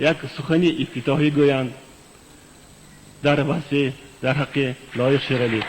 Як сухани ифтитоҳӣ гӯянд дар васфи дар ҳаққи Лоиқ Шералӣ.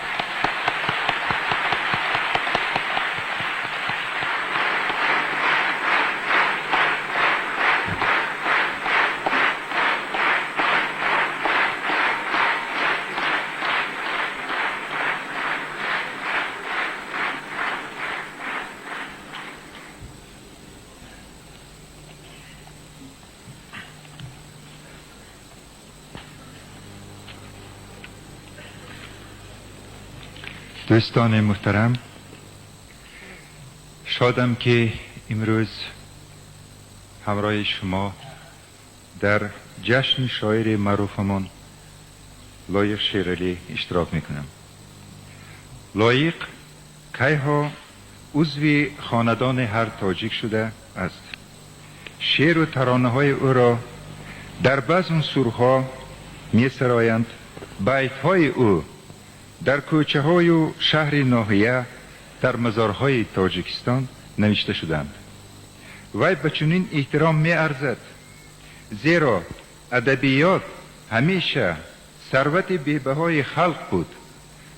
دوستان محترم، شادم که امروز همراه شما در جشن شاعر معروفمان لایق شیرالی اشتراک میکنم. لایق کیها عضو خاندان هر تاجیک شده است. شعر و ترانه های او را در بزم سورها می سرایند. بیت های او در کوچه های و شهر ناحیه در مزارهای تاجیکستان نوشته شدند. وی به چنین احترام می ارزد، زیرا ادبیات همیشه ثروت بی‌بهای خلق بود.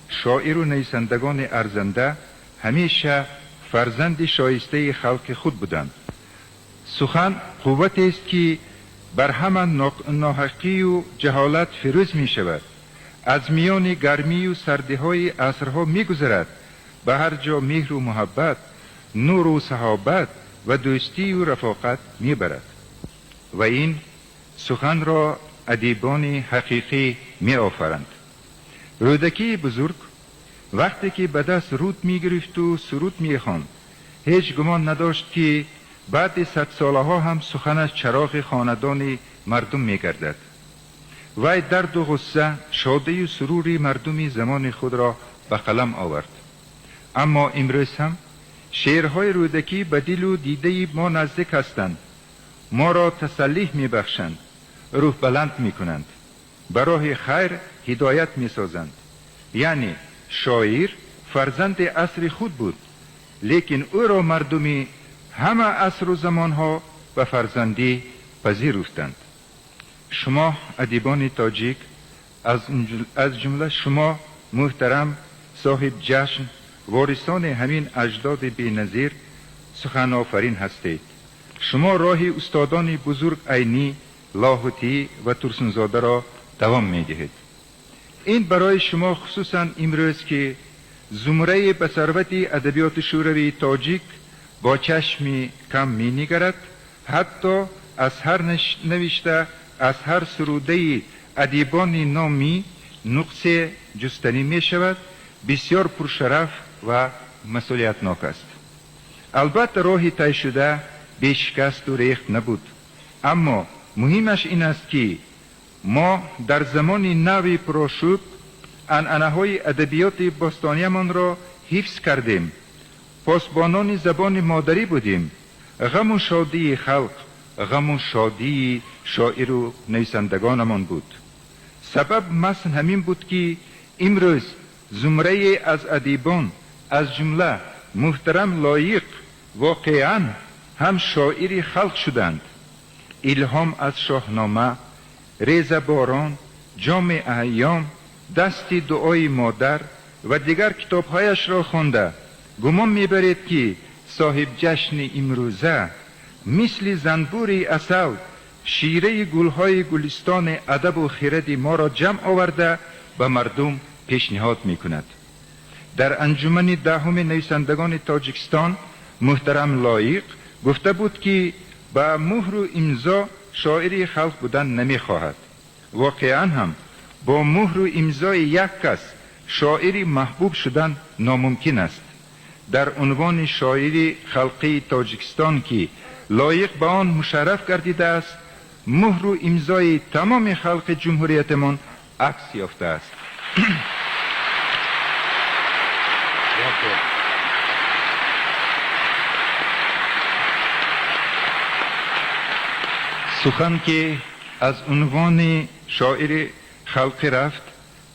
شاعر و نویسندگان ارزنده همیشه فرزند شایسته خلق خود بودند. سخن قوت است که بر همه ناحقی و جهالت فیروز می شود. از میان گرمی و سردی های عصرها می گذرد. به هر جا مهر و محبت، نور و صحابت و دوستی و رفاقت می برد. و این سخن را ادیبان حقیقی می آفرند. رودکی بزرگ وقتی که به دست رود می گرفت و سرود می خواند، هیچ گمان نداشت که بعد 100 ساله ها هم سخنش چراغ خاندان مردم می گردد. وی درد و غصه، شادی و سرور مردم زمان خود را به قلم آورد. اما امروز هم شعرهای رودکی به دل و دیده ما نزدیک هستند، ما را تسلی می بخشند، روح بلند می کنند، به راه خیر هدایت می سازند. یعنی شاعر فرزند عصر خود بود، لیکن او را مردمی همه عصر و زمانها به فرزندی پذیرفتند. شما ادیبان تاجیک، از جمله شما محترم صاحب جشن، وارثان همین اجداد بی‌نظیر سخن آفرین هستید. شما راه استادان بزرگ عینی، لاهوتی و ترسونزاده را دوام می‌دهید. این برای شما خصوصا امروز که زمره به ثروت ادبیات شوروی تاجیک با چشم کم می‌نگرد، حتی از هر نوشته، از هر سروده ادیبان نامی نقص جستنی می شود، بسیار پرشرف و مسئولیتناک است. البته راه طی شده بیشکست و ریخت نبود، اما مهمش این است که ما در زمان نو پرآشوب عنعنه‌های ادبیات باستانیمان را حفظ کردیم، پاسبانان زبان مادری بودیم. غم و شادی خلق غم و شادی شاعر و نویسندگانمان بود. سبب مثل همین بود که امروز زمره از ادیبان از جمله محترم لایق واقعا هم شاعر خلق شدند. الهام از شاهنامه، ریزه باران، جام ایام، دست دعای مادر و دیگر کتابهایش را خوانده گمان میبرید که صاحب جشن امروزه مثل زنبور عسل شیره گلهای گلستان ادب و خرد ما را جمع آورده به مردم پیشنهاد میکند. در انجمن دهم نویسندگان تاجیکستان محترم لایق گفته بود که به مهر و امضا شاعر خلق بودن نمیخواهد. واقعا هم با مهر و امضای یک کس شاعر محبوب شدن ناممکن است. در عنوان شاعر خلقی تاجیکستان که لایق به آن مشرف گردیده است، مهر و امضای تمام خلق جمهوریتمان عکس یافته است. سخن که از عنوان شاعر خلقی رفت،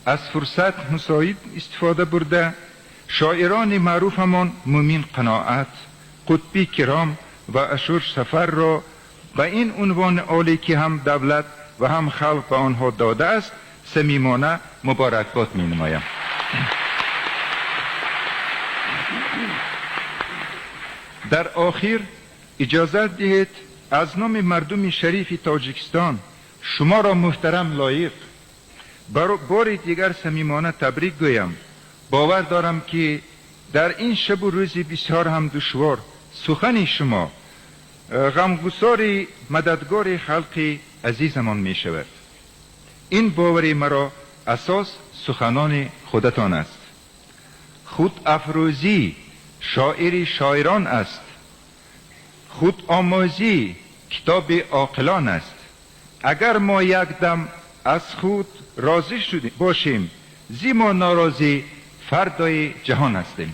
از فرصت مساعد استفاده برده شاعران معروفمان مومین قناعت، قطبی کرام و اشور سفر را ба ин унвони олӣ, ки ҳам давлат ва ҳам халқ ба онҳо додааст, самимона муборакбод менамоям. Дар охир иҷозат диҳед аз номи мардуми шарифи Тоҷикистон шуморо, муҳтарам Лоиқ, бори дигар самимона табрик гӯям. Бовар дорам, ки дар ин шабу рӯзи бисёр ҳам душвор сухани шумо ғамгусори мададгори халқи азизамон мешавад. Ин бовари маро асос суханони худатон аст. Худафрӯзӣ шоири шоирон аст, худомӯзӣ китоби оқилон аст. Агар мо якдам аз худ розӣ бошем, зи мо норозӣ фардои ҷаҳон ҳастем.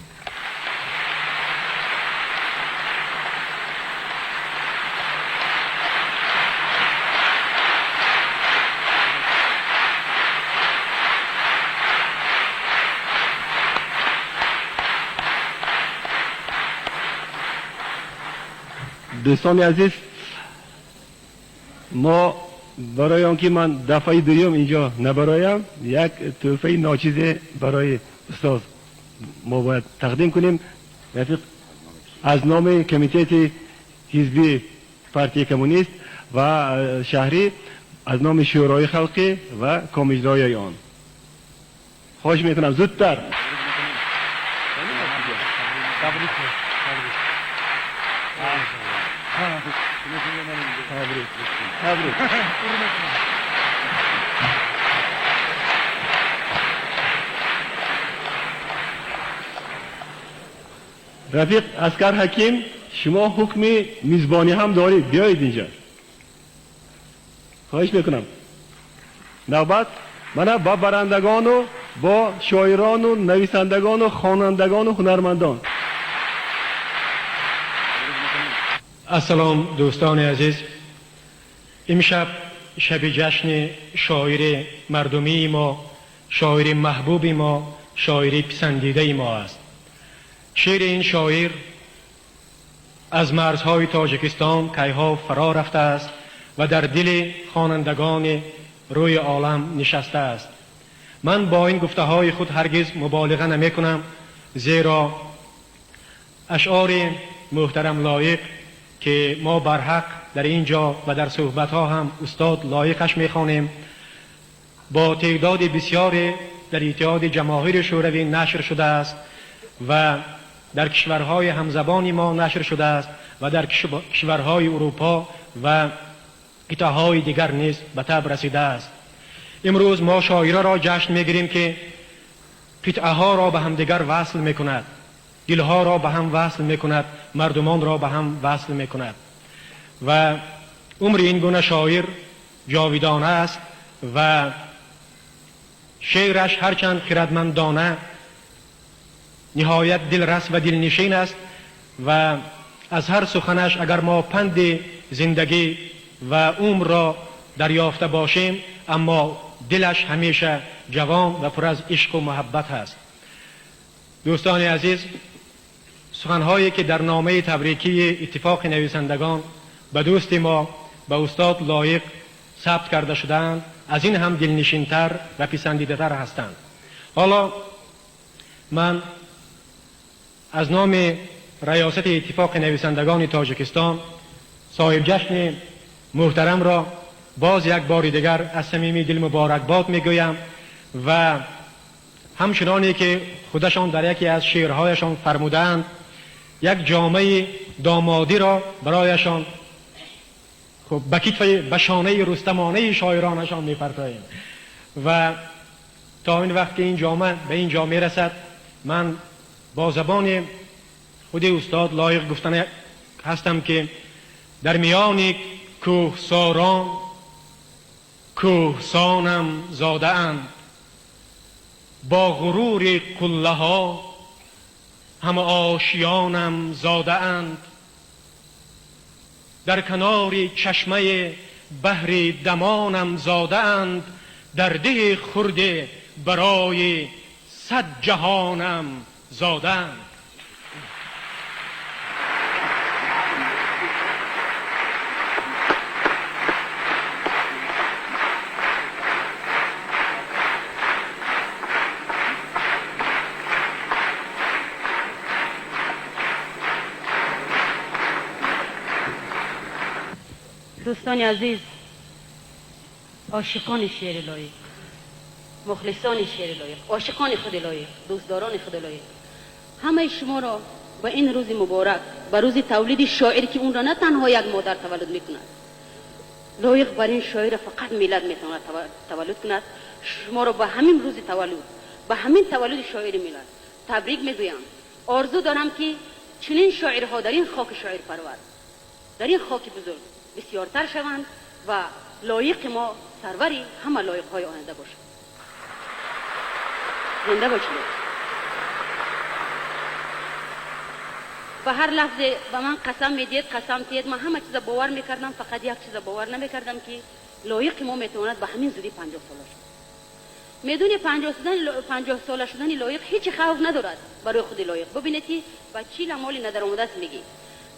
Дӯстони азиз, мо барои он ки ман дафъаи дуюм инҷо набароям, як тӯҳфаи ночизе барои устод мо бояд тақдим кунем. Рафиқ, аз номи комитети ҳизби партияи коммунист ва шаҳрӣ, аз номи Шӯрои халқӣ ва комиҷрои он, хоҳиш мекунам, зудтар. Табрик, табрик. Рафиқ Аскар Ҳаким, шумо ҳукми мизбонӣ ҳам доред, биёед инҷа, хоҳиш мекунам. Навбат мана ба барандагону бо шоирону нависандагону хонандагону ҳунармандон. Ассалом, дӯстони азиз. Имшаб шаби ҷашни шоири мардумии мо, шоири маҳбуби мо, шоири писандидаи мо аст. Шеъри ин шоир аз марзҳои Тоҷикистон кайҳо фаро рафтааст ва дар дили хонандагони рӯи олам нишастааст. Ман бо ин гуфтаҳои худ ҳаргиз муболиға намекунам, зеро ашъори муҳтарам Лоиқ, ки мо барҳақ дар ин ҷо ва дар суҳбатҳо ҳам устод Лоиқаш мехонем, бо теъдоди бисёре дар Иттиҳоди Ҷамоҳири Шӯравӣ нашр шудааст ва дар кишварҳои ҳамзабони мо нашр шудааст ва дар кишварҳои Урупо ва қитъаҳои дигар низ ба таб расидааст. Имрӯз мо шоираро ҷашн мегирем, ки қитъаҳоро ба ҳамдигар васл мекунад, дилҳоро ба ҳам васл мекунад, мардумонро ба ҳам васл мекунад ва умри ин гуна шоир ҷовидона аст ва шеъраш ҳарчанд хирадмандона, ниҳоят дилрас ва дилнишин аст ва аз ҳар суханаш агар мо панди зиндагӣ ва умрро дарёфта бошем, аммо дилаш ҳамеша ҷавон ва пур аз ишқу муҳаббат аст. Дӯстони азиз, суханҳое ки дар номаи табрикии Иттифоқи нависандагон ба дӯсти мо, ба устод Лоиқ сабт карда шудаанд, аз ин ҳам дилнишинтар ва писандидатар ҳастанд. Ҳоло ман аз номи раёсати Иттифоқи нависандагони Тоҷикистон соҳибҷашни муҳтарамро боз як бори дигар аз самими дил муборакбод мегӯям ва ҳамчуноне ки худашон дар яке аз шеърҳояшон фармудаанд, як ҷомаи домодиро барояшон хуб ба китфи, ба шонаи рустамонаи шоиронашон мепартоем ва то ин вақт ки ин ҷома ба ин ҷо мерасад, ман бо забони худи устод Лоиқ гуфтан ҳастам, ки дар миёни кӯҳсорон кӯҳсонам зодаанд, бо ғурури қуллаҳо ҳама ошиёнам зодаанд, дар канори чашмаи баҳри дамонам зодаанд, дар деҳи хурде барои 100 ҷаҳонам зодаанд. Дӯстони азиз, ошиқони шеъри Лоиқ, мухлисони шеъри Лоиқ, ошиқони худи Лоиқ, дӯстдорони худи Лоиқ, ҳамаи шуморо ба ин рӯзи муборак, ба рӯзи таваллуди шоир, ки онро на танҳо як модар таваллуд мекунад, лоиқ бар ин шоирро фақат миллат метавонад таваллуд кунад, шуморо ба ҳамин рӯзи таваллуд, ба ҳамин таваллуди шоири миллат табрик мегӯям. Орзу дорам, ки чунин шоирҳо дар ин хоки шоирпарвар, дар ин хоки бузург бисёртар шаванд ва Лоиқи мо сарвари ҳама лоиқҳои оянда бошад. Зинда бошед. Ба ҳар лафзе ба ман қасам медиҳед, қасам тиҳед, ман ҳама чиза бовар мекардам, фақат як чиза бовар намекардам, ки Лоиқи мо метавонад ба ҳамин зудӣ 50 сола шавад. Медони, 50 сола шудани Лоиқ ҳеҷ хавф надорад барои худи Лоиқ. Бубинед, ки ба чӣ ламоли надаромадааст мегӣ.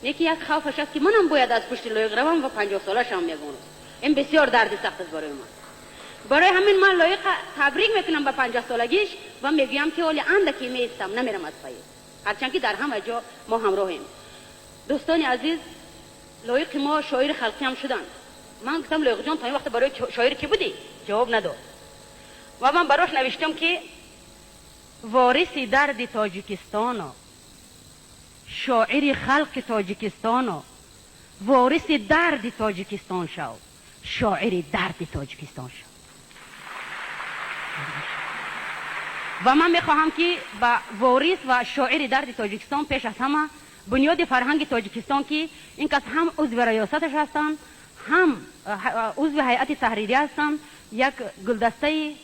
Не ки як хавфаш аст, ки манам бояд аз пушти Лоиқ равам ва 50 сола шавам ягон рӯз. Ин бисёр дарди сахт аст барои ман. Барои ҳамин ман Лоиқа табрик мекунам ба 50 солагиш ва мегӯям, ки ҳоли андаке меистам, намерам аз пайи, ҳарчанд ки дар ҳама ҷо мо ҳамроҳем. Дӯстони азиз, Лоиқи мо шоири халқӣ ҳам шуданд. Ман гуфтам: «Лоиқҷон, то ин вақт барои шоир кӣ будӣ?» Ҷавоб надод ва ман барош навиштам, ки вориси дарди Тоҷикистоно, шоири халқи Тоҷикистоно, вориси дарди Тоҷикистон шав, шоири дарди Тоҷикистон шав. Ва ман мехоҳам, ки ба ворис ва шоири дарди Тоҷикистон пеш аз ҳама Бунёди фарҳанги Тоҷикистон, ки ин кас ҳам узви раёсаташ ҳастанд, ҳам узви ҳайати таҳририя ҳастанд, як гулдастаи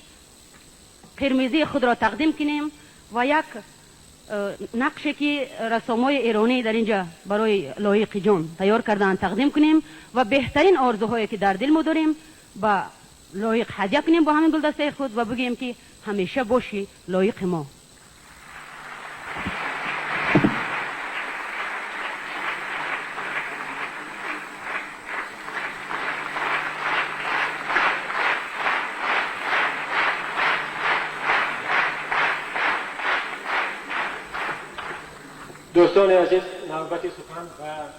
қирмизии худро тақдим кунем ва як нақше, ки рассомои эронӣ дар инҷа барои Лоиқи ҷон тайёр кардаанд, тақдим кунем ва беҳтарин орзуҳое, ки дар дил мо дорем, ба Лоиқ ҳадя кунем бо ҳамин гулдастаи худ ва бигӯем, ки ҳамеша бошӣ, Лоиқи мо. Дӯстони азиз, навбати сухан ба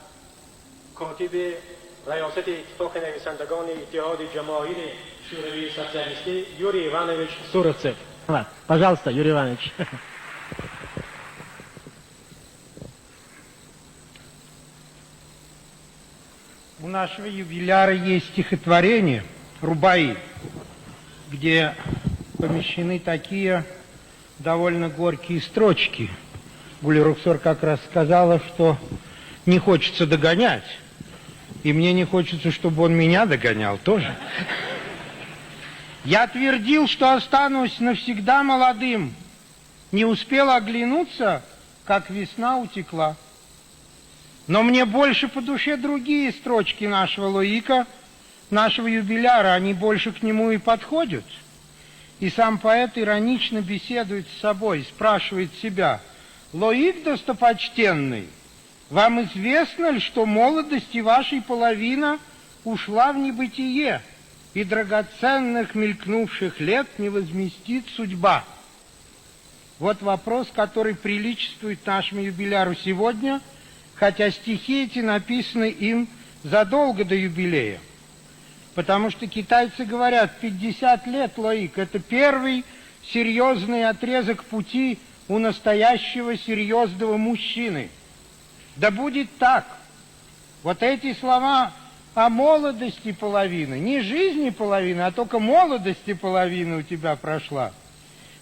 котиби раёсати Иттифоқи нависандагони Иттиҳоди Ҷамоҳири Шӯравии Социалистӣ Юрий Иванович Суровцев. Пожалуйста, Юрий Иванович. У нашего юбиляра есть стихотворение «Рубаи», где помещены такие довольно горькие строчки. Гулируксор как раз сказала, что не хочется догонять. И мне не хочется, чтобы он меня догонял тоже. Я твердил, что останусь навсегда молодым. Не успел оглянуться, как весна утекла. Но мне больше по душе другие строчки нашего Лоика, нашего юбиляра, они больше к нему и подходят. И сам поэт иронично беседует с собой, спрашивает себя: «Лоик достопочтенный, вам известно ли, что молодости вашей половина ушла в небытие, и драгоценных мелькнувших лет не возместит судьба?» Вот вопрос, который приличествует нашему юбиляру сегодня, хотя стихи эти написаны им задолго до юбилея. Потому что китайцы говорят, 50 лет, Лоик, это первый серьезный отрезок пути у настоящего серьезного мужчины. Да будет так. Вот эти слова о молодости половины, не жизни половины, а только молодости половины у тебя прошла.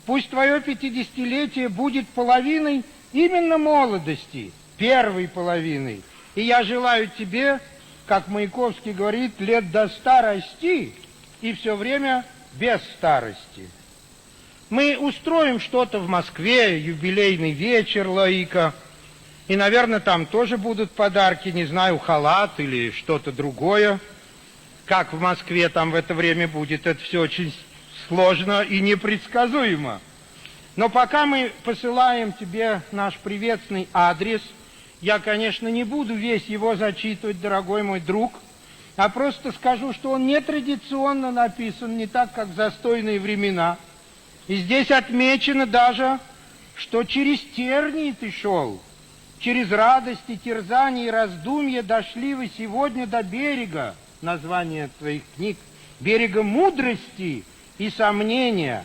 Пусть твое 50-летие будет половиной именно молодости, первой половиной. И я желаю тебе, как Маяковский говорит, лет до 100 расти и все время без старости. Мы устроим что-то в Москве, юбилейный вечер Лоика. И, наверное, там тоже будут подарки, не знаю, халат или что-то другое. Как в Москве там в это время будет, это все очень сложно и непредсказуемо. Но пока мы посылаем тебе наш приветственный адрес, я, конечно, не буду весь его зачитывать, дорогой мой друг, а просто скажу, что он нетрадиционно написан, не так, как в застойные времена. И здесь отмечено даже, что через тернии ты шел, через радости, терзания и раздумья дошли вы сегодня до берега. название твоих книг, берега мудрости и сомнения.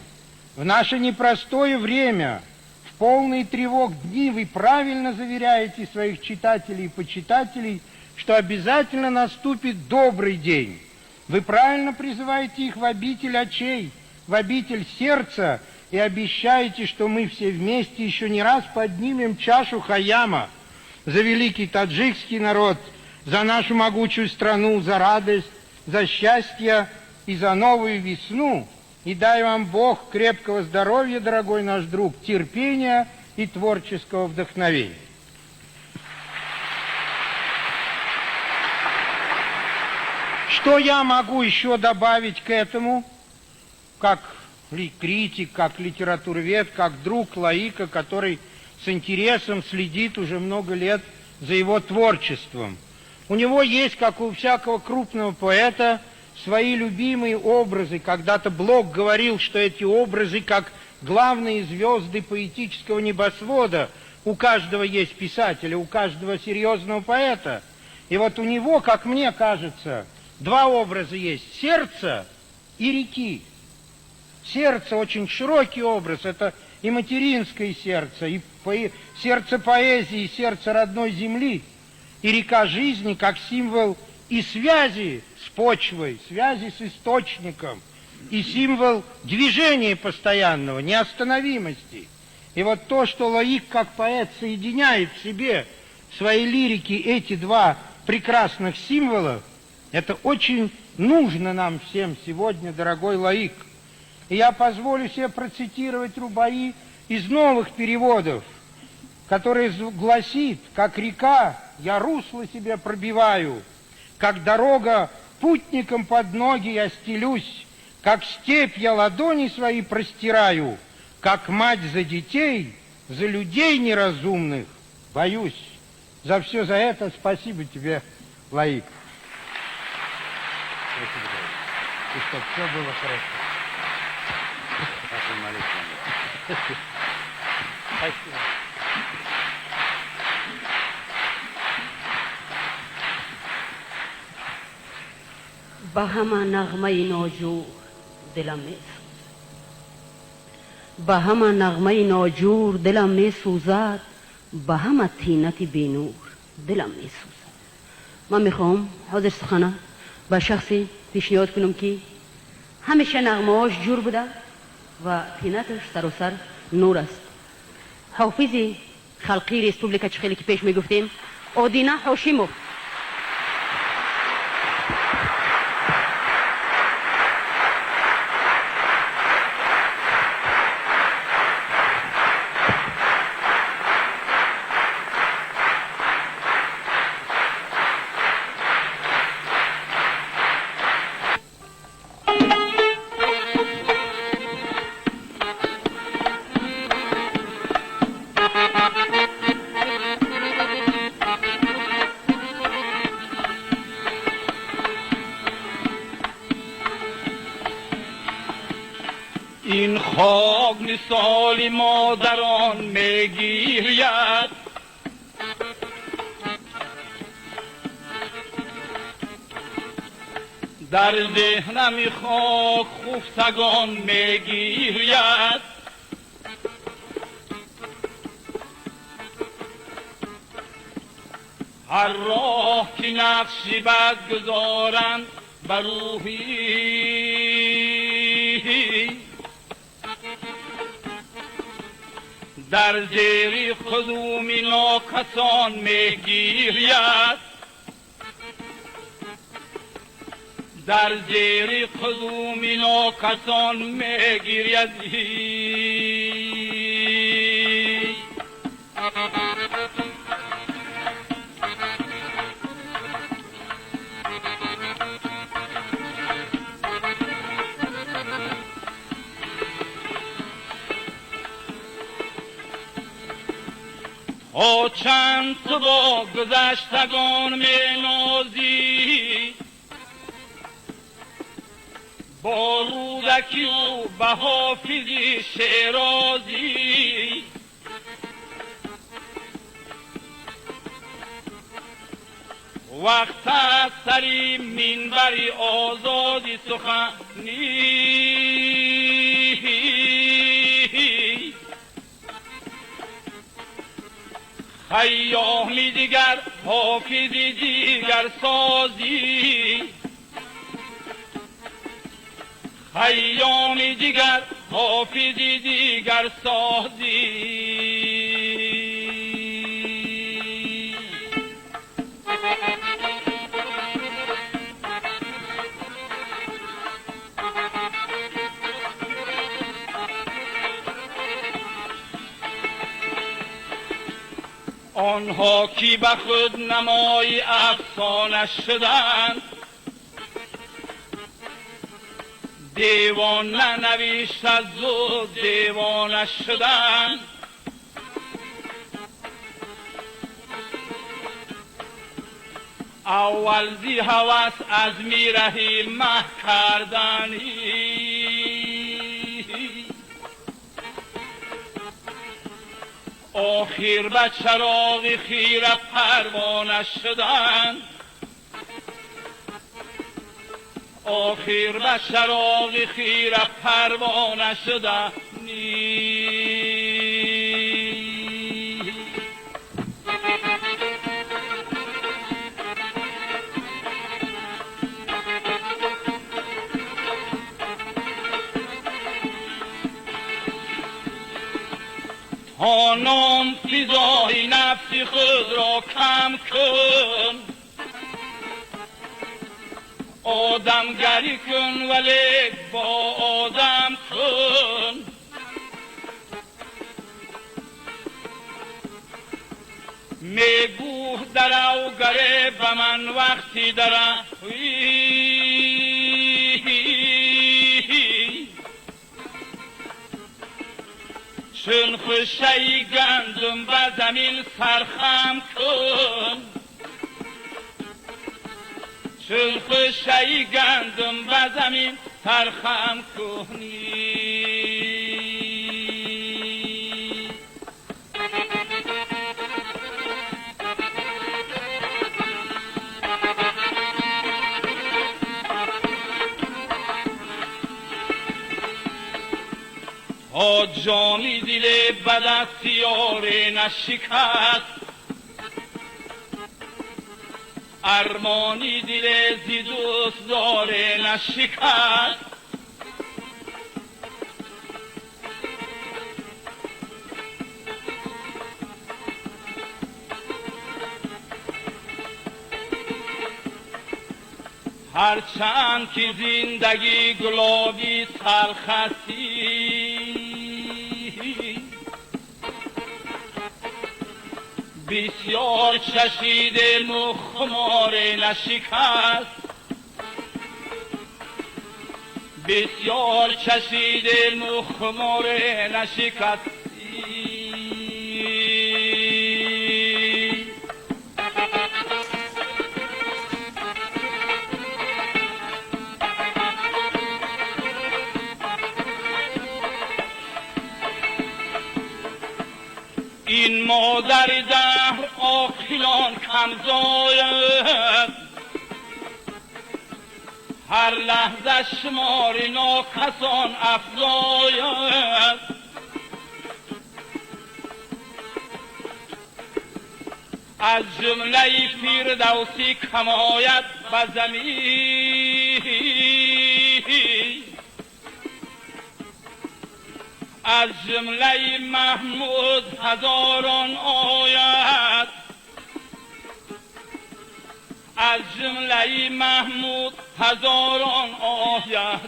В наше непростое время, в полные тревог дни вы правильно заверяете своих читателей и почитателей, что обязательно наступит добрый день. Вы правильно призываете их в обитель очей, в обитель сердца и обещаете, что мы все вместе еще не раз поднимем чашу Хаяма за великий таджикский народ, за нашу могучую страну, за радость, за счастье и за новую весну. И дай вам Бог крепкого здоровья, дорогой наш друг, терпения и творческого вдохновения. Что я могу еще добавить к этому, как критик, как литературовед, как друг Лоика, который с интересом следит уже много лет за его творчеством? У него есть, как у всякого крупного поэта, свои любимые образы. Когда-то Блок говорил, что эти образы как главные звезды поэтического небосвода. У каждого есть писателя, у каждого серьезного поэта. И вот у него, как мне кажется, два образа есть: сердце и реки. Сердце очень широкий образ, это и материнское сердце, и сердце поэзии, и сердце родной земли, и река жизни как символ и связи с почвой, связи с источником, и символ движения постоянного, неостановимости. И вот то, что Лоик как поэт соединяет в себе, в своей лирике эти два прекрасных символа, это очень нужно нам всем сегодня, дорогой Лоик. И я позволю себе процитировать рубаи из новых переводов, который гласит: «Как река я русло себе пробиваю, как дорога путникам под ноги я стелюсь, как степь я ладони свои простираю, как мать за детей, за людей неразумных боюсь». За все за это спасибо тебе, Лоик. Спасибо, и чтобы все было хорошо. Спасибо. Ба ҳама нағмаи ноҷур дилам месӯзад, ба ҳама нағмаи ноҷур дилам месӯзад, ба ҳама тинати бенур дилам месӯзад. Ман мехоҳам ҳозир сухана ба шахсе пешниҳод кунам, ки ҳамеша нағмаҳош ҷур буда ва тинаташ саросар нур аст. Ҳофизи халқии республика, чӣ хеле ки пеш мегуфтем, Одина Ҳошимов. Ин хок мисоли модарон мегиряд, дар зеҳнами хок хуфтагон мегиряд. Ҳар роҳ ки нақши бад гузоранд ба рӯҳӣ, дар зери қудуми нокасон мегиряд, дар зери қудуми нокасон мегиряд. То чанд ту бо гузаштагон менозӣ, бо Рӯдакию ба Ҳофизи Шерозӣ, وقت از سری منبر آزادی سخنی خیامی دیگر حافظی دیگر سازی خیامی دیگر حافظی دیگر سازی. آنها که به خود نمای افسانه شدند دیوانه نوشت از زود دیوانه شدند. اول زی هوس از میرهی مه کردنی آخر به چراغ خیره پروانه شدند. آخر به چراغ خیره پروانه شدند. تا نام فضای نفس خود را کم کن، آدمگری کن ولی با آدم کن. میگوه درو گره به من وقتی دروی چون خوشه گندم به زمین سرخم کن، چون خوشه گندم به زمین سرخم کنی. تا جامی دل به دست یار نشکست، ارمانی دل زی دوست داره نشکست. هرچند که زندگی گلابی تلخستی بسیار چشیده مخمار نشکست، بسیار چشیده مخمار نشکست. این مادر دهر عاقلان کم زاید، هر لحظه شمار ناکسان افزاید. از جمله فردوسی کم آید به زمین، از جمله محمود هزاران آید، از جمله محمود هزاران آید.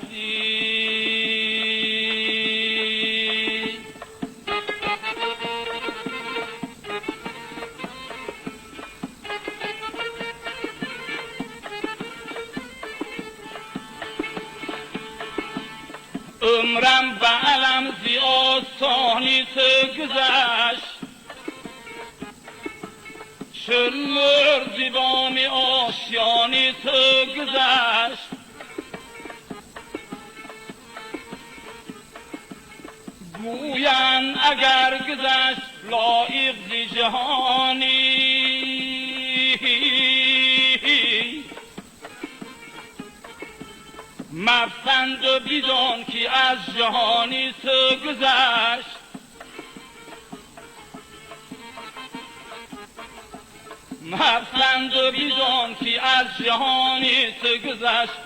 عمرم به علم زی آسانی تو گذشت، چون مرد بام آشیانی تو گذشت. گویند اگر گذشت لایق زی جهانی، مپسند و بیدان که از جهانی تو گذشت. مپسند و بیدان که از جهانی تو گذشت.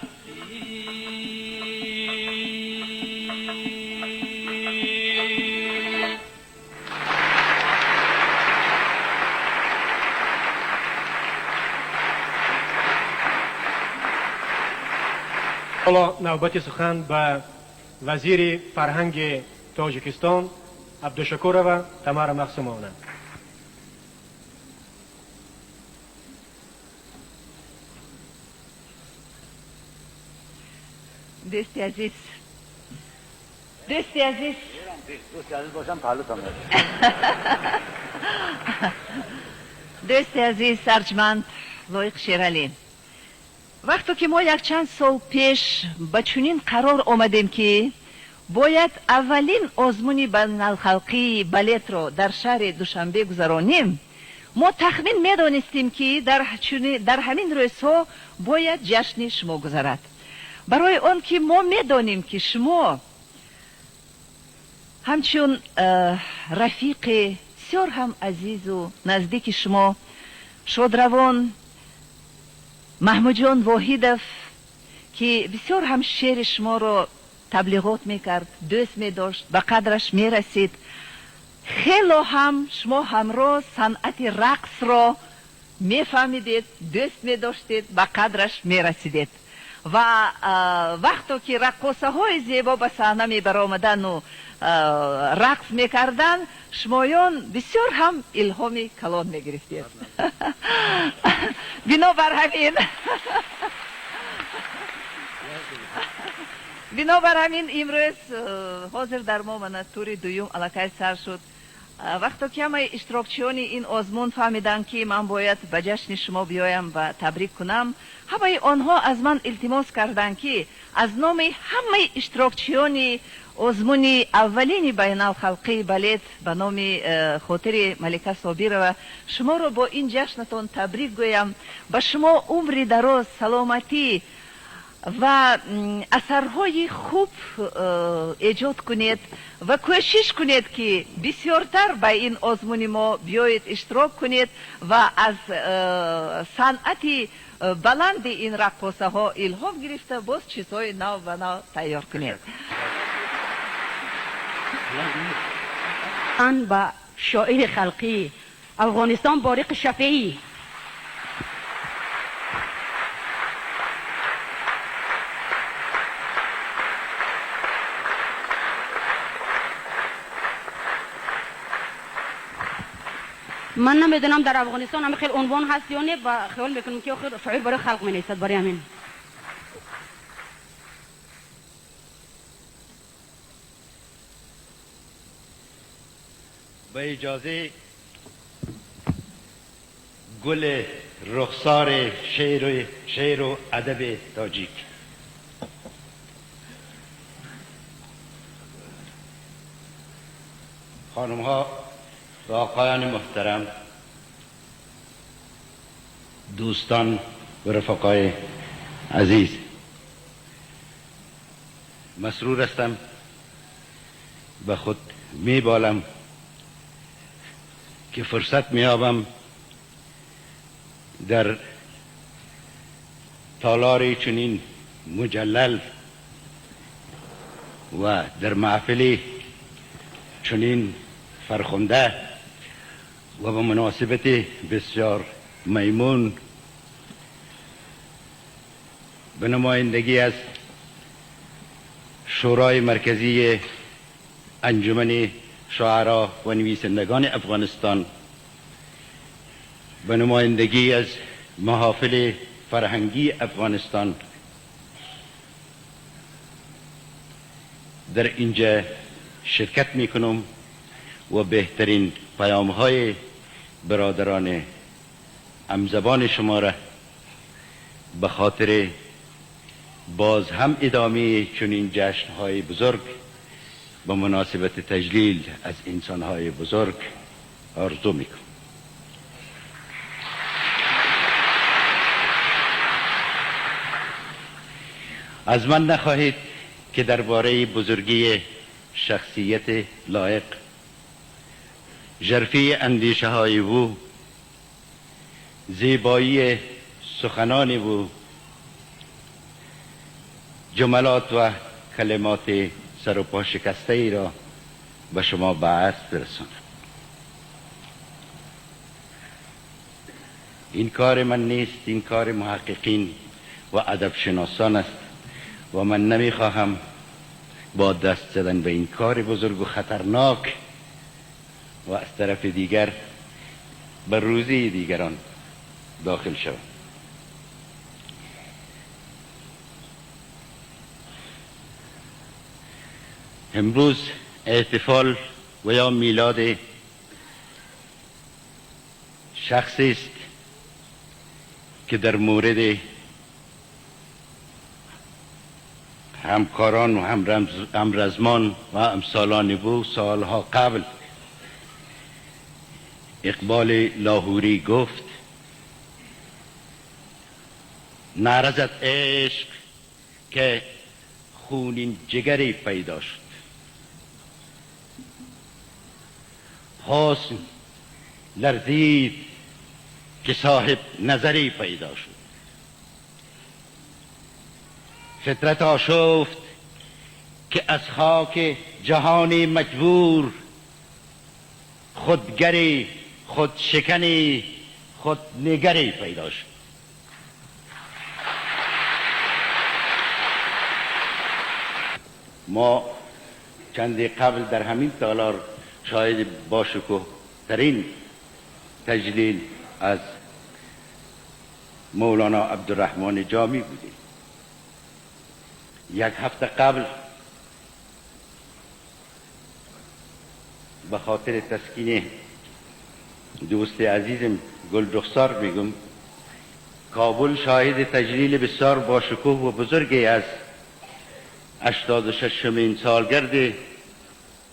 حالا نوبت سخن به وزیر فرهنگ تاجیکستان عبدالشکورова تمارا مقسومونا. دوستی عزیز، دوستی عزیز، دوستی عزیز باشم پهلوتم. دوستی عزیز ارجمند لایق شیرالی، вақте ки мо якчанд сол пеш ба чунин қарор омадем, ки бояд аввалин озмуни байналхалқии балетро дар шаҳри Душанбе гузаронем, мо тахмин медонистем, ки дар ҳамин рӯзҳо бояд ҷашни шумо гузарад, барои он ки мо медонем, ки шумо ҳамчун рафиқи бисёр ҳам азизу наздики шумо шодравон Маҳмудҷон Воҳидов, ки бисёр ҳам шеъри шуморо таблиғот мекард, дӯст медошт, ба қадраш мерасид, хело ҳам шумо ҳамроҳ санъати рақсро мефаҳмидед, дӯст медоштед, ба қадраш мерасидед ва вақто ки раққосаҳои зебо ба саҳна мебаромадану рақс мекарданд, шумоён бисёр ҳам илҳоми калон мегирифтед. Бинобар ҳамин имрӯз ҳозир дар мо мана тури дуюм аллакай сар шуд. Вақто ки ҳамаи иштирокчиёни ин озмун фаҳмиданд, ки ман бояд ба ҷашни шумо биёям ва табрик кунам, ҳамаи онҳо аз ман илтимос карданд, ки аз номи ҳамаи иштирокчиёни озмуни аввалини байналхалқии балет ба номи хотири Малика Собирова шуморо бо ин ҷашнатон табрик гӯям, ба шумо умри дароз, саломатӣ ва асарҳои хуб эҷод кунед ва кӯшиш кунед, ки бисёртар ба ин озмуни мо биёед, иштирок кунед ва аз санъати баланди ин раққосаҳо илҳом гирифта, боз чизҳои нав ба нав тайёр кунед. Ба шоири халқӣ Афғонистон Бориқ Шафеӣ. من نمیدونم در افغانستان همه خیلی عنوان هست یا نه و خیال میکنم که آخر شاعر برای خلق می نویسد. برای همین به اجازه گل رخسار شعر و ادب تاجیک، خانم ها و آقایان محترم، دوستان و رفقای عزیز، مسرور هستم، به خود میبالم که فرصت میابم در تالار چنین مجلل و در محفل چنین فرخنده و به مناسبت بسیار میمون به نمایندگی از شورای مرکزی انجمن شعرا و نویسندگان افغانستان، به نمایندگی از محافل فرهنگی افغانستان در اینجا شرکت میکنم و بهترین پیام های برادران همزبان شما را به خاطر باز هم ادامه چنین جشن های بزرگ به مناسبت تجلیل از انسان های بزرگ آرزو میکنم. از من نخواهید که درباره بزرگی شخصیت لایق، ژرفی اندیشه های او، زیبایی سخنان او، جملات و کلمات سر و پا شکسته ای را به شما به عرض برسانم. این کار من نیست، این کار محققین و ادب شناسان است و من نمیخواهم با دست زدن به این کار بزرگ و خطرناک و از طرف دیگر به روزی دیگران داخل شوم. امروز احتفال و یا میلاد شخصی است که در مورد همکاران و همرزمان و امثالان او سالها قبل اقبال لاهوری گفت: نرزد عشق که خونین جگری پیدا شد، حسن لرزید که صاحب نظری پیدا شد، فطرت آشفت که از خاک جهان مجبور خودگری، خودشکنی، خودنگری پیدا شد. ما چندی قبل در همین تالار شاهد باشکوه ترین تجلیل از مولانا عبدالرحمن جامی بودیم. یک هفته قبل به خاطر تسکین دوست عزیزم گل رخسار میگم، کابل شاهد تجلیل بسیار باشکوه و بزرگی از 86مین سالگرد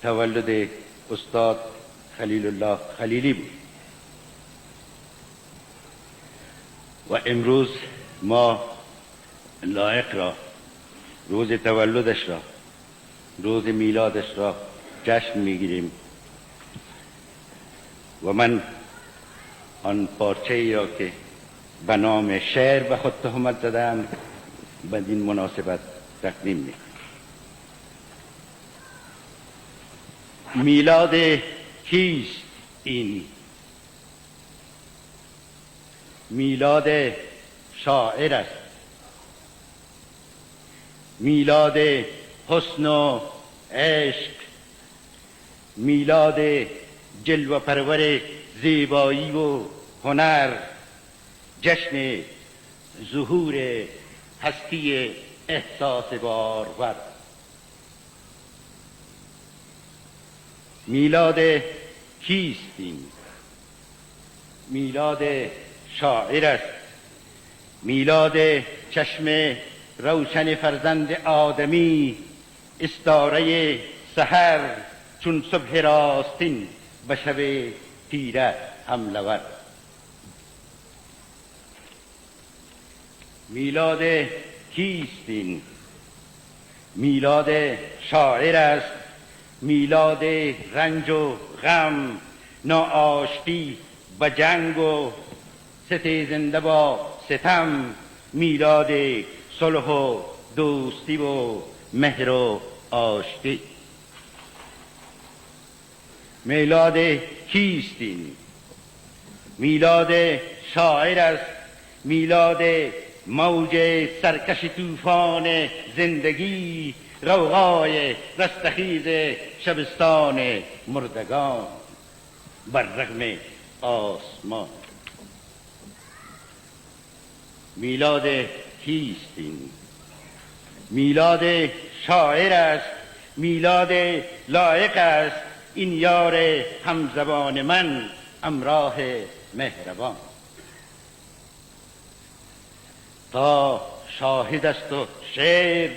تولد استاد خلیل الله خلیلی بود و امروز ما لایق را، روز تولدش را، روز میلادش را جشن میگیریم و من آن پارچه ای را که به نام شعر به خود تهمت زدم به این مناسبت تقدیم میکنم. میلاد کیست این؟ میلاد شاعر است، میلاد حسن و عشق، میلاد جلوه پرور زیبایی و هنر، جشن ظهور هستی احساس بارور. میلاد کیست این؟ میلاد شاعر است، میلاد چشم روشن فرزند آدمی، استاره سحر چون صبح راستین به شب تیره حمله ور. میلاد کیست این؟ میلاد شاعر است، میلاد رنج و غم، ناآشتی و جنگ و ستیزنده با ستم، میلاد صلح و دوستی و مهر و آشتی. میلاد کیست این؟ میلاد شاعر است، میلاد موج سرکش طوفان زندگی، غوغای رستخیز شبستان مردگان بر رغم آسمان. میلاد کیست این؟ میلاد شاعر است، میلاد لایق است، این یار همزبان من امراه مهربان. تا شاهد است و شعر،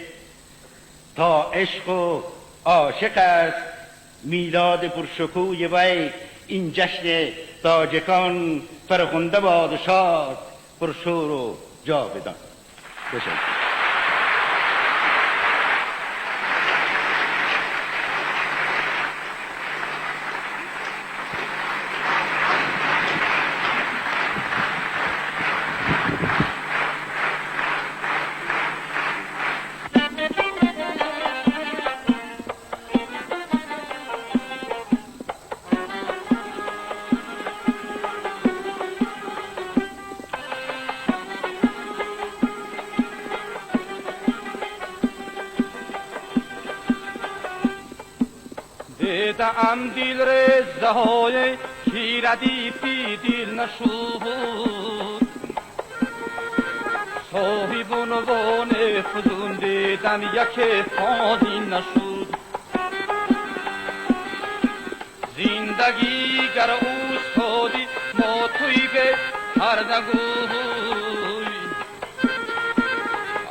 تا عشق و عاشق است، میلاد پرشکوی وی این جشن تاجکان، فرخنده باد و شاد، پرشور و جاودان. تشکر. دیدم دل رزهای کی ردیفی دل نشود. صاحب عنوان فزون دیدم یک فانی نشد. زندگی گر استادی ما توی به هر نگوی،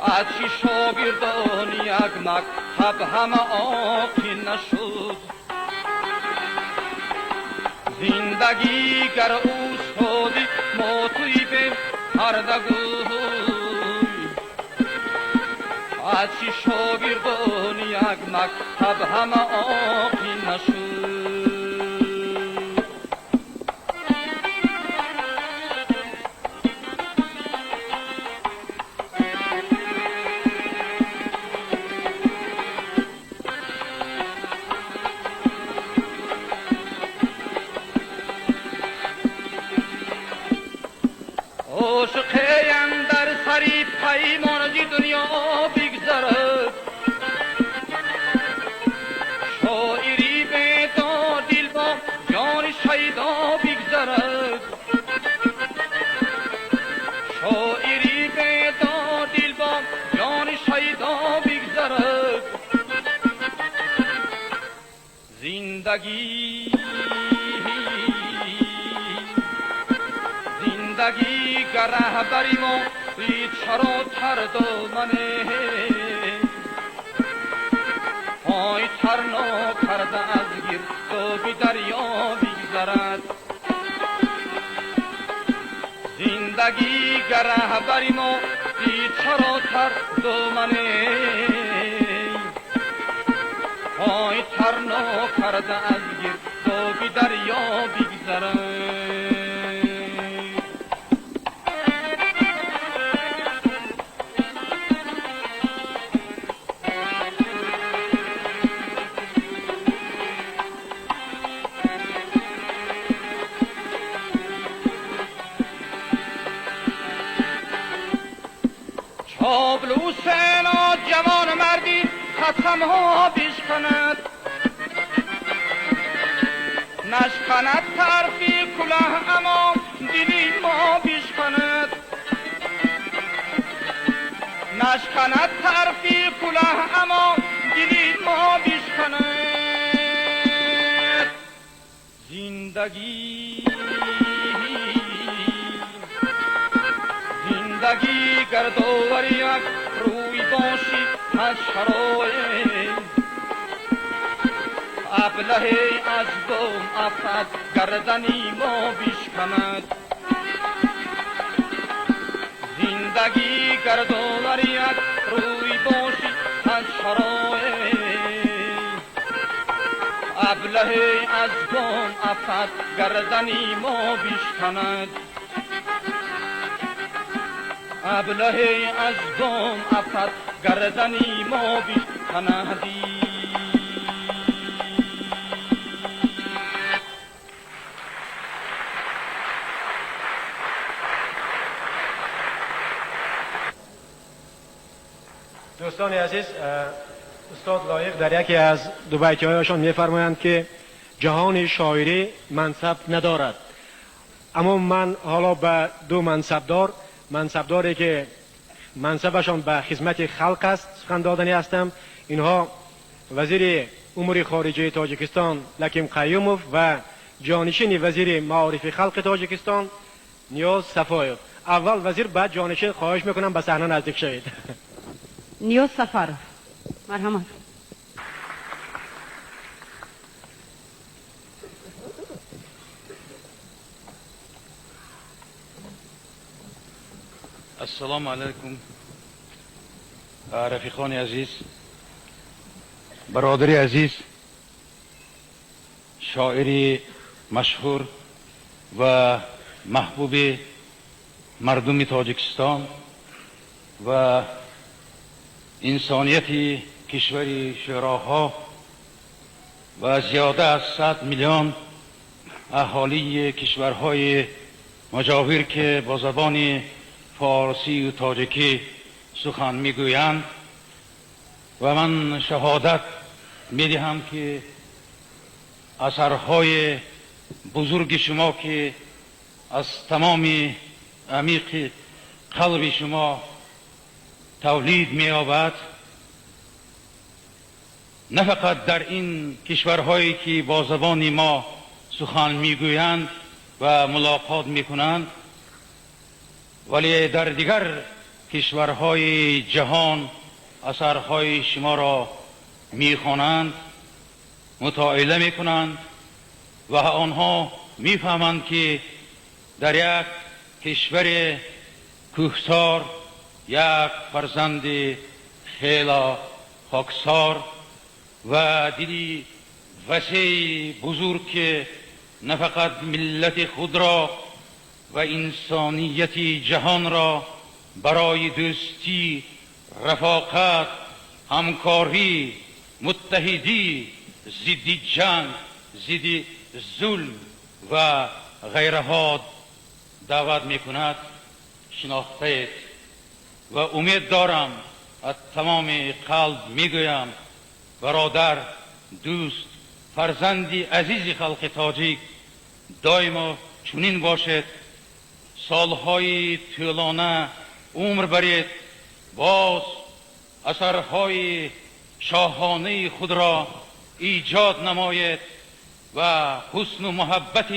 از چی شاگردان یک مکتب همه آقی نشد. زندگی گر استادی ما توی به هر نگوی، از چی شاگردان یک مکتب همه آقی نشد. عاشقیم در سری پیمان زی دنیا بگذرد، شاعری به دل با جان شیدا بگذرد. شاعری به دل با جان شیدا بگذرد. زندگی زندگی گر رهبری ما چرا تر دامنه، پای تر ناکرده از گرداب دریا بگذرد. زندگی گر رهبری ما چرا تر دامنه، پای تر ناکرده از گرداب دریا بگذرد. چابلوس جوان مردی قسم ها بشکند، نشکند طرفی کلاه اما دلی ما بشکند. نشکند طرفی کلاه اما دلی ما بشکند. زندگی زندگی گردآور یک روی باشی از شرایع، ابله از بوم افتد گردنی ما بشکند. زندگی گردآور یک روی باشی از شرایع، ابله از بوم افتد گردنی ما بشکند. ابله از بام افتد گردنی ما بشکند. دوستان عزیز، استاد لایق در یکی از دو بیت‌هایشان می‌فرمایند که جهان شاعری منصب ندارد، اما من حالا به دو منصبدار، منصبداری که منصبشان به خدمت خلق است سخن دادنی هستم. اینها وزیر امور خارجه تاجیکستان لکیم قیوموف و جانشین وزیر معارف خلق تاجیکستان نیاز صفایف. اول وزیر بعد جانشین. خواهش میکنم به صحنه نزدیک شوید. نیاز صفایف، مرحمت. السلام علیکم رفیقان عزیز، برادر عزیز، شاعر مشهور و محبوب مردم تاجیکستان و انسانیت کشور شعراها و زیاده از 100 میلیون اهالی کشورهای مجاور که با زبان فارسی و تاجیکی سخن میگویند و من شهادت میدهم که اثرهای بزرگ شما که از تمام عمیق قلب شما تولید می‌یابد، نه فقط در این کشورهایی که با زبان ما سخن میگویند و ملاقات میکنند، ولی در دیگر کشورهای جهان اثرهای شما را میخوانند، مطالعه میکنند و آنها میفهمند که در یک کشور کوهسار یک فرزند خیلی خاکسار و دلی وسیع بزرگ که نه فقط ملت خود را و انسانیت جهان را برای دوستی، رفاقت، همکاری، متحدی، ضد جنگ، ضد ظلم و غیرها دعوت میکند شناخته و امید دارم، از تمام قلب میگویم برادر، دوست، فرزندی عزیز خلق تاجیک، دائما چنین باشد، سالهای طولانه عمر برید، باز اثرهای شاهانه خود را ایجاد نماید و حسن و محبت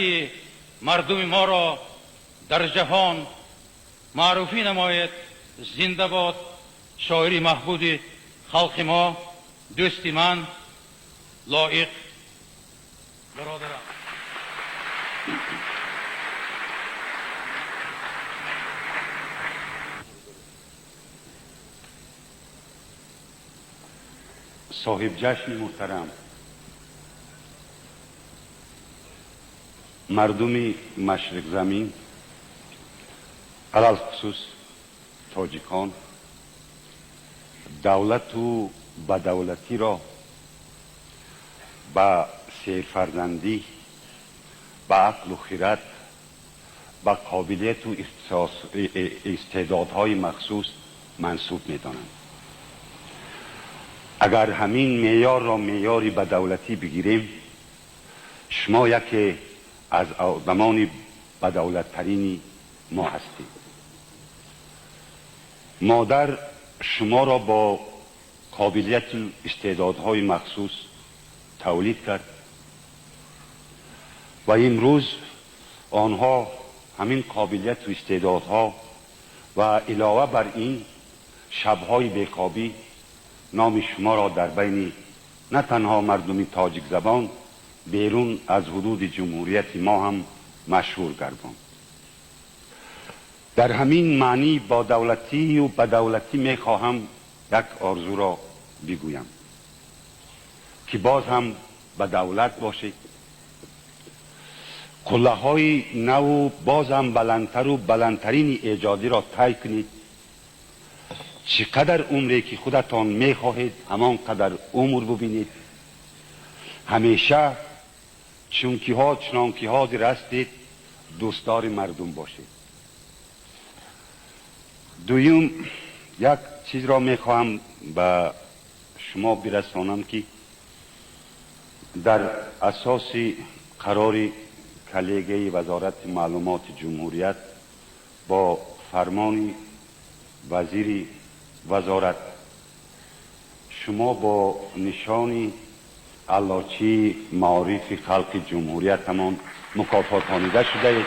مردم ما را در جهان معروفی نماید. زنده باد شاعری محبوب خلق ما، دوستی من، لایق برادرم. صاحب جشن محترم، مردم مشرق زمین، علی‌الخصوص تاجیکان، دولت و بدولتی را به سیرفرزندی، به عقل و خیرت، به قابلیت و استعدادهای مخصوص منسوب می‌دانند. اگر همین معیار را معیاری به دولتی بگیریم، شما یکی از آدمان بدولت‌ترین ما هستید. مادر شما را با قابلیت و استعدادهای مخصوص تولید کرد و امروز آنها همین قابلیت و استعدادها و علاوه بر این شب‌های بی‌خوابی نام شما را در بین نه تنها مردم تاجیک زبان، بیرون از حدود جمهوریت ما هم مشهور گرداند. در همین معنی با دولتی و بدولتی میخواهم یک آرزو را بگویم که باز هم به دولت باشید، قله های نو باز هم بلندتر و بلندترین ایجادی را طی کنید. چقدر عمری که خودتان میخواهید همان قدر عمر ببینید. همیشه چونکی ها چنانکی ها هستید، دوستدار مردم باشید. دویم، یک چیز را میخواهم به شما برسانم که در اساس قرار کلیگه وزارت معلومات جمهوریت با فرمان وزیر وزارت، شما با نشان علاچی معارف خلق جمهوریت همان مکافاتانیده شده اید.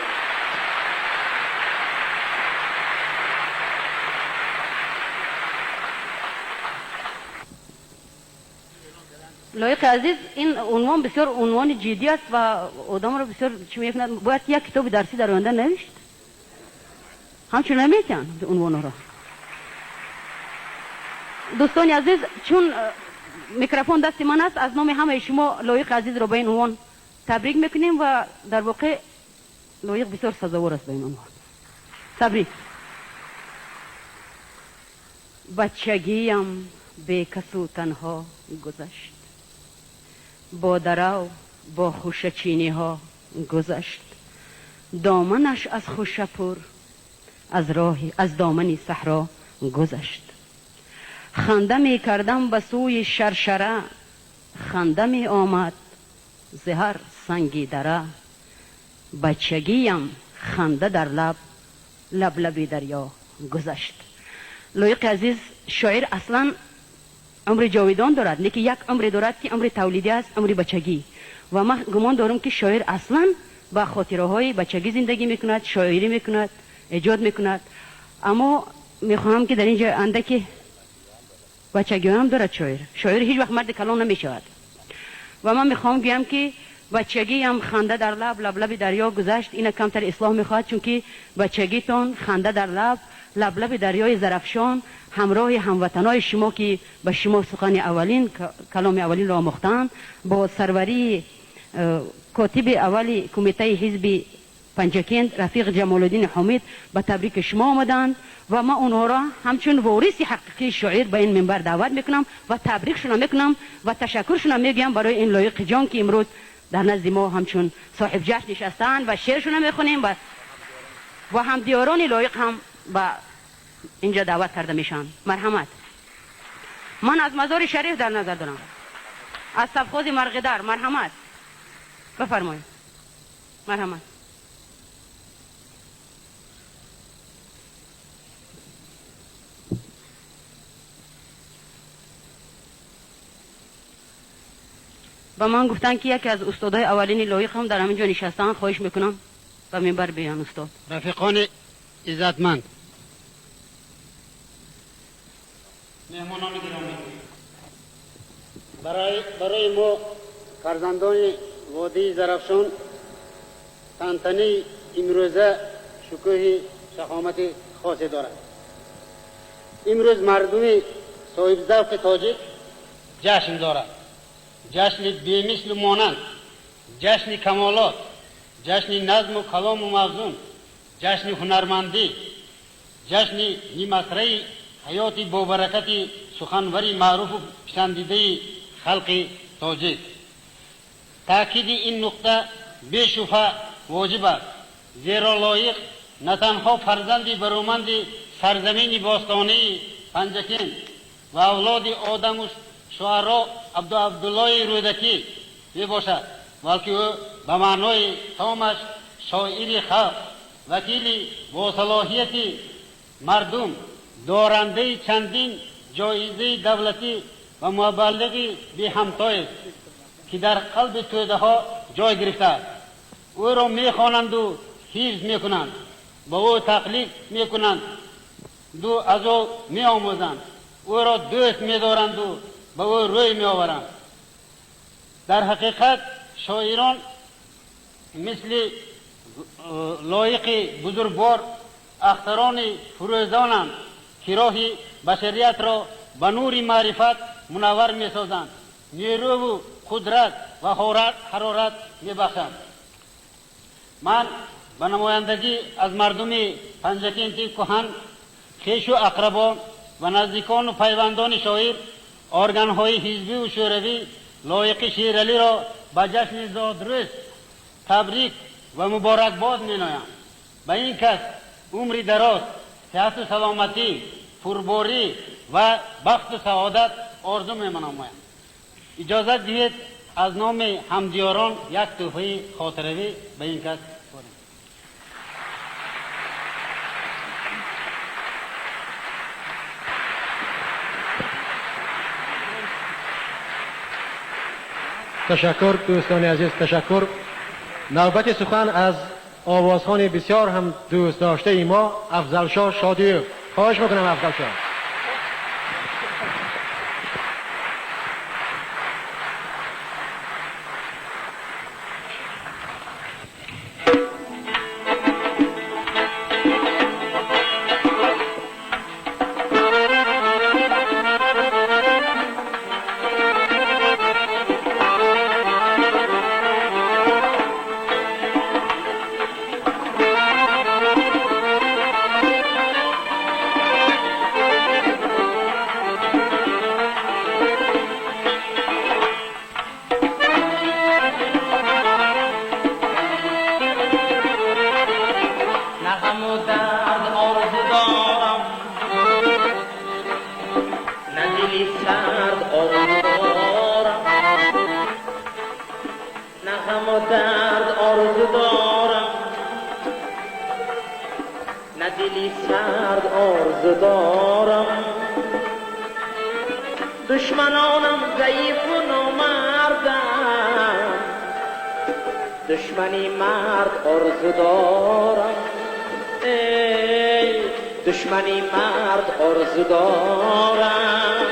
لایق عزیز، این عنوان بسیار عنوان جدی است و آدم را بسیار چی میکند. باید یک کتاب درسی در آینده نوشت، همچون نمیتن عنوان را. دوستان عزیز، چون میکروفون دست من است، از نام همه شما لایق عزیز را به این عنوان تبریک میکنیم و در واقع لایق بسیار سزاوار است به این عنوان. تبریک. بچگیم بی کس و تنها گذشت، با درو با خوشچینی ها گذشت، دامنش از خوشه پر از راه از دامن صحرا گذشت. خنده می کردم به سوی شرشره، خنده می آمد ز هر سنگی دره، بچگیم خنده در لب، لب لبی دریا گذشت. لایق عزیز، شاعر اصلا عمر جاویدان دارد، لیکن یک عمر دارد که عمر تولیدی است، عمر بچگی. و من گمان دارم که شاعر اصلا با خاطره های بچگی زندگی میکند، شاعری میکند، ایجاد میکند. اما میخواهم که در اینجا اندکی بچگی هم دارد شاعر. شاعر هیچ وقت مرد کلان نمیشود. و من میخوام گویم که بچگی هم خنده در لب، لب لب دریا گذشت، اینا کمتر اصلاح میخواد، چون که بچگیتون خنده در لب، لب لب دریای زرافشان همراه هموطنای شما که به شما سخن اولین، کلام اولین را آموختند، با سروری کاتب اول کمیته حزب پنجکند رفیق جمال الدین حمید به تبریک شما آمدند و ما اونها را همچون وارث حقیقی شاعر به این منبر دعوت میکنم و تبریکشون میکنم و تشکرشون میگم برای این لایق جان که امروز در نزد ما همچون صاحب جشن نشستند و شعرشون میخونیم و همدیاران لایق هم به اینجا دعوت کرده میشن. مرحمت. من از مزار شریف در نظر دارم، از سفخوز مرغدر. مرحمت بفرمایید. مرحمت. به من گفتن که یکی از استادای اولین لایق هم در همینجا نشستن، خواهش میکنم به منبر بیان استاد. رفیقان عزتمند، مهمانان گرامی، برای ما فرزندان وادی زرافشان تنتنه امروزه شکوه شهامت خاصی دارد. امروز مردم صاحب ذوق تاجیک جشن دارد، جشن بی‌مثل و مانند، جشن کمالات، جشن نظم و کلام و موزون، جشن هنرمندی، جشن نیمسره حیات با برکت سخنوری معروف و پسندیده خلق تاجیک. تأکید این نقطه بی‌شبهه واجب است، زیرا لایق نه تنها فرزند برومند سرزمین باستانی پنجکند و اولاد آدم و شعرا عبدالله رودکی می باشد، بلکه او به معنای تامش شاعر خلق، وکیل با صلاحیت مردم، دارنده چندین جایزه دولتی و مبلغ بی همتای است که در قلب توده ها جای گرفته است. او را میخوانند و حفظ میکنند، با او تقلید میکنند، دو از او میآموزند، او را دوست میدارند و به او روی میآورند. در حقیقت شاعران مثل لایق بزرگوار اختران فروزانند که راه بشریت را به نور معرفت منور میسازند، نیرو و قدرت و حرارت میبخشند. من به نمایندگی از مردم پنجکند کهن، خویش و اقربا و نزدیکان و پیوندان شاعر، ارگانهای حزبی و شوروی لایق شیرعلی را به جشن زادروز تبریک و مبارکباد مینایم. به این کس عمری دراز، صحت و سلامتی، پرباری و بخت و سعادت آرزو می‌نمایم. اجازه دهید از نام همدیاران یک تحفه خاطروی به این کس کنیم. تشکر دوستان عزیز، تشکر. نوبت سخن از آوازخوان بسیار هم دوست داشته ای ما، افضل شاه شادیوف. خواهش میکنم افضل شاه. دلی سرد آرزو دارم. دشمنانم ضعیف و نامردم، دشمنی مرد آرزو دارم. ای دشمنی مرد آرزو دارم.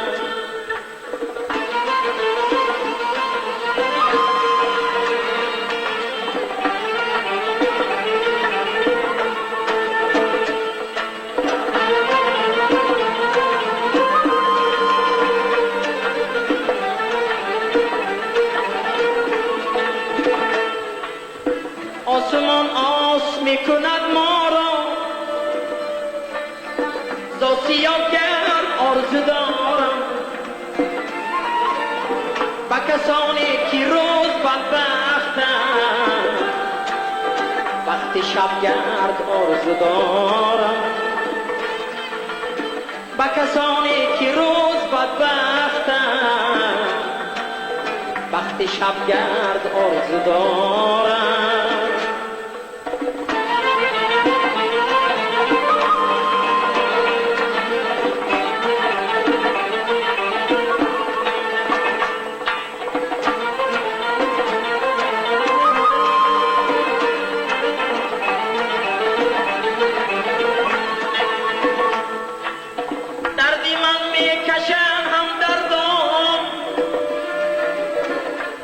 آسمان آس میکند ما را، زاسیا گرد آرزو دارم. با کسانی که روز بدبختم، وقتی شب گرد آرزو دارم. با کسانی که روز بدبختم، وقتی شب گرد آرزو دارم. دردی من میکشم هم دردم،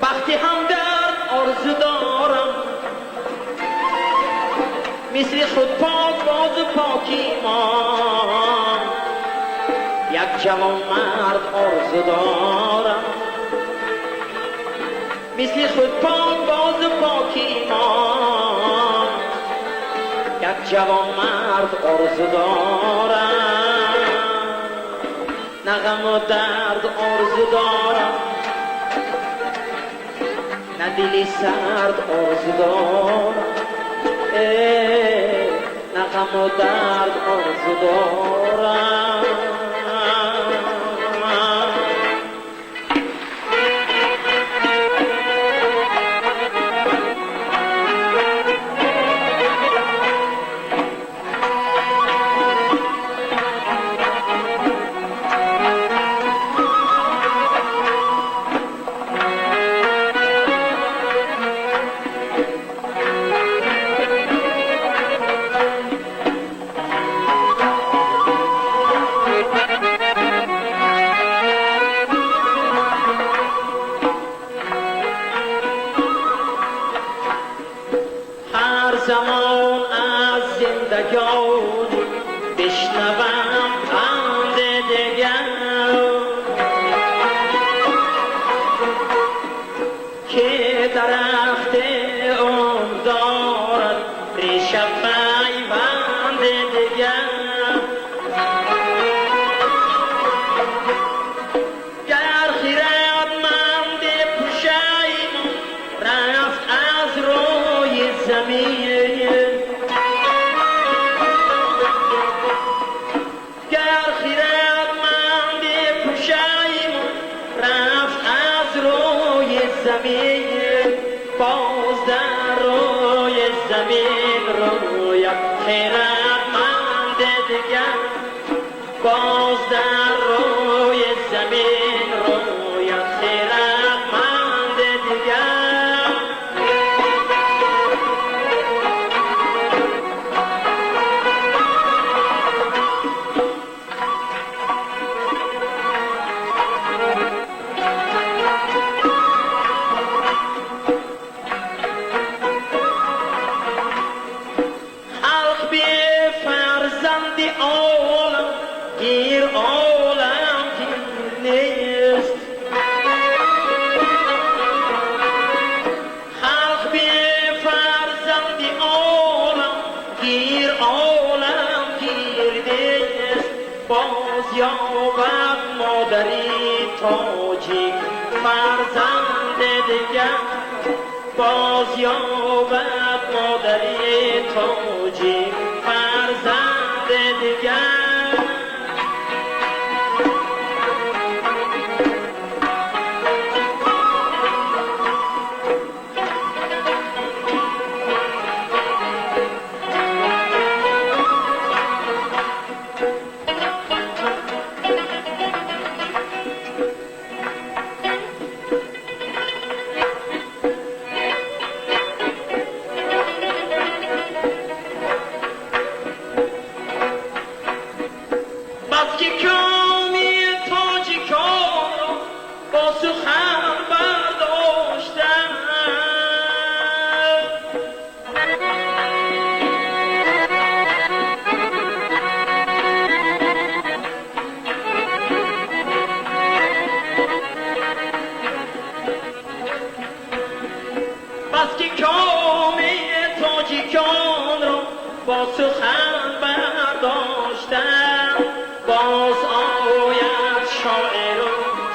بختی هم درد آرزو دارم. مثل خود پاک باز پاکی ما، یک جوان مرد آرزو دارم. مثل خود پاک باز پاکی ما، یک جوان مرد آرزو دارم. نه غم و درد آرزو دارم، نه دلی سرد آرزو دارم. نه غم و درد آرزو دارم. هر زمان از زندگان بشنوم پند دگر، که درخت عمر دارد ریشه پیوند دگر. گر خردمند پشیمان رفت از روی زمین، گر خردمند پشیمان رفت از روی زمین، باز در روی زمین روید خردمند دگر. باز در روی زمین روید خردمند دگر. خلق بی فرزند عالم گیر عالم گیر نیست، خلق بی فرزند عالم گیر عالم گیر نیست. باز یابد مادری تاجیک فرزند دگر، باز یابد مادری تاجیک فرزند دگر. сухан бардоштам. Бас ки коми тоҷиконро бо сухан бардоштам, боз ояд шоиру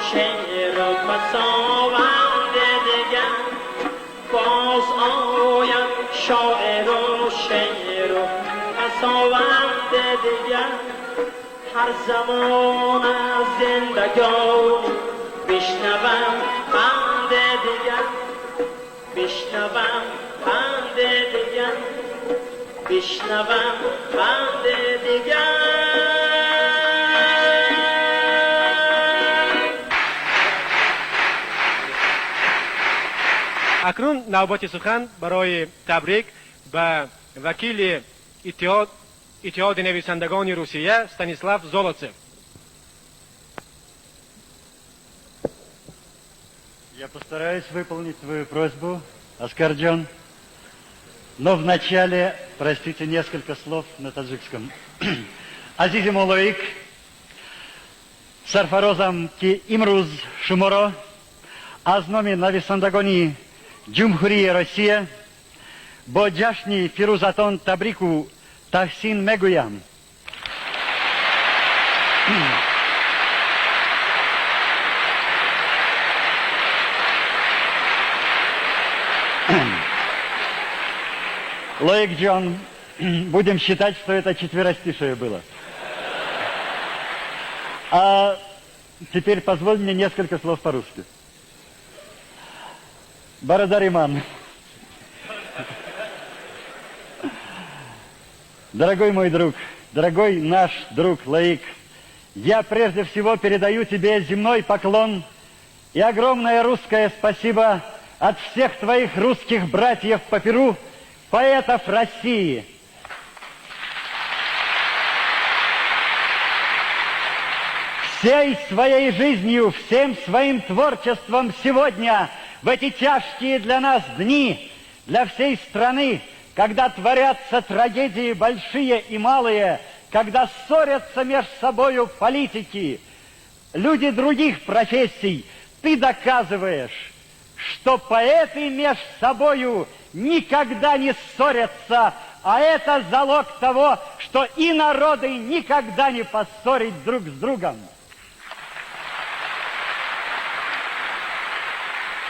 шеъру пасованди дигар, боз ояд шоиру шеъру пасованди дигар. Ҳар замон аз зиндагонӣ бишнавам панди дигар, бишнавам панди дигар, бишнавам панди дигар. Акнун навбати сухан барои табрик ба вакили Иттиҳоди нависандагони Русия Станислав Золотцев. Я постараюсь выполнить твою просьбу, Аскарджон. Но вначале, простите, несколько слов на таджикском. Азизи мо Лоик, сарфарозам ки имрӯз шуморо аз номи нависандагони Ҷумҳурии Россия бо ҷашни фирӯзатон табрику таҳсин мегӯям. Лоик Джон, будем считать, что это четверостишее было. А теперь позволь мне несколько слов по-русски. Бародари ман. Дорогой мой друг, дорогой наш друг Лоик, я прежде всего передаю тебе земной поклон и огромное русское спасибо от всех твоих русских братьев по перу, поэтов России. Всей своей жизнью, всем своим творчеством сегодня, в эти тяжкие для нас дни, для всей страны, когда творятся трагедии большие и малые, когда ссорятся между собою политики, люди других профессий, ты доказываешь, что поэты между собою никогда не ссорятся, а это залог того, что и народы никогда не поссорить друг с другом.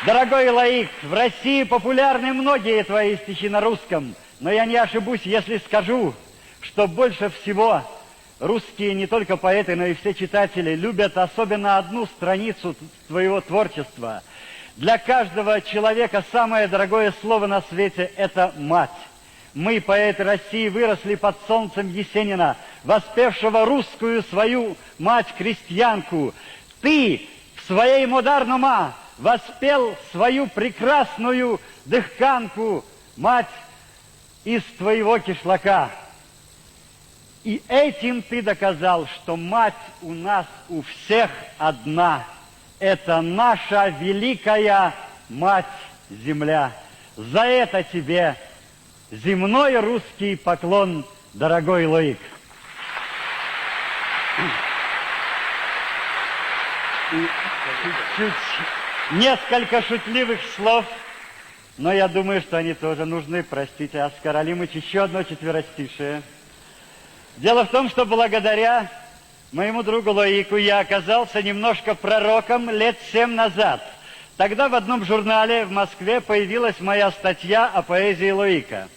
Дорогой Лоик, в России популярны многие твои стихи на русском, но я не ошибусь, если скажу, что больше всего русские не только поэты, но и все читатели любят особенно одну страницу твоего творчества. Для каждого человека самое дорогое слово на свете – это мать. Мы, поэты России, выросли под солнцем Есенина, воспевшего русскую свою мать-крестьянку. Ты в своей Модарнума воспел свою прекрасную дыхканку, мать из твоего кишлака. И этим ты доказал, что мать у нас у всех одна. Это наша великая мать-земля. За это тебе земной русский поклон, дорогой Лоик. И чуть-чуть, несколько шутливых слов, но я думаю, что они тоже нужны. Простите, Аскар Алимович, еще одно четверостишее. Дело в том, что благодаря моему другу Лоику я оказался немножко пророком лет 7 назад. Тогда в одном журнале в Москве появилась моя статья о поэзии Лоика.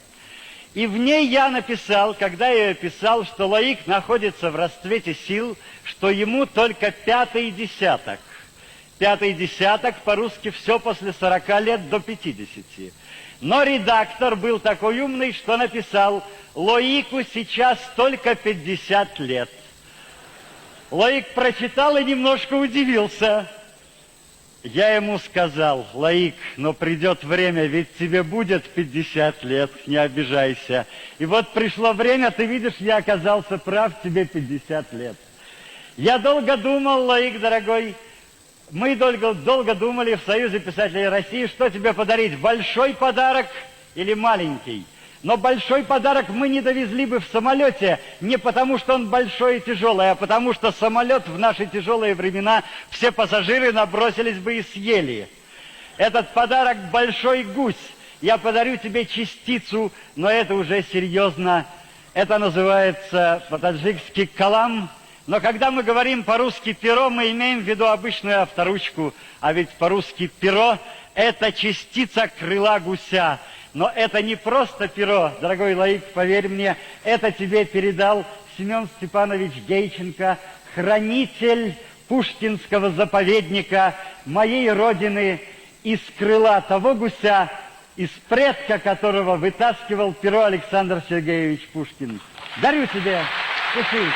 И в ней я написал, когда я ее писал, что Лоик находится в расцвете сил, что ему только 5-й десяток. 5-й десяток по-русски все после 40 лет до 50. Но редактор был такой умный, что написал: Лоику сейчас только 50 лет. Лоик прочитал и немножко удивился. Я ему сказал: Лоик, но придет время, ведь тебе будет 50 лет, не обижайся. И вот пришло время, ты видишь, я оказался прав, тебе 50 лет. Я долго думал, Лоик, дорогой, Мы долго, долго думали в Союзе писателей России, что тебе подарить, большой подарок или маленький. Но большой подарок мы не довезли бы в самолете не потому, что он большой и тяжелый, а потому что самолет в наши тяжелые времена все пассажиры набросились бы и съели. Этот подарок «Большой гусь». Я подарю тебе частицу, но это уже серьезно. Это называется по-таджикски «калам». Но когда мы говорим по-русски «перо», мы имеем в виду обычную авторучку. А ведь по-русски «перо» – это частица крыла гуся. Но это не просто перо, дорогой Лаик, поверь мне, это тебе передал Семен Степанович Гейченко, хранитель Пушкинского заповедника моей родины, из крыла того гуся, из предка которого вытаскивал перо Александр Сергеевич Пушкин. Дарю тебе, пиши.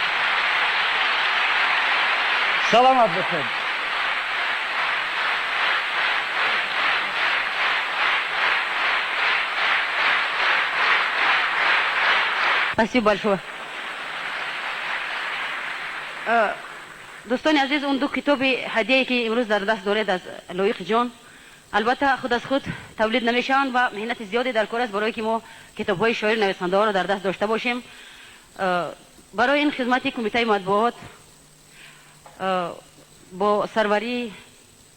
Саламат бошед. Спасибо большое. Дӯстони азиз, он ду китоби ҳадияе, ки имрӯз дар даст доред аз Лоиқ ҷон, албатта худ аз худ тавлид намешаванд ва меҳнати зиёде дар кор аст, барое ки мо китобҳои шоир нависандаҳоро дар даст дошта бошем. Барои ин хизмати кумитаи матбуот бо сарварии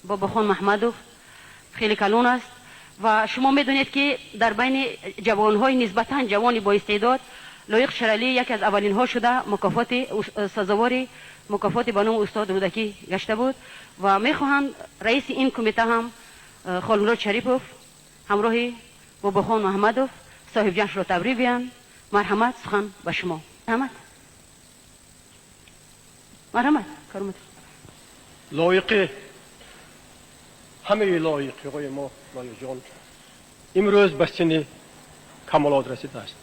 Бобохон Маҳмадов хеле калон аст. Ва шумо медонед, ки дар байни ҷавонҳои нисбатан ҷавони боистеъдод Лоиқ Шералӣ яке аз аввалинҳо шуда мукофоти сазовори мукофоти ба номи устод Рӯдакӣ гашта буд. Ва мехоҳанд раиси ин кумита ҳам Холмурод Шарипов ҳамроҳи Бобохон Маҳмадов соҳибҷашнро табрик гӯянд. Марҳамат, сухан ба шумо. Марҳамат, марҳамат, каромат. Лоиқи ҳамаи лоиқиҳои мо, Лоиқҷон имрӯз ба синни камолот расидааст.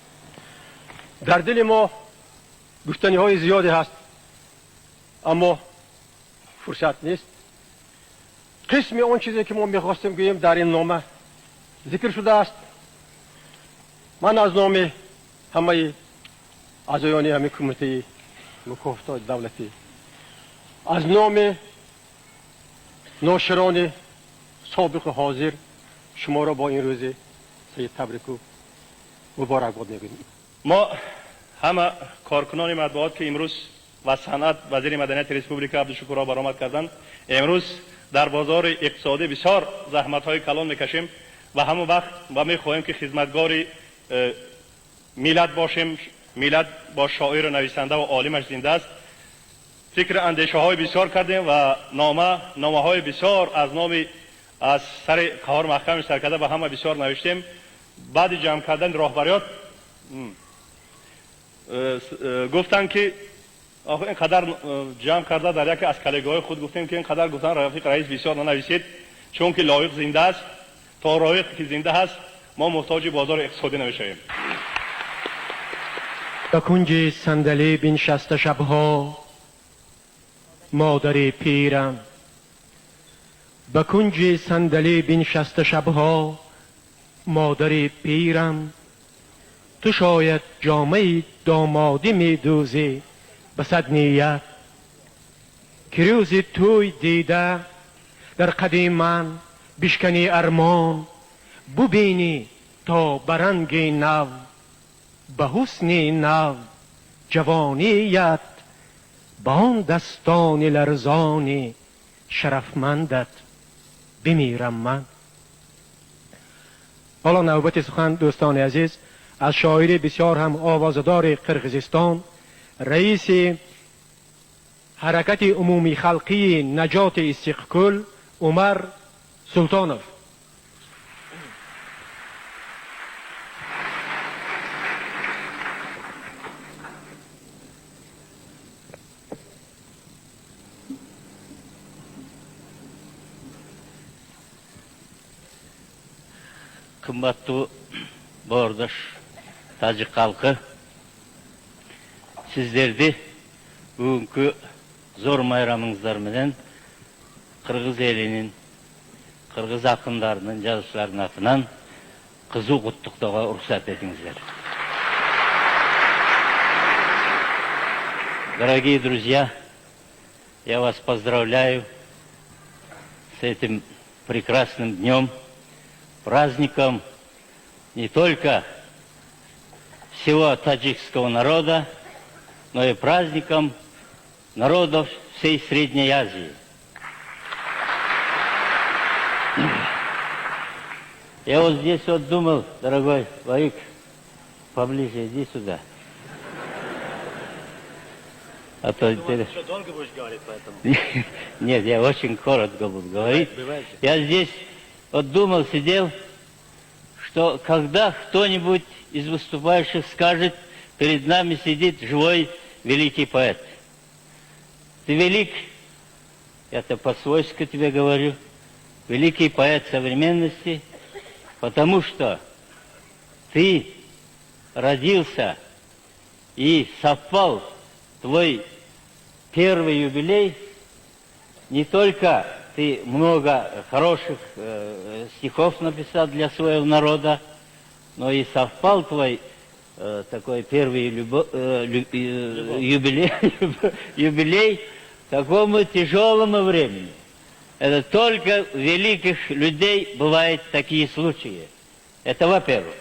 Дар дили мо гуфтаниҳои зиёде ҳаст, аммо фурсат нест. Қисми он чизе, ки мо мехостем гӯем, дар ин нома зикр шудааст. Ман аз номи ҳамаи аъзоёни ҳамин кумитаи мукофототи давлатӣ, аз номи ноширони собиқу ҳозир шуморо бо ин рӯзи саид табрику муборакбод мегӯем. Мо ҳама коркунони матбуот, ки имрӯз ва санъат вазири маданияти республика Абдушукуров баромад карданд, имрӯз дар бозори иқтисодӣ бисёр заҳматҳои калон мекашем ва ҳамон вақт ва мехоҳем, ки хизматгори миллат бошем. Миллат бо шоиру нависанда ва олимаш зинда аст. Фикру андешаҳои бисёр кардем ва нома номаҳои бисёр аз номи аз сари Қаҳор Маҳками саркарда ба ҳама бисёр навиштем. Баъди ҷамъ кардани роҳбариёт гуфтанд, ки ин қадар ҷамъ карда, дар яке аз коллегаҳои худ гуфтем, ки ин қадар гуфтан, рафиқ раис, бисёр нанависед, чунки Лоиқ зинда аст. То Лоиқ ки зинда ҳаст, мо муҳтоҷи бозори иқтисодӣ намешавем. Ба кунҷи сандалӣ биншаста шабҳо модари пирам, ба кунҷи сандалӣ биншаста шабҳо модари пирам, ту шояд ҷомаи домодӣ медӯзӣ ба сад ният, ки рӯзи тӯй дида дар қади ман бишканӣ армон, бубинӣ то ба ранги нав, ба ҳусни нав ҷавоният, ба он дастони ларзони шарафмандат бимирам ман. Ҳоло навбати сухан, дӯстони азиз, аз шоири бисёр ҳам овозадори Қирғизистон, раиси ҳаракати умумихалқии наҷоти Иссиқкӯл Умар Султонов. Кымбаттуу боордош тажик калкы, сиздерди бүгүнкү зор майрамыңыздар менен кыргыз элинин, кыргыз акындарынын, жазуучуларынын атынан кызуу куттуктоого уруксат этиңиздер. Дорогие друзья, я вас поздравляю С этим прекрасным днем, праздником не только всего таджикского народа, но и праздником народов всей Средней Азии. Я вот здесь вот думал, дорогой Лаик, поближе иди сюда. А то Думаю, еще долго будешь говорить, поэтому. Нет, я очень коротко буду говорить. Бывает. Я здесь вот думал, сидел, что когда кто-нибудь из выступающих скажет, перед нами сидит живой великий поэт. Ты велик, это по-свойски тебе говорю, великий поэт современности, потому что ты родился и совпал твой первый юбилей, не только ты много хороших стихов написал для своего народа, но и совпал твой такой первый юбилей, юбилей такому тяжелому времени. Это только у великих людей бывают такие случаи. Это во-первых.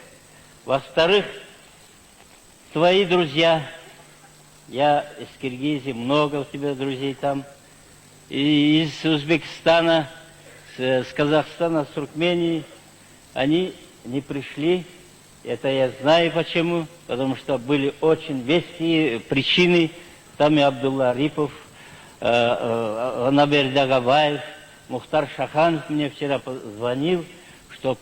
Во-вторых, твои друзья, я из Киргизии, много у тебя друзей там, и из Узбекистана, с Казахстана, с Туркмении, они не пришли. Это я знаю почему, потому что были очень веские причины. Там и Абдулла Арипов, Анабер Дагабаев, Мухтар Шаханов мне вчера позвонил, что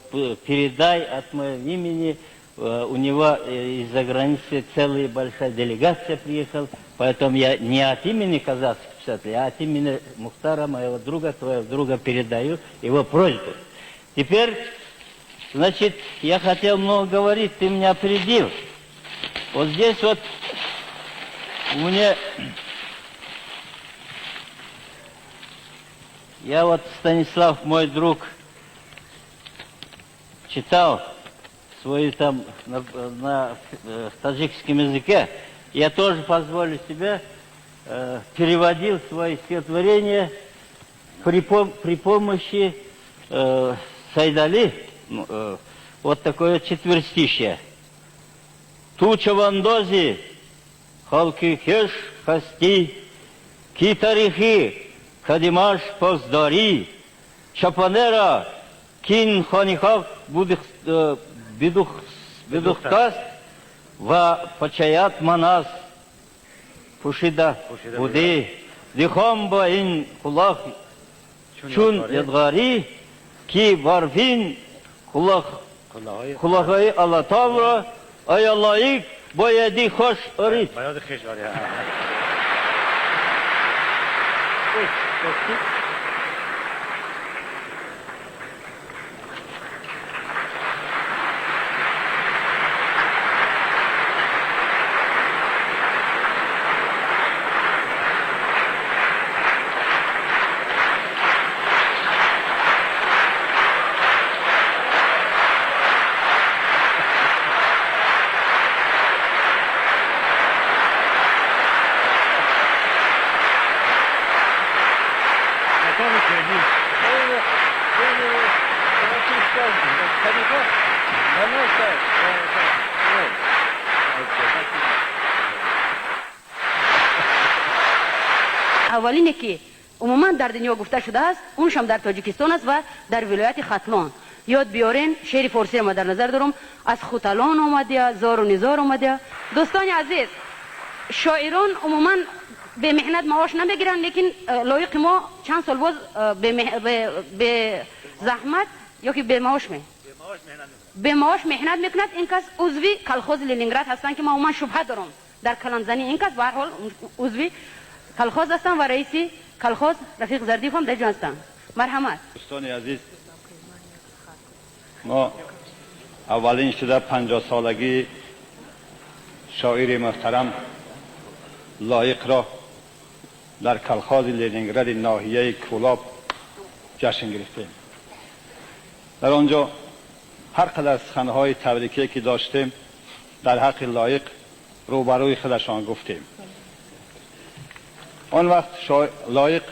передай от моего имени, у него из-за границы целая большая делегация приехала, поэтому я не от имени казахских писателей, а от имени Мухтара, моего друга, твоего друга, передаю его просьбу. Теперь, значит, я хотел много говорить, ты меня опередил. Вот здесь вот у меня... Я вот, Станислав, мой друг, читал свою там на таджикском языке. Я тоже позволю себе, переводил свои стихотворения при помощи Сайдали. Вот такое четверстишье. Ту чавандози, халки хеш хасти, ки тарихи, кадимаш поздари, чапанера, кин ханихав бидухтаст, ва пачаят манас, пушида буди, дихом ба ин кулах чун ядгари, ки барфин кулах кулахай алатавра, ая лаик бояди хош орит. اولینه که عموما در دنیا گفته شده است اونشم در تاجیکستان است و در ولایت ختلان. یاد بیارین شعر فارسی ما در نظر دارم، از خوتلان آمده، زار و نزار آمده. دوستان عزیز، شاعران عموما به محنت معاش نمیگیرن، لیکن لایق ما چند سال باز به زحمت یا که به معاش به معاش محنت میکند. این کس عضوی کلخوز لنینگراد هستند که ما عموما شبهه دارم در کلامزنی این کس، به هر حال عضوی کلخوز هستم و رئیسی کلخوز رفیق زردیف هم در جا هستم. مرحمت. دوستان عزیز، ما اولین شده 50 سالگی شاعر محترم لایق را در کلخاز لنینگراد ناحیه کولاب جشن گرفتیم. در آنجا هر قدر سخنهای تبریکی که داشتیم در حق لایق روبروی خودشان گفتیم. آن وقت لایق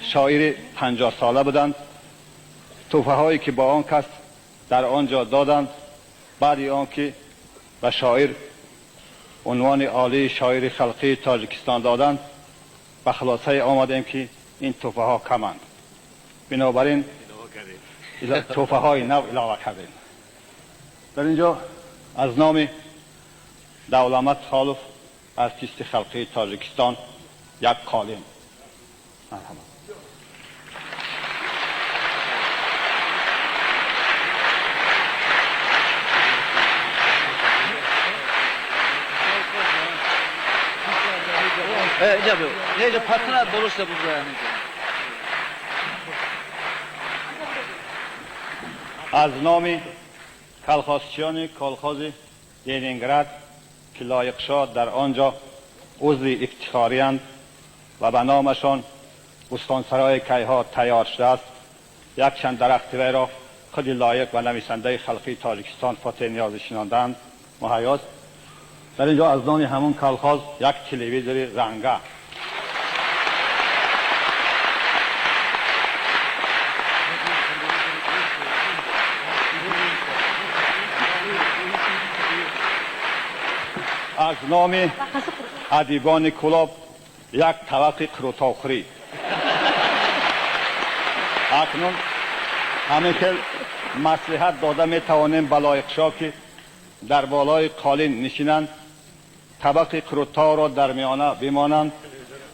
شاعر 50 ساله بودند. تحفه هایی که با آن کس در آنجا دادند، بعد آن که به شاعر عنوان عالی شاعر خلقی تاجیکستان دادند، به خلاصه آمدیم که این تحفه ها کمند، بنابراین تحفه های نو علاوه کردیم. در اینجا از نام دولت خالف ارتیست خلقی تاجیکستان یک قالین. مرحبا. از نام کلخازچیان کلخاز لنینگراد که لایق شاد در آنجا عضو افتخاری اند و به نامشان بستانسرای کیها تیار شده است، یک چند درخت وی را خود لایق و نویسنده خلقی تاجیکستان فاتح نیازی شناندند مهیاست. در اینجا از نام همون کلخاز یک تلویزیون رنگه. از نام ادیبان کلاب یک طبق قروتاخوری. اکنون همین که مصلحت داده می توانیم به لایق شاه که در بالای قالین نشینند، طبق قروتا را در میانه بمانند،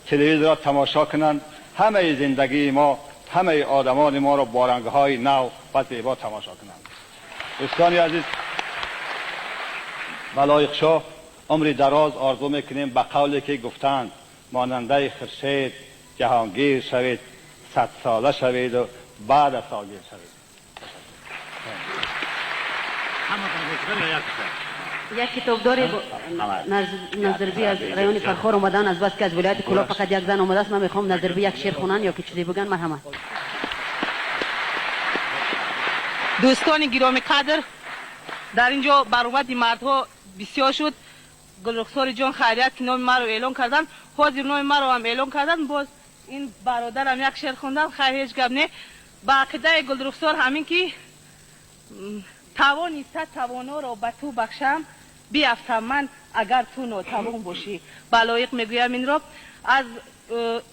تلویزیون را تماشا کنند، همه زندگی ما، همه آدمان ما را با رنگ‌های نو و زیبا تماشا کنند. دوستان عزیز، به لایق شاه عمری دراز آرزو میکنیم. به قولی که گفتند ماننده خورشید جهانگیر شوید، 100 ساله شوید و بعد از سالگیر شوید. یک کتابدار نظربی از رایون فرخار اومدن، از بس که از ولایت کلاب فقط یک زن اومده است، من میخوام نظربی یک شعر خونن یا که چیزی بگن. مرحمت. دوستان گرامی قدر، در اینجا برآمد مردها بسیار شد. گلرخسار جان خیریت که نام مرا اعلان کردن، حاضر نام مرا هم اعلان کردن. باز این برادرم یک شعر خوندن، خیر هیچ گپ نه. با عقیده گلرخسار همین که توانی صد توانا را به تو بخشم، بیافتم من اگر تو ناتوان باشی. با لایق میگویم این را از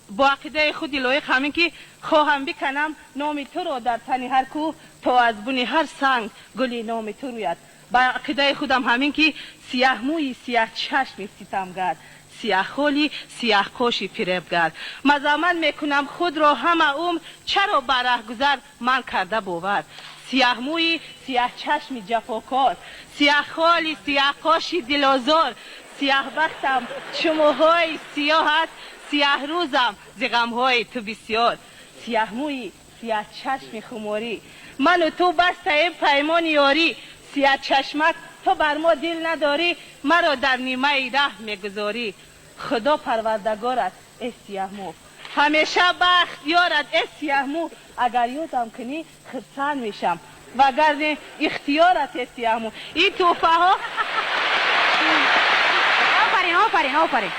با عقیده خودی لایق همین که خواهم بکنم نام تو را در تن هر کوه، تا از بن هر سنگ گلی نام تو روید. با عقیده خودم همین که سیاه موی سیاه چشم ستمگر، سیاه خالی سیاه قاشی فریبگر، مزامن میکنم خود را همه عمر، چرا بر گذر من کرده باور. سیاه موی سیاه چشم جفاکار، سیاه خالی سیاه قاشی دلازار، سیاه بختم چموهای سیاه است، سیاه روزم ز غمهای تو بسیار. سیاه موی سیاه چشم خماری، من و تو بسته پیمان یاری، سیاه چشمک تو بر ما دل نداری، مرا در نیمه ره میگذاری. خدا پروردگارت ای سیاه مو، همیشه بخت یارت ای سیاه مو، اگر یادم کنی خرسند میشم وگرنه اختیارت ای سیاه مو. این توفه ها آفرین آفرین آفرین.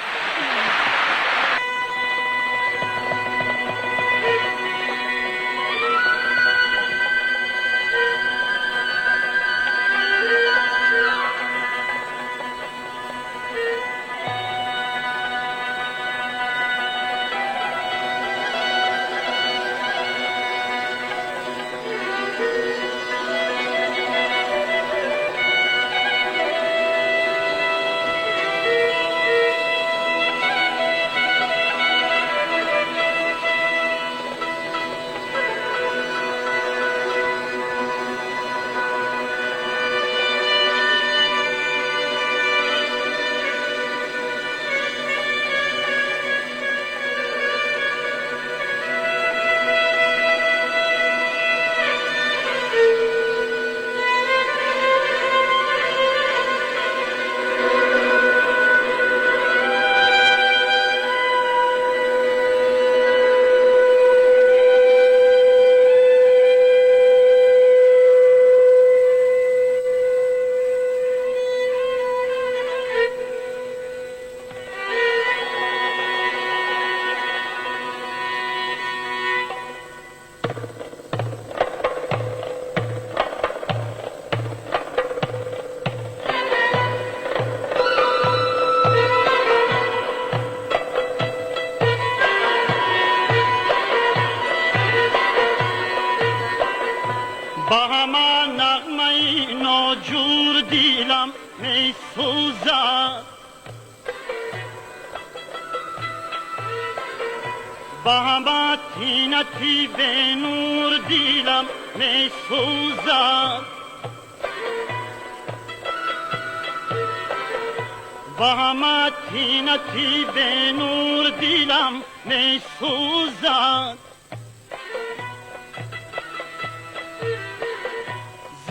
Ба ҳама нағмаи ноҷур дилам месӯзад, ба ҳама тинати бенур дилам месӯзад, ба ҳама тинати бенур дилам месӯзад.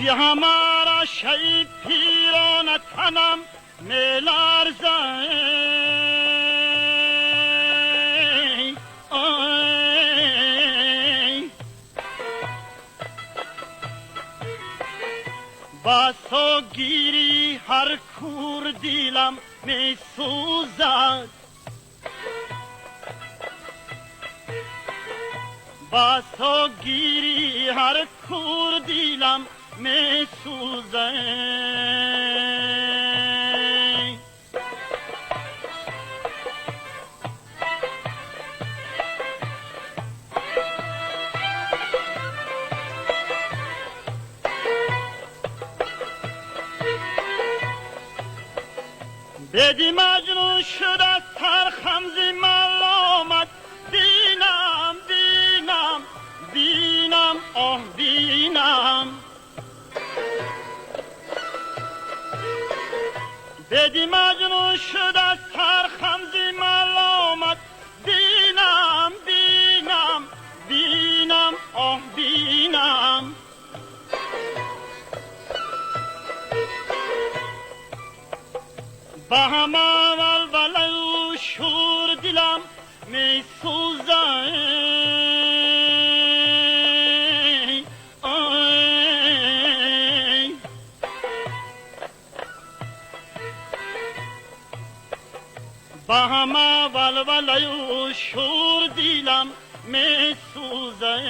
Зи ҳама рашаи пирона танам меларзад. Ба согири ҳар кур дилам месӯзад, ба согири ҳар кур дилам месӯзад. Беди маҷнун шуда сархамзи маломат, бинам, бинам, бинам, оҳ бинам. Беди маҷнун шуда сархамзи маломат, бинам, бинам, бинам, оҳ бинам. Ба ҳама валвалаю шур дилам месӯзад. Ба ҳама валвалаю шур дилам месӯзад.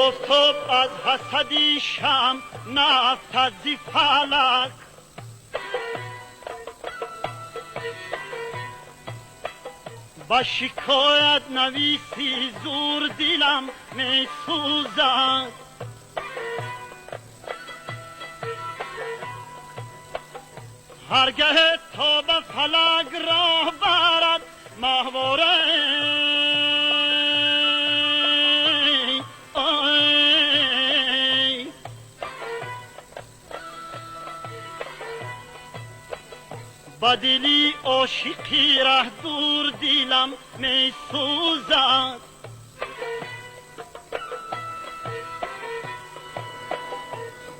Офтоб аз ҳасади шам нафтад зи фалак, ба шикоят нависи зур дилам месӯзад. Ҳаргаҳ то ба фалак роҳ барад маҳвора, ба дили ошиқи раҳ дур дилам месӯзад.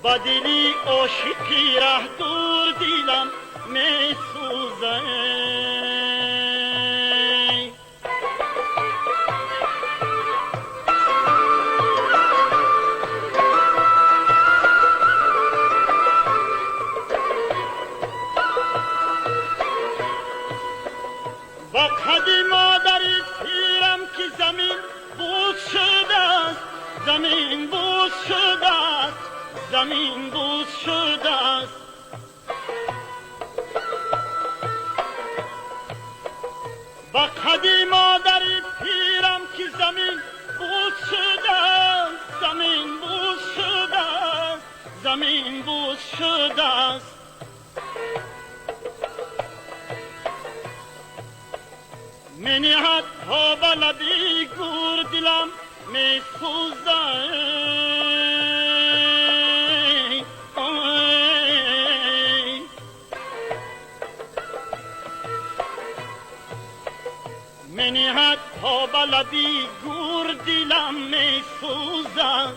Ба дили ошиқи раҳ дур дилам месӯзад. Ба қади модари пирам ки замин буз шудааст, замин буз шудааст, замин буз шудааст. Ба қади модари пирам ки замин буз шудааст, замин буз шудааст, замин буз шудааст. Мениҳад то ба лаби гур дилам месӯзад. Мениҳад то ба лаби гур дилам месӯзад.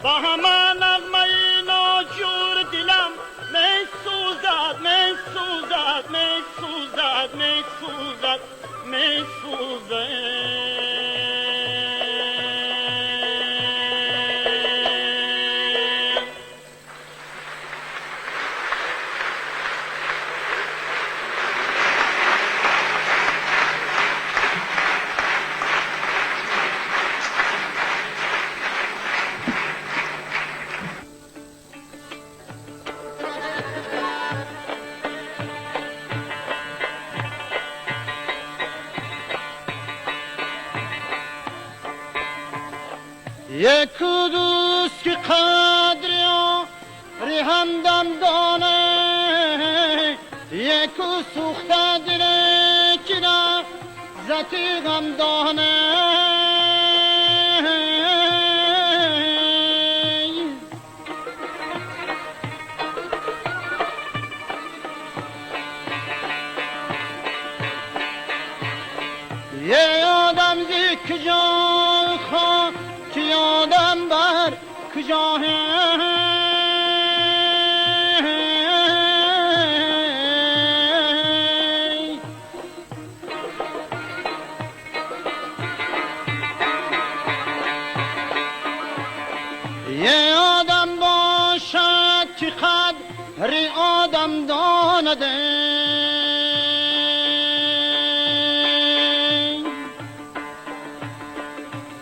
Ба ҳама нағмаи ноҷур дилам месӯзад, месӯзад, месӯзад, месӯзад, месӯзад. Яку дӯст ки қадри ёри ҳамдам дона, яку сӯхта диле ки лаззати ғам дона. یه آدم ز کجا خاک آدم بر کجا. یه آدم باشد که قدر آدم دانده،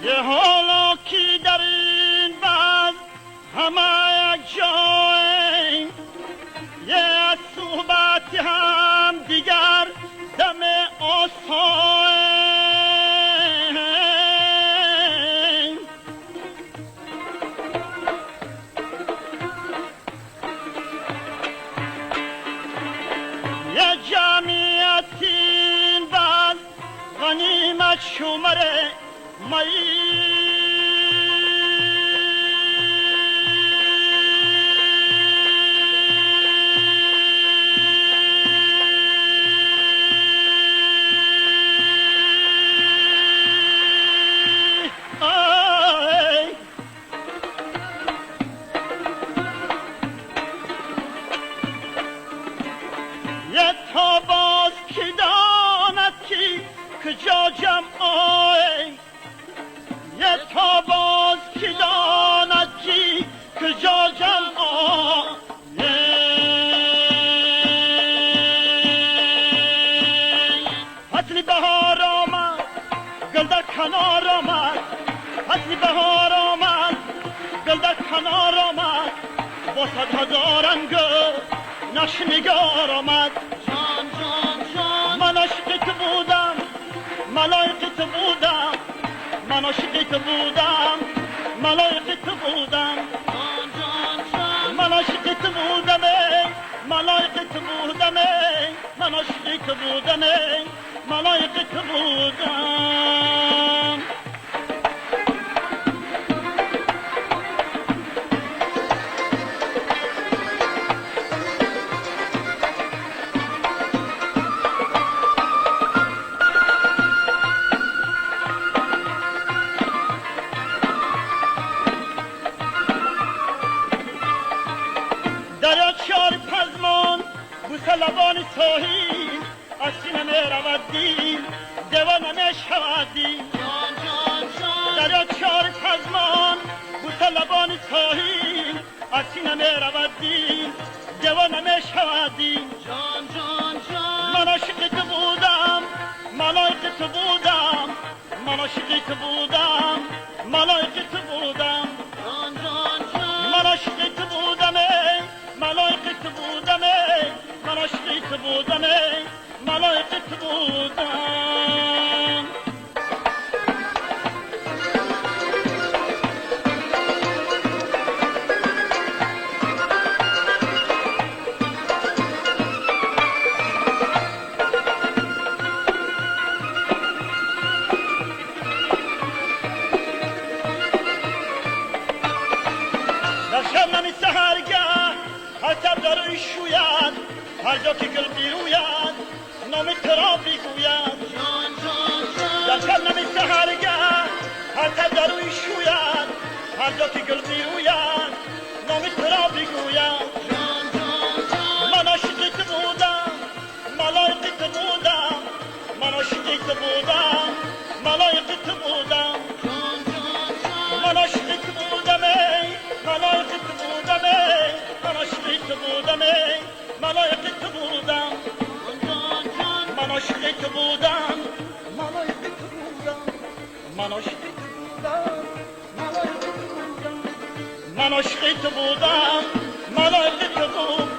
یه حالا کی در این بزم همه یک جاییم، یه از صحبت هم دیگر دم آساییم. یه جمعیت این بزم غنیمت شمره می، یه تا باز کی داند کی کجا جمع آیم، یه تا باز کی داند کی کجا جمع آیم. فصل بهار آمد گل در کنار آمد، فصل بهار آمد گل در کنار آمد، با صد هزار رنگ نقش نگار آمد. جان جان جان من عاشق تو بودم، ملایق تو بودم، من عاشق تو بودم، ملایق تو بودم. جان جان جان من عاشق تو بودم، ملایق تو بودم، من عاشق تو بودم، ملایق تو بودم. دریا چار پزمان بوسه لبان ساحل، از سینه می رود دل دیوانه می شود دل. جان جان جان دریا چار پزمان بوسه لبان ساحل، از سینه می رود دل دیوانه می شود دل. جان جان جان من عاشق تو بودم، ملایق تو بودم، من عاشق تو بودم، ملایق تو بودم. جان جان جان من عاشق تو بودم، ملایق تو بودم، من عاشق تو بودم، ملایق تو بودم. در شبنم سحرگه هر تب در شوید، هر جا که گل بیروید نام تو را بگوید. جان جان جان در شبنم سحرگه هر تب در شوید، هر جا که گل بیروید نام تو را بگوید. جان جان جان من عاشق تو بودم، ملایق تو بودم، من عاشق تو بودم، ملایق تو بودم. جان جان جان من عاشق تو بودم، ملایق تو بودم، من عاشق تو بودم، ملایق تو بودم. جان جان من عاشق تو بودم، ملایق تو بودم، من عاشق تو بودم، ملایق تو بودم، من عاشق تو بودم، ملایق تو بودم.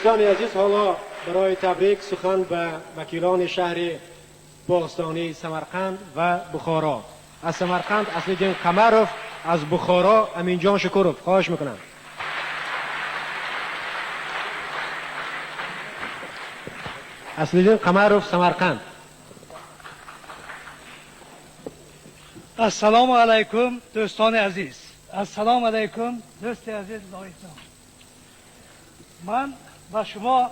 دوستان عزیز، حالا برای تبریک سخن به وکیلان شهر باستانی سمرقند و بخارا. از سمرقند اصلیدین قمروف، از بخارا امین جان شکروف. خواهش میکنم. اصلیدین قمروف، سمرقند. السلام علیکم دوستان عزیز. السلام علیکم دوست عزیز لایق. من با شما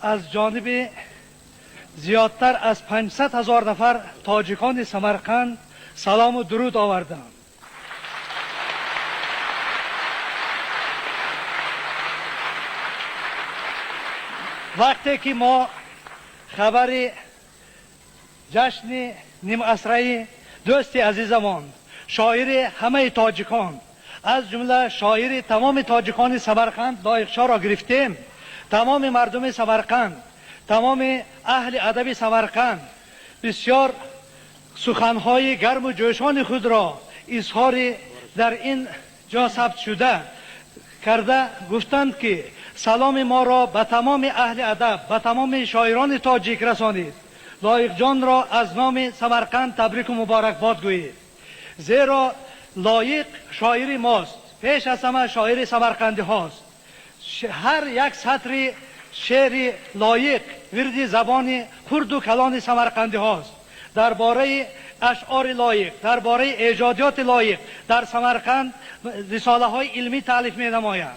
از جانب زیادتر از 500 هزار نفر تاجیکان سمرقند سلام و درود آوردم. وقتی که ما خبر جشن نیم عصره دوست عزیزمان، شاعر همه تاجیکان، از جمله شاعر تمام تاجیکان سمرقند لایق شاه را گرفتیم، تمام مردم سمرقند، تمام اهل ادب سمرقند بسیار سخنهای گرم و جوشان خود را اظهار در این جا ثبت شده کرده گفتند که سلام ما را به تمام اهل ادب، به تمام شاعران تاجیک رسانید. لایق جان را از نام سمرقند تبریک و مبارکباد گویید، زیرا لایق شاعر ماست، پیش از همه شاعر سمرقندی هاست. هر یک سطر شعر لایق ورد زبان خرد و کلان سمرقندی هاست. درباره اشعار لایق، درباره ایجادیات لایق در سمرقند رساله های علمی تالیف می نمایند.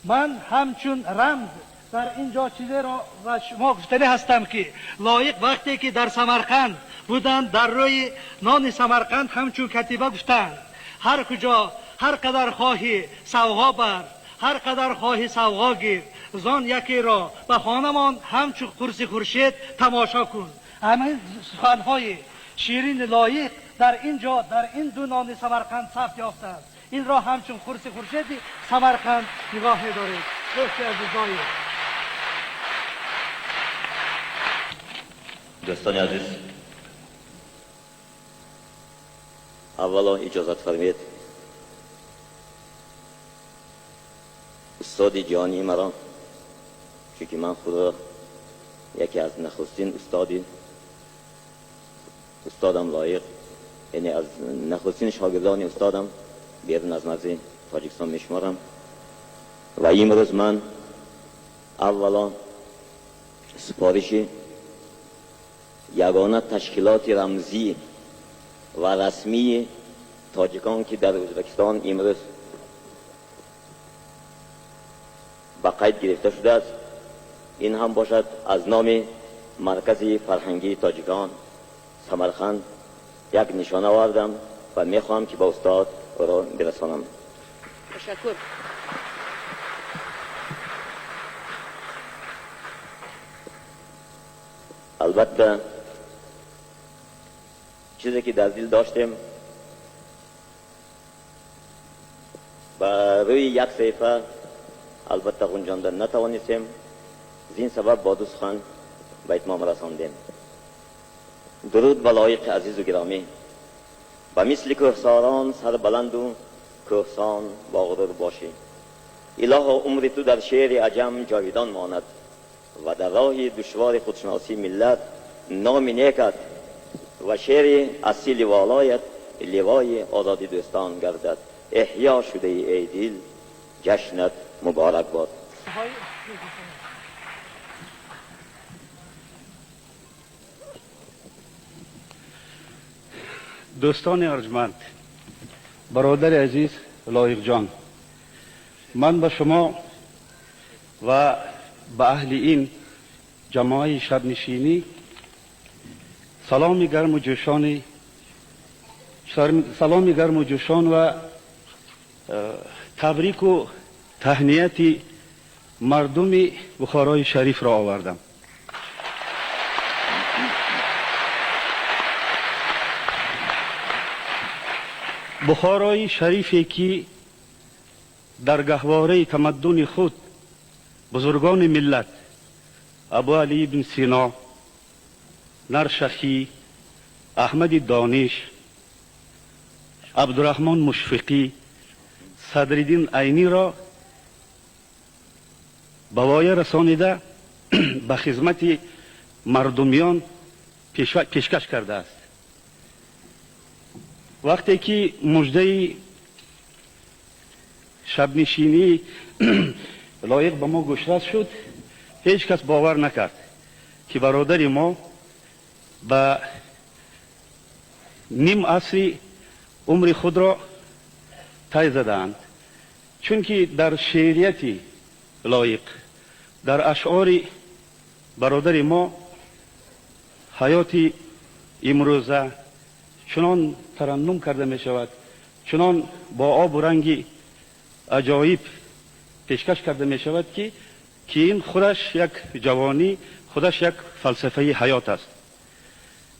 من همچون رمز در اینجا چیزی را و شما گفتنی هستم که لایق وقتی که در سمرقند بودند، در روی نان سمرقند همچون کتیبه گفتند: هر کجا هر قدر خواهی سوغا بر، هر قدر خواهی سوغا گیر، زان یکی را به خانمان همچون قرص خورشید تماشا کن. همین سخنهای شیرین لایق در اینجا در این دو نان سمرقند ثبت یافته است. این را همچون قرص خورشید سمرقند نگاه می‌دارید. دوست عزیز لایق. دوستان عزیز، اولا اجازت فرمید استاد جانی مرا، چون من خود را یکی از نخستین استادم لایق، یعنی از نخستین شاگردان استادم بیرون از مرز تاجیکستان میشمارم و امروز من اولا سپارش یگانه تشکیلات رمزی و رسمی تاجیکان که در ازبکستان امروز به قید گرفته شده است، این هم باشد از نام مرکز فرهنگی تاجیکان سمرقند یک نشانه آوردم و میخواهم که با استاد را برسانم. تشکر. البته چیزی که در دل داشتیم با روی یک صفحه البته گنجاندن نتوانستیم، زین سبب با دو سخن به اتمام رساندیم. درود به لایق عزیز و گرامی، به مثل کوهساران سر بلند و کوهسان با غرور باشی. الها عمر تو در شعر عجم جاویدان ماند و در راه دشوار خودشناسی ملت نام نیکت و شعر اصیل والایت لوای آزادی دوستان گردد. احیا شده ای دل، جشنت مبارک باد. دوستان ارجمند، برادر عزیز لایق جان، من به شما و به اهل این جماعه شب نشینی سلام گرم و جوشان، سلام گرم و جوشان و تبریک و تهنیت مردم بخارای شریف را آوردم. بخارای شریفی که در گهواره تمدن خود بزرگان ملت ابو علی بن سینا، نرشخی، احمد دانش، عبدالرحمن مشفقی، صدرالدین عینی را ба воя расонида ба хизмати мардумиён пешкаш кардааст. Вақте ки муждаи шабнишинии Лоиқ ба мо гӯшрас шуд, ҳеҷ кас бовар накард, ки бародари мо ба ним асри умри худро тай задаанд, чунки дар шеърияти Лоиқ, дар ашъори бародари мо ҳаёти имрӯза чунон тараннум карда мешавад, чунон бо обу ранги аҷоиб пешкаш карда мешавад, ки ин худаш як ҷавонӣ, худаш як фалсафаи ҳаёт аст.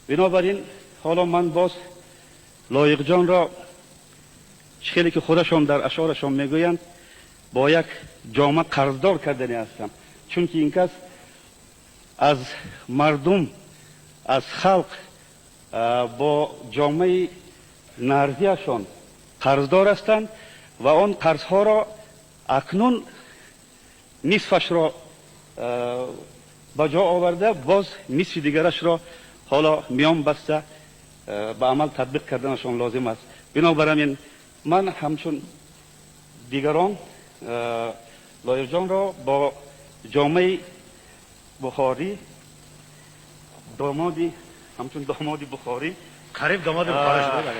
Бинобар ин ҳоло ман боз Лоиқҷонро, хеле ки худашон дар ашъорашон мегӯянд, бо як ҷома қарздор кардани ҳастам, чунки ин кас аз мардум, аз халқ бо ҷомаи нарзиашон қарздор ҳастанд ва он қарзҳоро акнун нисфашро ба ҷо оварда, боз нисфи дигарашро ҳоло миён баста ба амал татбиқ карданашон лозим аст. Бинобар ин ман ҳамчун дигарон Лоиқҷонро бо ҷомаи бухорӣ, домоди, ҳамчун домоди бухорӣ, қариб домоди бухорӣ шуда.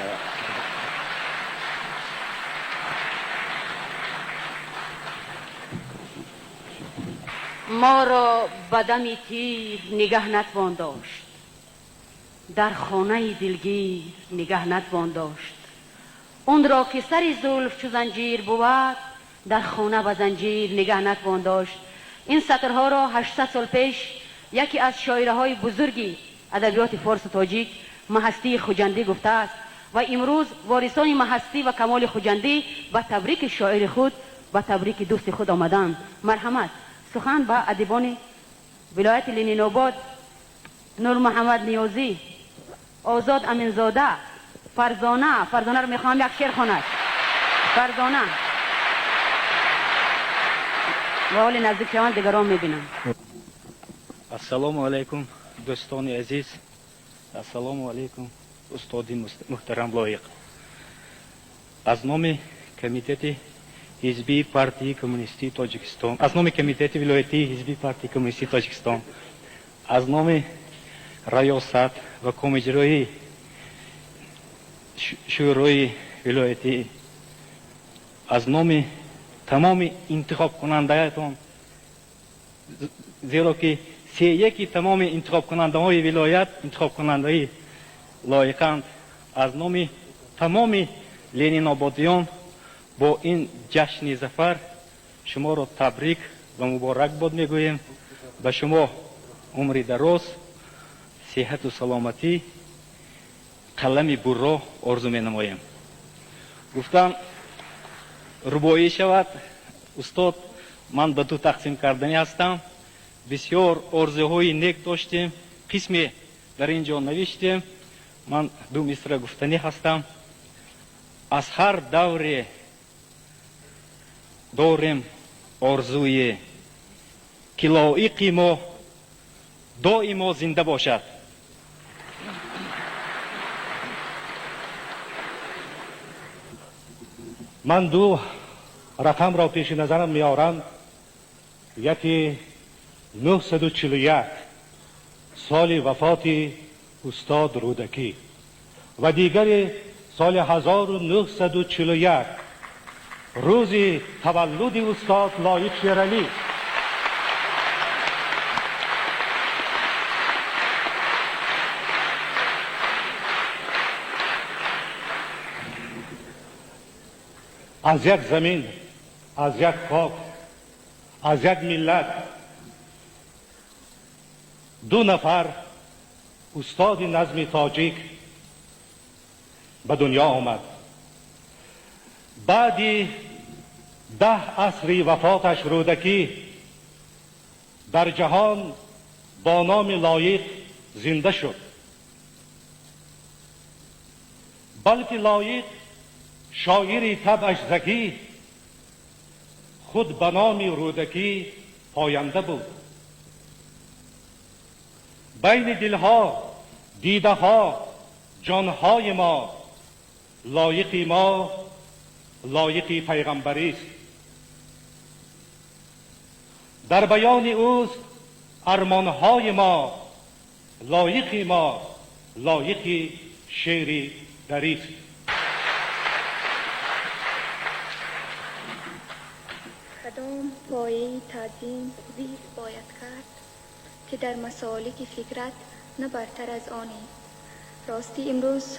Моро ба дами тир нигаҳ натвон дошт, дар хонаи дилгир нигаҳ натвон дошт. Онро ки сари зулф чу занҷир бувад, дар хона ба занҷир нигаҳ натвон дошт. Ин сатрҳоро 800 сол пеш яке аз шоираҳои бузурги адабиёти форсу тоҷик Маҳастии Хуҷандӣ гуфтааст ва имрӯз ворисони Маҳастӣ ва Камоли Хуҷандӣ ба табрики шоири худ, ба табрики дӯсти худ омаданд. Марҳамат, сухан ба адибони вилояти Ленинобод Нурмуҳаммад Ниёзӣ, Озод Аминзода, Фарзона. Фарзонаро мехоҳам як шеър хонад. Фарзона ва ҳоли наздик шаванд, дигарон мебинам. Ассалому алайкум, дӯстони азиз. Ассалому алайкум, устоди муҳтарам Лоиқ. Аз номи Комитети ҳизбии партияи коммунистии Тоҷикистон, аз номи Комитети вилоятии ҳизбии партияи коммунистии Тоҷикистон, аз номи раёсат ва комиҷрои шӯрои вилоятӣ, аз номи тамоми интихобкунандаятон, зеро ки сеяки тамоми интихобкунандаҳои вилоят интихобкунандаи лоиқанд, аз номи тамоми ленинободиён бо ин ҷашни зафар шуморо табрик ва муборакбод мегӯем. Ба шумо умри дароз, сеҳату саломатӣ, қалами бурро орзу менамоем. Гуфтам рубоӣ шавад, устод, ман ба ду тақсим карданӣ ҳастам. Бисёр орзуҳои нек доштем, қисме дар ин ҷо навиштем. Ман ду мисра гуфтанӣ ҳастам. Аз ҳар давре дорем орзуе, ки лоиқи мо доимо зинда бошад. Ман ду рақамро пеши назарам меорам. Яке 941, соли вафоти устод Рӯдакӣ, ва дигаре соли 1941, рӯзи таваллуди устод Лоиқ Шералӣ. Аз як замин, аз як хок, аз як миллат ду нафар устоди назми тоҷик ба дунё омад. Баъди 10 асри вафоташ Рӯдакӣ дар ҷаҳон бо номи Лоиқ зинда шуд. Балки Лоиқ шоири табъаш закӣ, худ ба номи Рӯдакӣ پاینده بود. بین دلها، دیده ها، جانهای ما، لایقی ما لایقی پیغمبری است. در بیان اوست ارمانهای ما، لایقی ما لایقی شعری دری است. کدام پایه تعظیم زیر باید کرد که در مسالک فکرت نه برتر از آنی. راستی امروز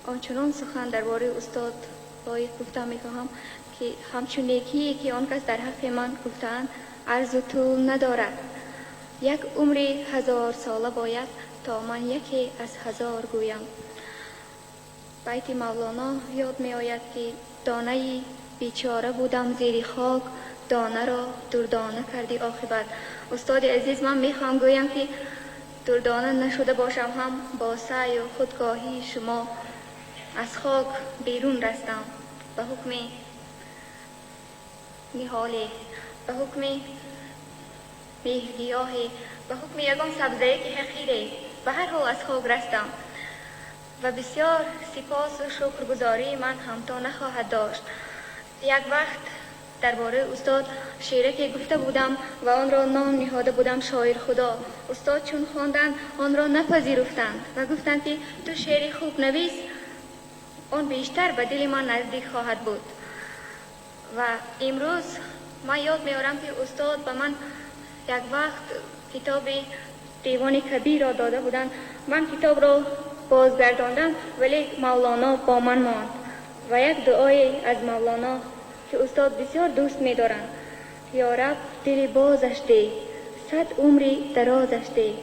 آنچنان سخن درباره استاد لایق گفتم میخواهم که همچون نیکی که آن کس در حق من گفتند عرض و طول ندارد. یک عمر 1000 ساله باید تا من یکی از 1000 گویم. بیت مولانا یاد می آید که دانه بیچاره بودم زیر خاک، دانه را دردانه کردی عاقبت. استاد عزیز، من میخوام گویم که دردانه نشده باشم هم با سعی و خودگاهی شما از خاک بیرون رستم. به حکم نهاله، به حکم مهرگیاهی، به حکم یگان سبزه که حقیره، به هر حال از خاک رستم و بسیار سپاس و شکرگزاری من همتا نخواهد داشت. یک وقت درباره استاد شعری که گفته بودم و آن را نام نهاده بودم شاعر خدا، استاد چون خواندند آن را نپذیرفتند و گفتند که تو شعر خوب نویس، آن بیشتر به دل من نزدیک خواهد بود. و امروز من یاد میارم که استاد به من یک وقت کتاب دیوان کبیر را داده بودند. من کتاب را بازگرداندم ولی مولانا با من ماند و یک دعای از مولانا که استاد بسیار دوست می‌دارند: یا رب دل بازش ده، 100 عمری درازش ده،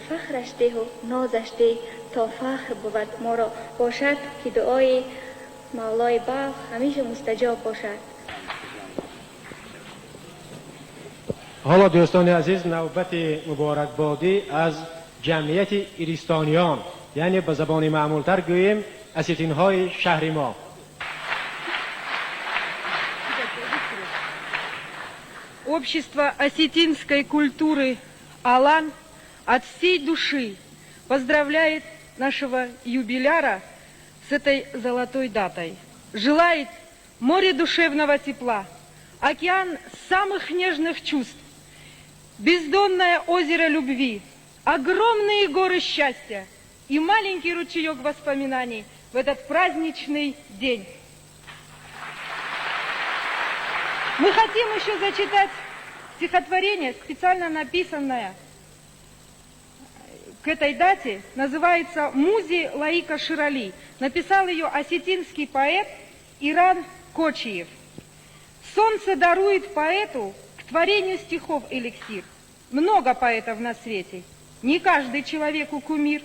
فخرش ده و نازش ده تا فخر بود ما را. باشد که دعای مولای بلخ همیشه مستجاب باشد. حالا دوستان عزیز، نوبت مبارکبادی از جمعیت ایرستانیان، یعنی به زبان معمولتر گوییم اسیتین‌های شهر ما. Общество осетинской культуры «Алан» от всей души поздравляет нашего юбиляра с этой золотой датой. Желает море душевного тепла, океан самых нежных чувств, бездонное озеро любви, огромные горы счастья и маленький ручеек воспоминаний в этот праздничный день. Мы хотим еще зачитать стихотворение, специально написанное к этой дате, называется «Музе Лаика Ширали». Написал ее осетинский поэт Иран Кочиев. Солнце дарует поэту к творению стихов эликсир. Много поэтов на свете, не каждый человеку кумир.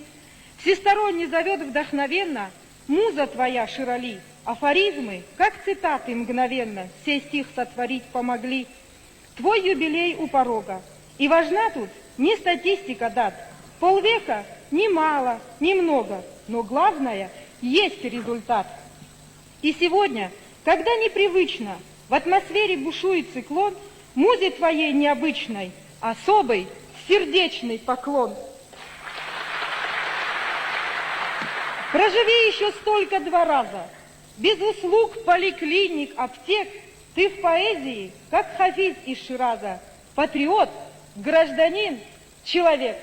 Всесторонне зовет вдохновенно муза твоя, Ширали. Афоризмы, как цитаты мгновенно, сей стих сотворить помогли. Твой юбилей у порога. И важна тут не статистика дат. Полвека ни мало, ни много, но главное, есть результат. И сегодня, когда непривычно в атмосфере бушует циклон, музе твоей необычной особый сердечный поклон. Проживи еще столько 2 раза. Без услуг поликлиник, аптек, ты в поэзии, как Хафиз из Шираза, патриот, гражданин, человек.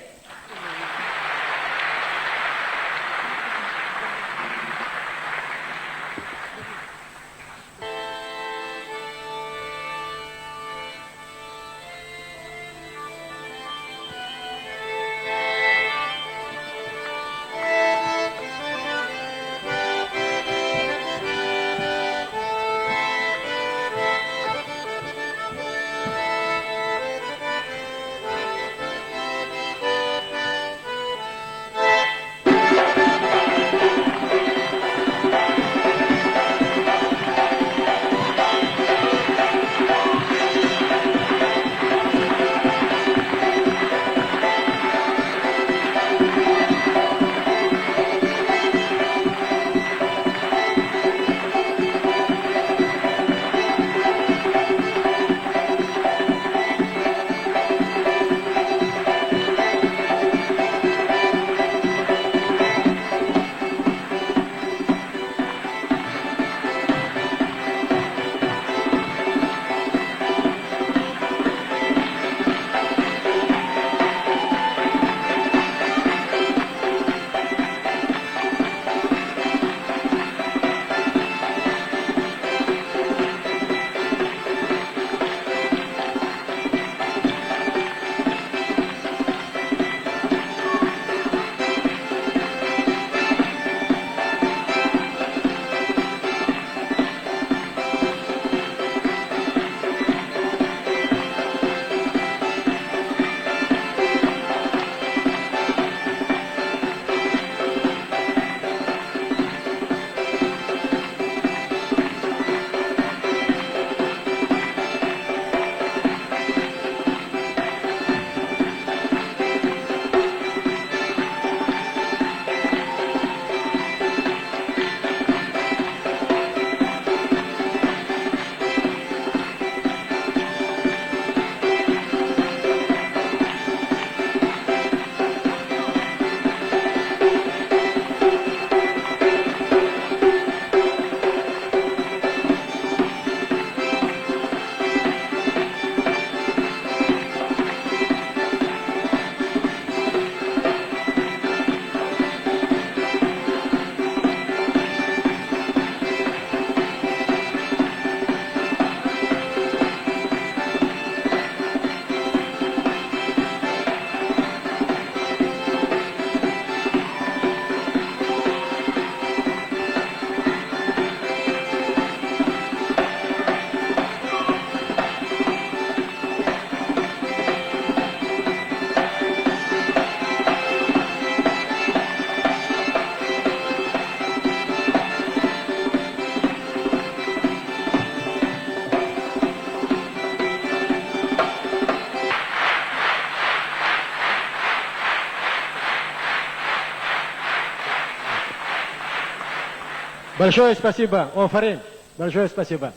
Большое спасибо. Офарин. Большое спасибо.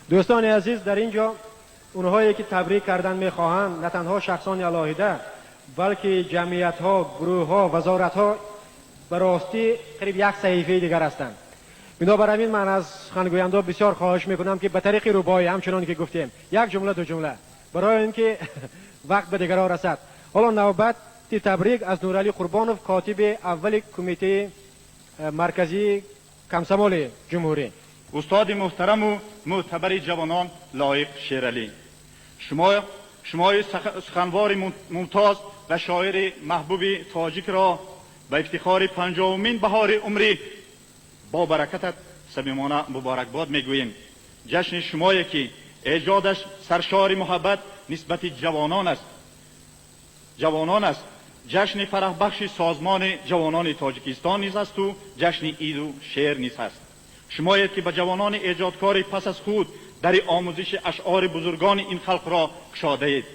Дӯстони азиз, дар ин ҷо онҳое ки табрик кардан мехоҳанд, на танҳо шахсони алоҳида, балки ҷамъиятҳо, гурӯҳҳо, вазоратҳо ба ростӣ қариб як саҳифаи дигар ҳастанд. Бинобар ҳамин ман аз сухангӯяндо бисёр хоҳиш мекунам, ки ба тариқи рубоӣ, ҳамчунон ки гуфтем, як ҷумла, ду ҷумла, барои ин ки вақт ба дигарон расад. Ҳоло навбати табрик аз Нуралӣ Қурбонов, котиби аввали Кумитаи марказии Комсомоли ҷумҳурӣ. Устоди муҳтараму мӯътабари ҷавонон Лоиқ Шералӣ, шумои суханвори мумтоз ва шоири маҳбуби тоҷикро ба ифтихори 50-умин баҳори умри бо баракатат самимона муборакбод мегӯем. Ҷашни шумое ки эҷодаш саршори муҳаббат нисбати ҷавонон аст, ҷашни фараҳбахши созмони ҷавонони Тоҷикистон низ асту ҷашни иду шеър низ ҳаст. Шумоед ки ба ҷавонони эҷодкори пас аз худ дари омӯзиши ашъори бузургони ин халқро кушодаед.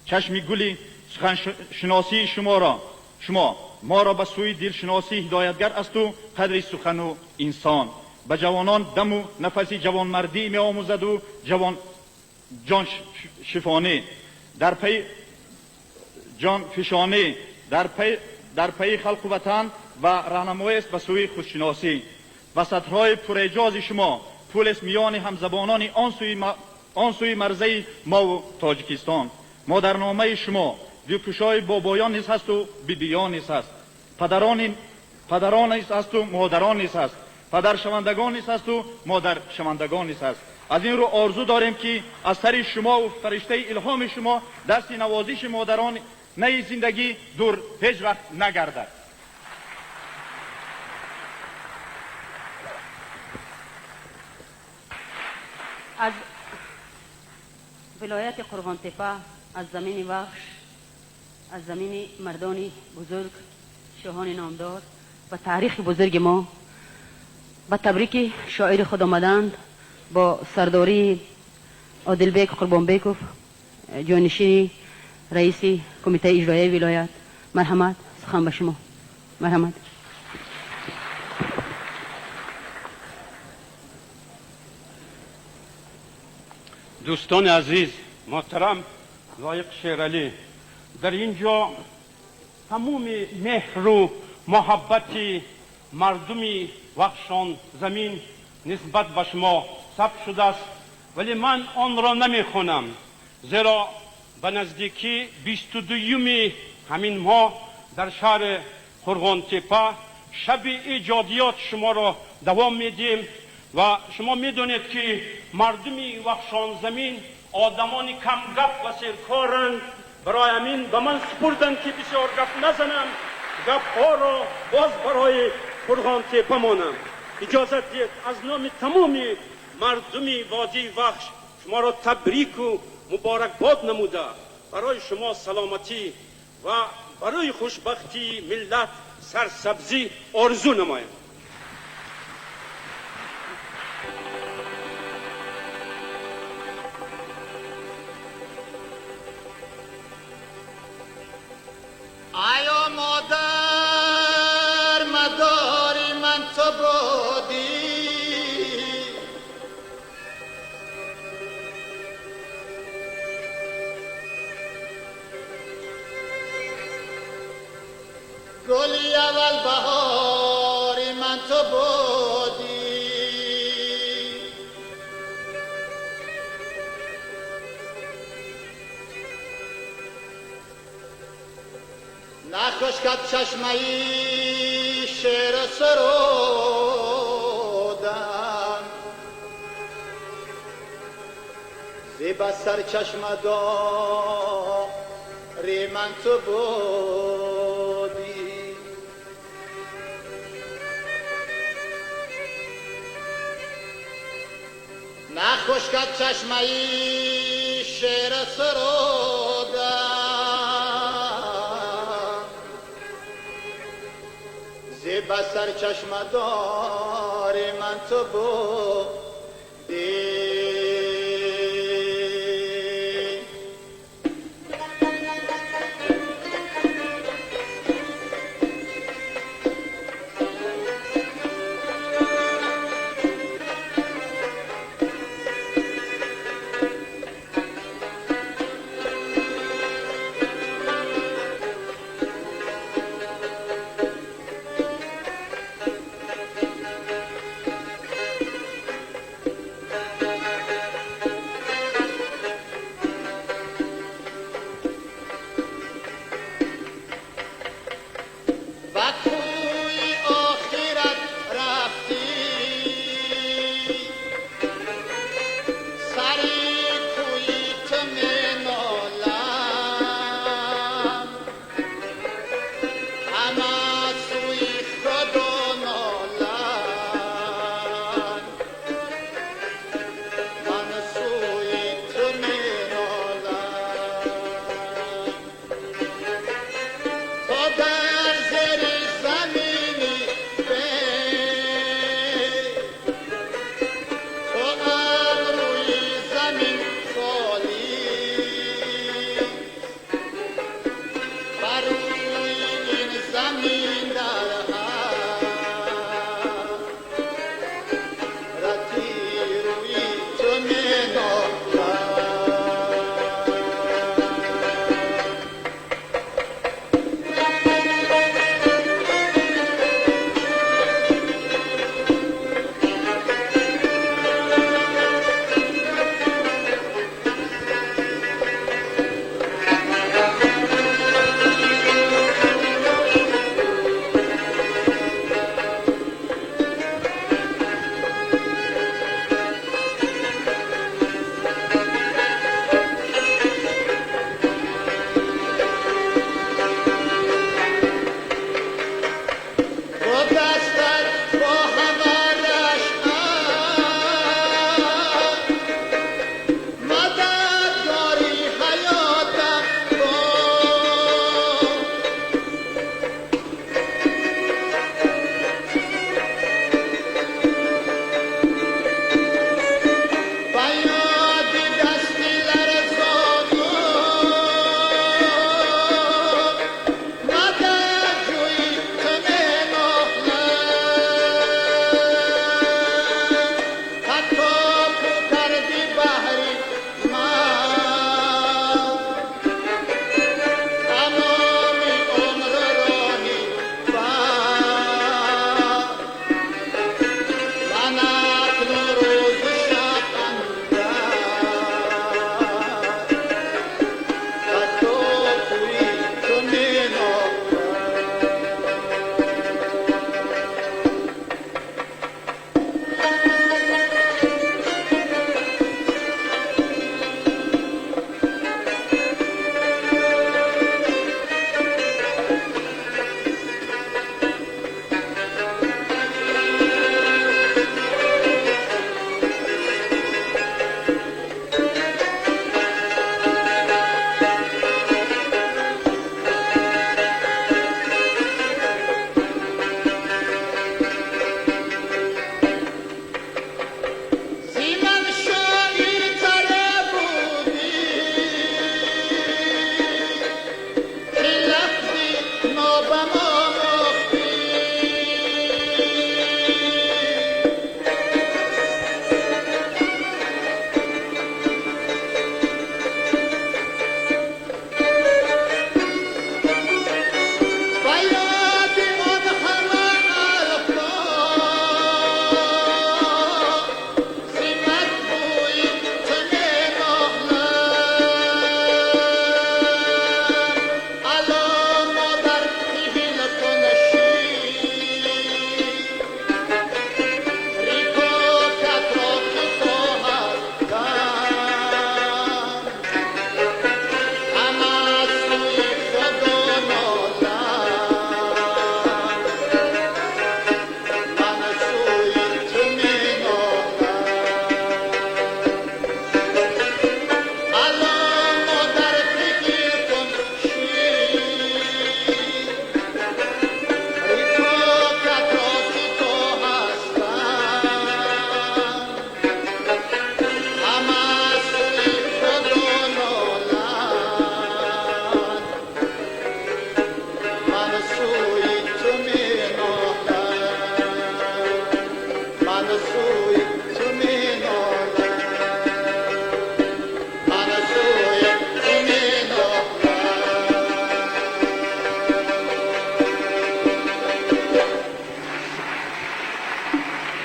Чашми гули суханшиносии шуморо шумо моро ба сӯи дилшиносӣ ҳидоятгар асту қадри сухану инсон ба ҷавонон даму нафаси ҷавонмардӣ меомӯзаду ҷавон ҷоншифонӣ дар пайи ҷонфишонӣ дар пайи халқу ватан ва раҳнамоест ба сӯи худшиносӣ. Ва сатрҳои пурэъҷози шумо пулест миёни ҳамзабонони он сӯи марзаи мову Тоҷикистон. Модарномаи шумо дилкушои бобоён низ ҳасту бибиён низ ҳаст, падарон низ ҳасту модарон низ ҳаст, падаршавандагон низ ҳасту модаршавандагон низ ҳаст. Аз ин рӯ орзу дорем, ки аз сари шумову фариштаи илҳоми шумо дасти навозиши модарон наи зиндагӣ дур ҳеҷ вақт нагардад. Аз вилояти Қурғонтепа, аз замини Вахш, аз замини мардони бузург, шоҳони номдор ва таърихи бузурги мо ба табрики шоири худ омаданд бо сардории Одилбек Қурбонбеков, ҷонишини раиси Кумитаи иҷроияи вилоят. Марҳамат, сухан ба шумо. Марҳамат. Дӯстони азиз, муҳтарам Лоиқ Шералӣ, дар ин ҷо тамоми меҳру муҳаббати мардуми Вахшон замин нисбат ба шумо сабт шудааст, вале ман онро намехонам, зеро ба наздикӣ 22-юми ҳамин моҳ дар шаҳри Қурғонтепа шаби эҷодиёт шуморо давом медиҳем ва шумо медонед, ки мардуми Вахшонзамин одамони камгап ва серкоранд. Барои ҳамин ба ман супурданд, ки бисёр гап назанам, гапҳоро боз барои Қурғонтепа монам. Иҷозат диҳед, аз номи тамоми мардуми водии Вахш шуморо табрику муборакбод намуда, барои шумо саломатӣ ва барои хушбахтии миллат сарсабзӣ орзу намоям. آیا مادر مداری من تو بودی، گلی اول بهاری من تو بودی، نخشکد چشمه شعر سرودم، زیبا سرچشمه داری من تو بودی، نخشکد چشمه شعر سرودم، زیبا سرچشمه داری من تو بودی.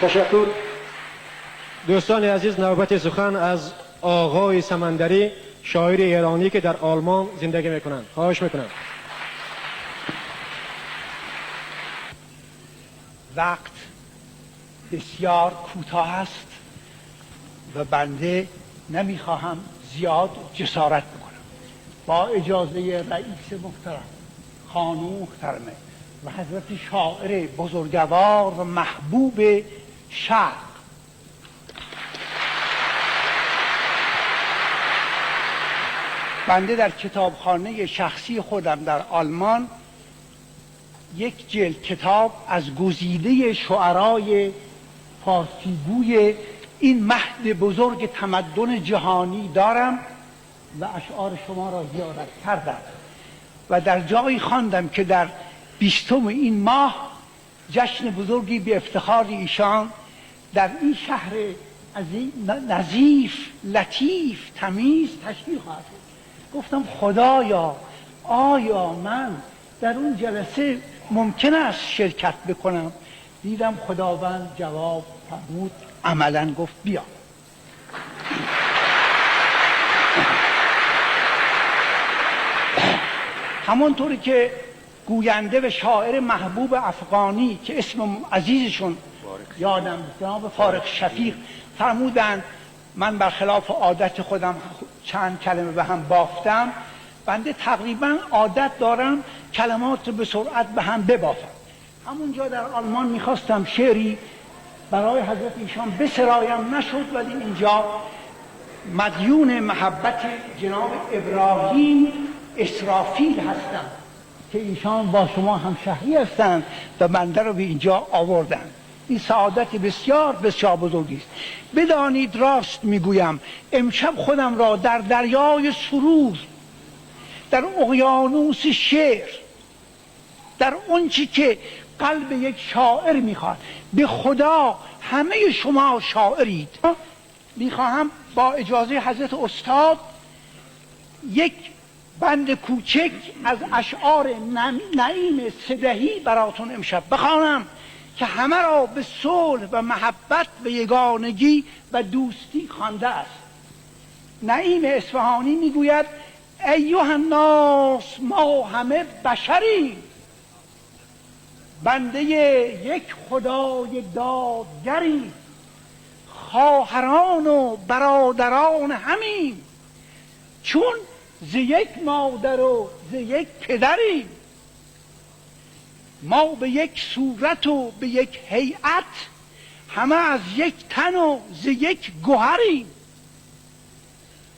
تشکر. دوستان عزیز، نوبت سخن از آقای سمندری، شاعر ایرانی که در آلمان زندگی میکنند. خواهش میکنم. وقت بسیار کوتاه است و بنده نمیخواهم زیاد جسارت بکنم. با اجازه رئیس محترم، خانم محترمه و حضرت شاعر بزرگوار و محبوب شرق، بنده در کتابخانه شخصی خودم در آلمان یک جلد کتاب از گزیده شعرای فارسیگوی این مهد بزرگ تمدن جهانی دارم و اشعار شما را زیارت کردم و در جایی خواندم که در 20 این ماه جشن بزرگی به افتخار ایشان در این شهر نظیف، لطیف، تمیز تشکیل خواهد شد. گفتم خدایا آیا من در اون جلسه ممکن است شرکت بکنم؟ دیدم خداوند جواب فرمود، عملا گفت بیا. همانطوری که گوینده و شاعر محبوب افغانی که اسم عزیزشون یادم جناب فارغ شفیق فرمودند، من برخلاف عادت خودم چند کلمه به هم بافتم. بنده تقریبا عادت دارم کلمات رو به سرعت به هم ببافم. همونجا در آلمان میخواستم شعری برای حضرت ایشان بسرایم، نشد، ولی اینجا مدیون محبت جناب ابراهیم اسرافیل هستم که ایشان با شما همشهری هستند و بنده رو به اینجا آوردند. این سعادت بسیار بسیار بزرگی است. بدانید راست میگویم، امشب خودم را در دریای سرور، در اقیانوس شعر، در اون چی که قلب یک شاعر میخواد، به خدا همه شما شاعرید. میخواهم با اجازه حضرت استاد یک بند کوچک از اشعار نعیم سدهی براتون امشب بخوانم که همه را به صلح و محبت و یگانگی و دوستی خوانده است. نعیم اصفهانی میگوید ایها الناس ما همه بشریم، بنده یک خدای دادگریم، خواهران و برادران همیم، چون ز یک مادر و ز یک پدریم. ما به یک صورت و به یک هیئت، همه از یک تن و ز یک گوهریم.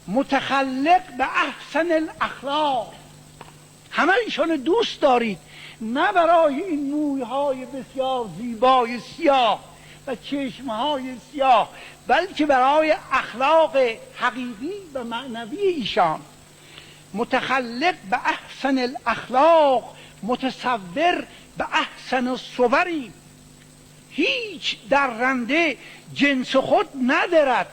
متخلق به احسن الاخلاق، همه ایشان دوست دارید، نه برای این مویهای بسیار زیبای سیاه و چشمهای سیاه، بلکه برای اخلاق حقیقی و معنوی ایشان. متخلق به احسن الاخلاق، متصور به احسن الصوریم. هیچ درنده جنس خود ندارد،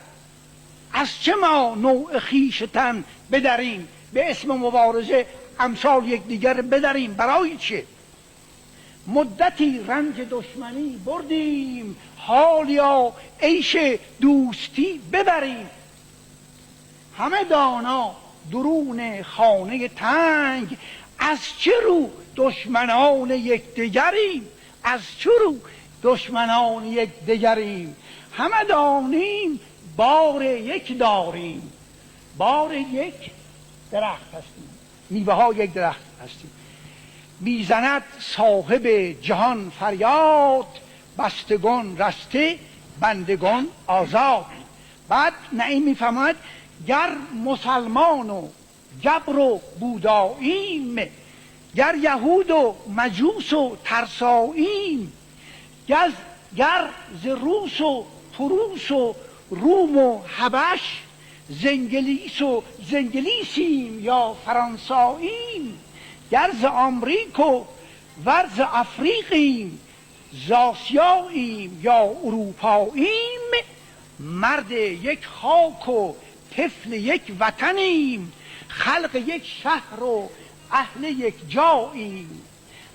از چه ما نوع خویشتن بدریم؟ به اسم مبارزه امثال یکدیگر بدریم، برای چه؟ مدتی رنج دشمنی بردیم، حالیا عیش دوستی ببریم. همه دانا درون خانه تنگ، از چه رو دشمنان یکدیگریم؟ از چه رو دشمنان یکدیگریم؟ همه دانیم بار یک داریم، بار یک درخت هستیم، میوه ها یک درخت هستیم. میزند صاحب جهان فریاد، بستگان رسته بندگان آزاد. بعد نعیم میفهمد گر مسلمان و جبر و بوداییم، گر یهود و مجوس و ترساییم، گر ز روس و پروس و روم و حبش، زنگلیس و زنگلیسیم یا فرانساییم، گر ز آمریک و ور ز افریقیم، ز آسیاییم یا اروپاییم، مرد یک خاک و طفل یک وطنیم، خلق یک شهر و اهل یک جاییم.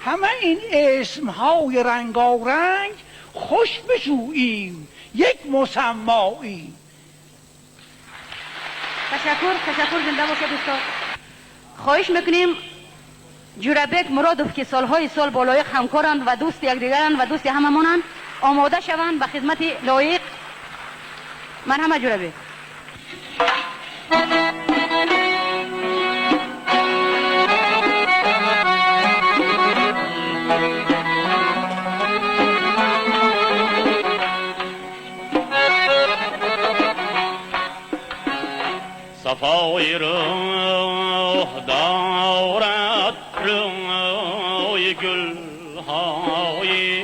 همه این اسمهای رنگارنگ خوش بشوییم، یک مسماییم. تشکر، تشکر، زنده باشد استاد. خواهش میکنیم جورابک مرادوف که سالهای سال با لایق همکارند و دوست یکدیگرند و دوست هممانند، آماده شوند به خدمت لایق. من همه جورابک. صفای روح دارد روی گل آفتابهای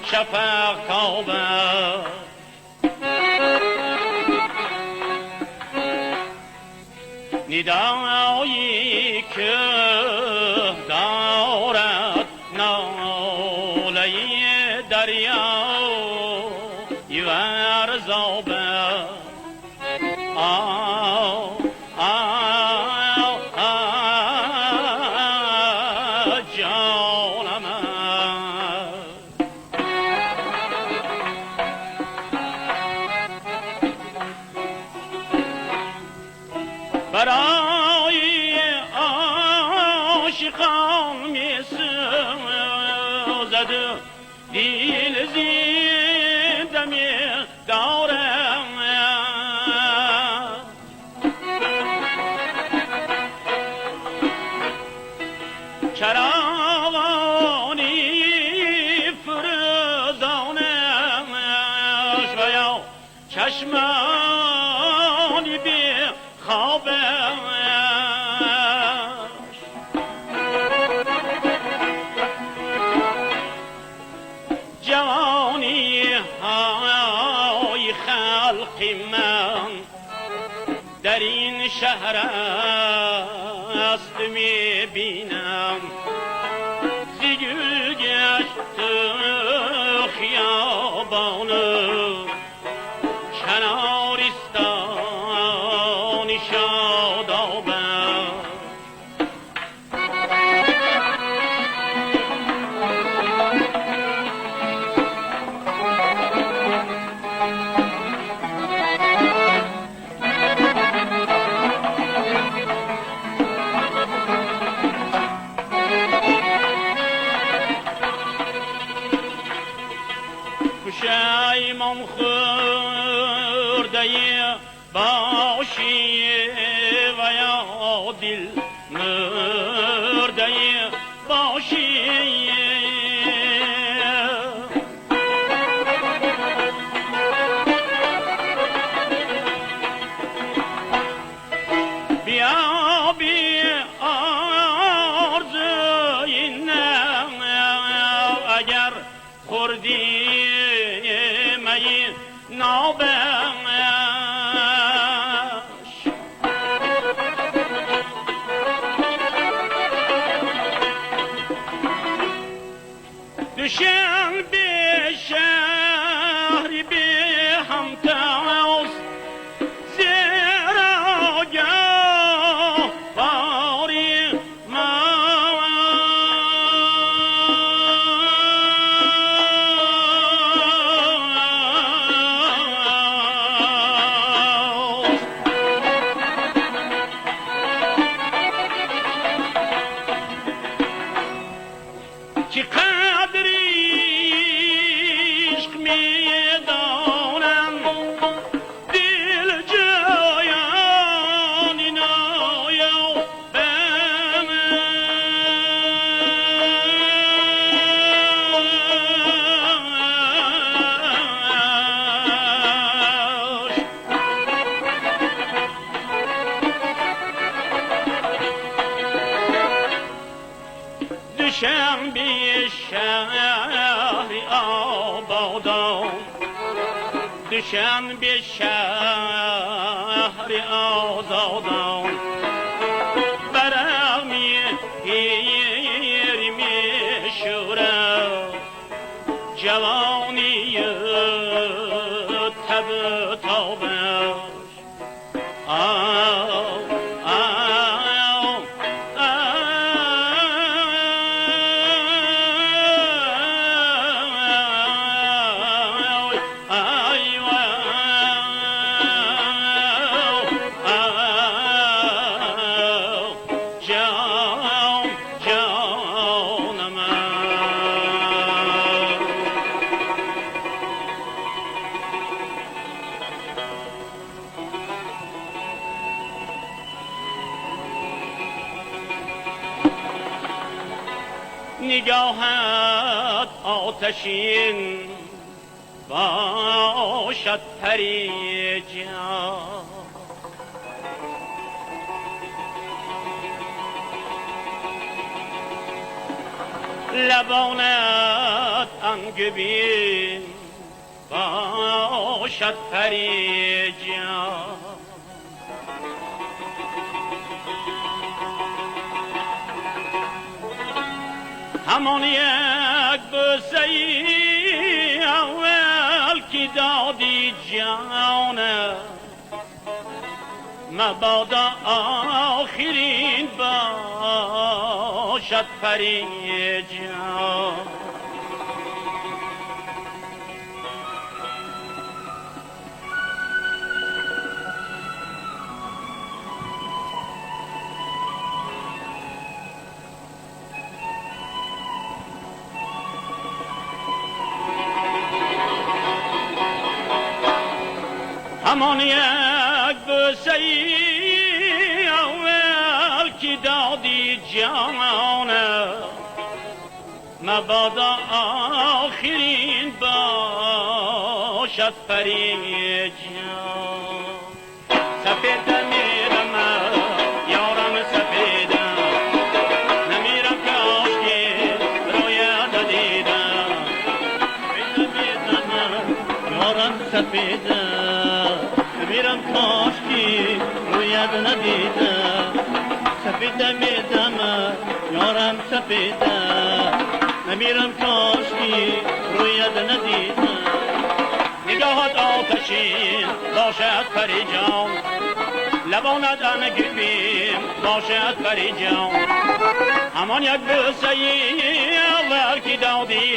شفق تابد. ندایی که دارد ناله دریای ورزابه. آه آه آه جانم. برای عاشقان می سوزد دل زنده می دارم. چراغانی فروزانش و یا چشمانی بی خوابش. جوانی های خلق من در این شهر است می بینم. ز گل گشت خیابان کنارستان شادابم. پشیمان خورده باشی و یا دل مرده باشی. بیا بی آرزوی نه اگر خوردی می نابش. دوشنبه شهری به همتاست زیرا گهواری ماست. چقدر عشق می دانم دل جایان نایابم. دوشنبه شهر آبادان، دوشنبه شهر آزادان، برمی پیر می شورد جوانی تب تابش. آه آه آه جان جان من. نگاهت آتشین باشد پری جان. لبانت انگبین باشد پری جان. همان یک بوسه اول که دادی جانم، مبادا آخرین باشد پری جان. همان یک بوسه اول که دادی جانم، مبادا آخرین باشد پری جان. سپید میرم یارم سپیدم، نمیرم کاش که رویت دیدم. سپیدم یارم سپیدم، نمیرم کاش که رویت ندیدم. سپیدم میدم یارم سپیدم، نمیرم کاش که رویت ندیدم. نگاهت آتشین باشد پری جان، لبانت انگبین باشد پری جان. همان یک بوسه اول که دادی،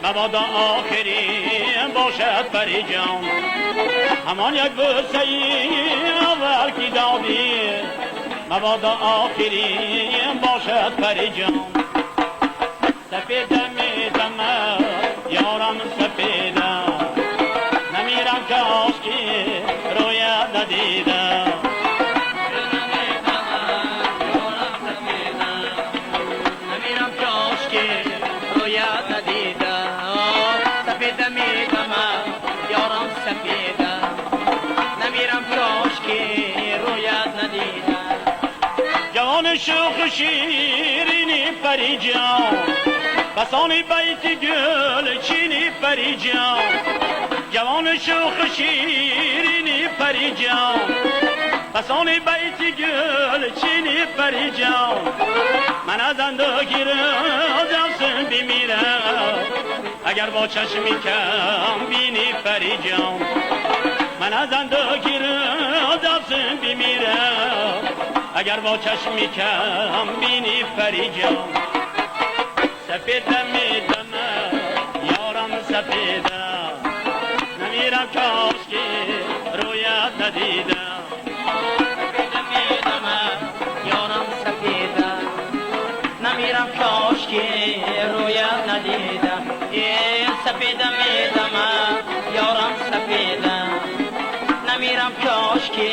مبادا آخرین باشد پری جان. همان یک بوسه اول که دادی، مبادا آخرین باشد پری جان. سپیدم میدم یارم سپیدم، نمیرم کاش که رویت ندیدم. نمیرم کاش که رویت ندیدم. سپیدم میدم یارم سپیدم، نمیرم کاش که رویت ندیدم. جوان شوخ شیرینی پری جان، بسانی بیت گل چینی پری جان. جوان شوخ شیرینی پری جان، بسانی بیت گل چینی پری جان. من از اندوهی روزم بمیرم، اگر با چشمی کم بینی پری جان. من از اندوهی روزم بمیرم، اگر با چشمی کم بینی پری جان. سپیدم میدم یارم سپیدم، نمیرم کاش که رویت ندیدم. سپیدم میدم یارم سپیدم، نمیرم کاش که رویت ندیدم. سپیدم میدم یارم سپیدم، نمیرم کاش که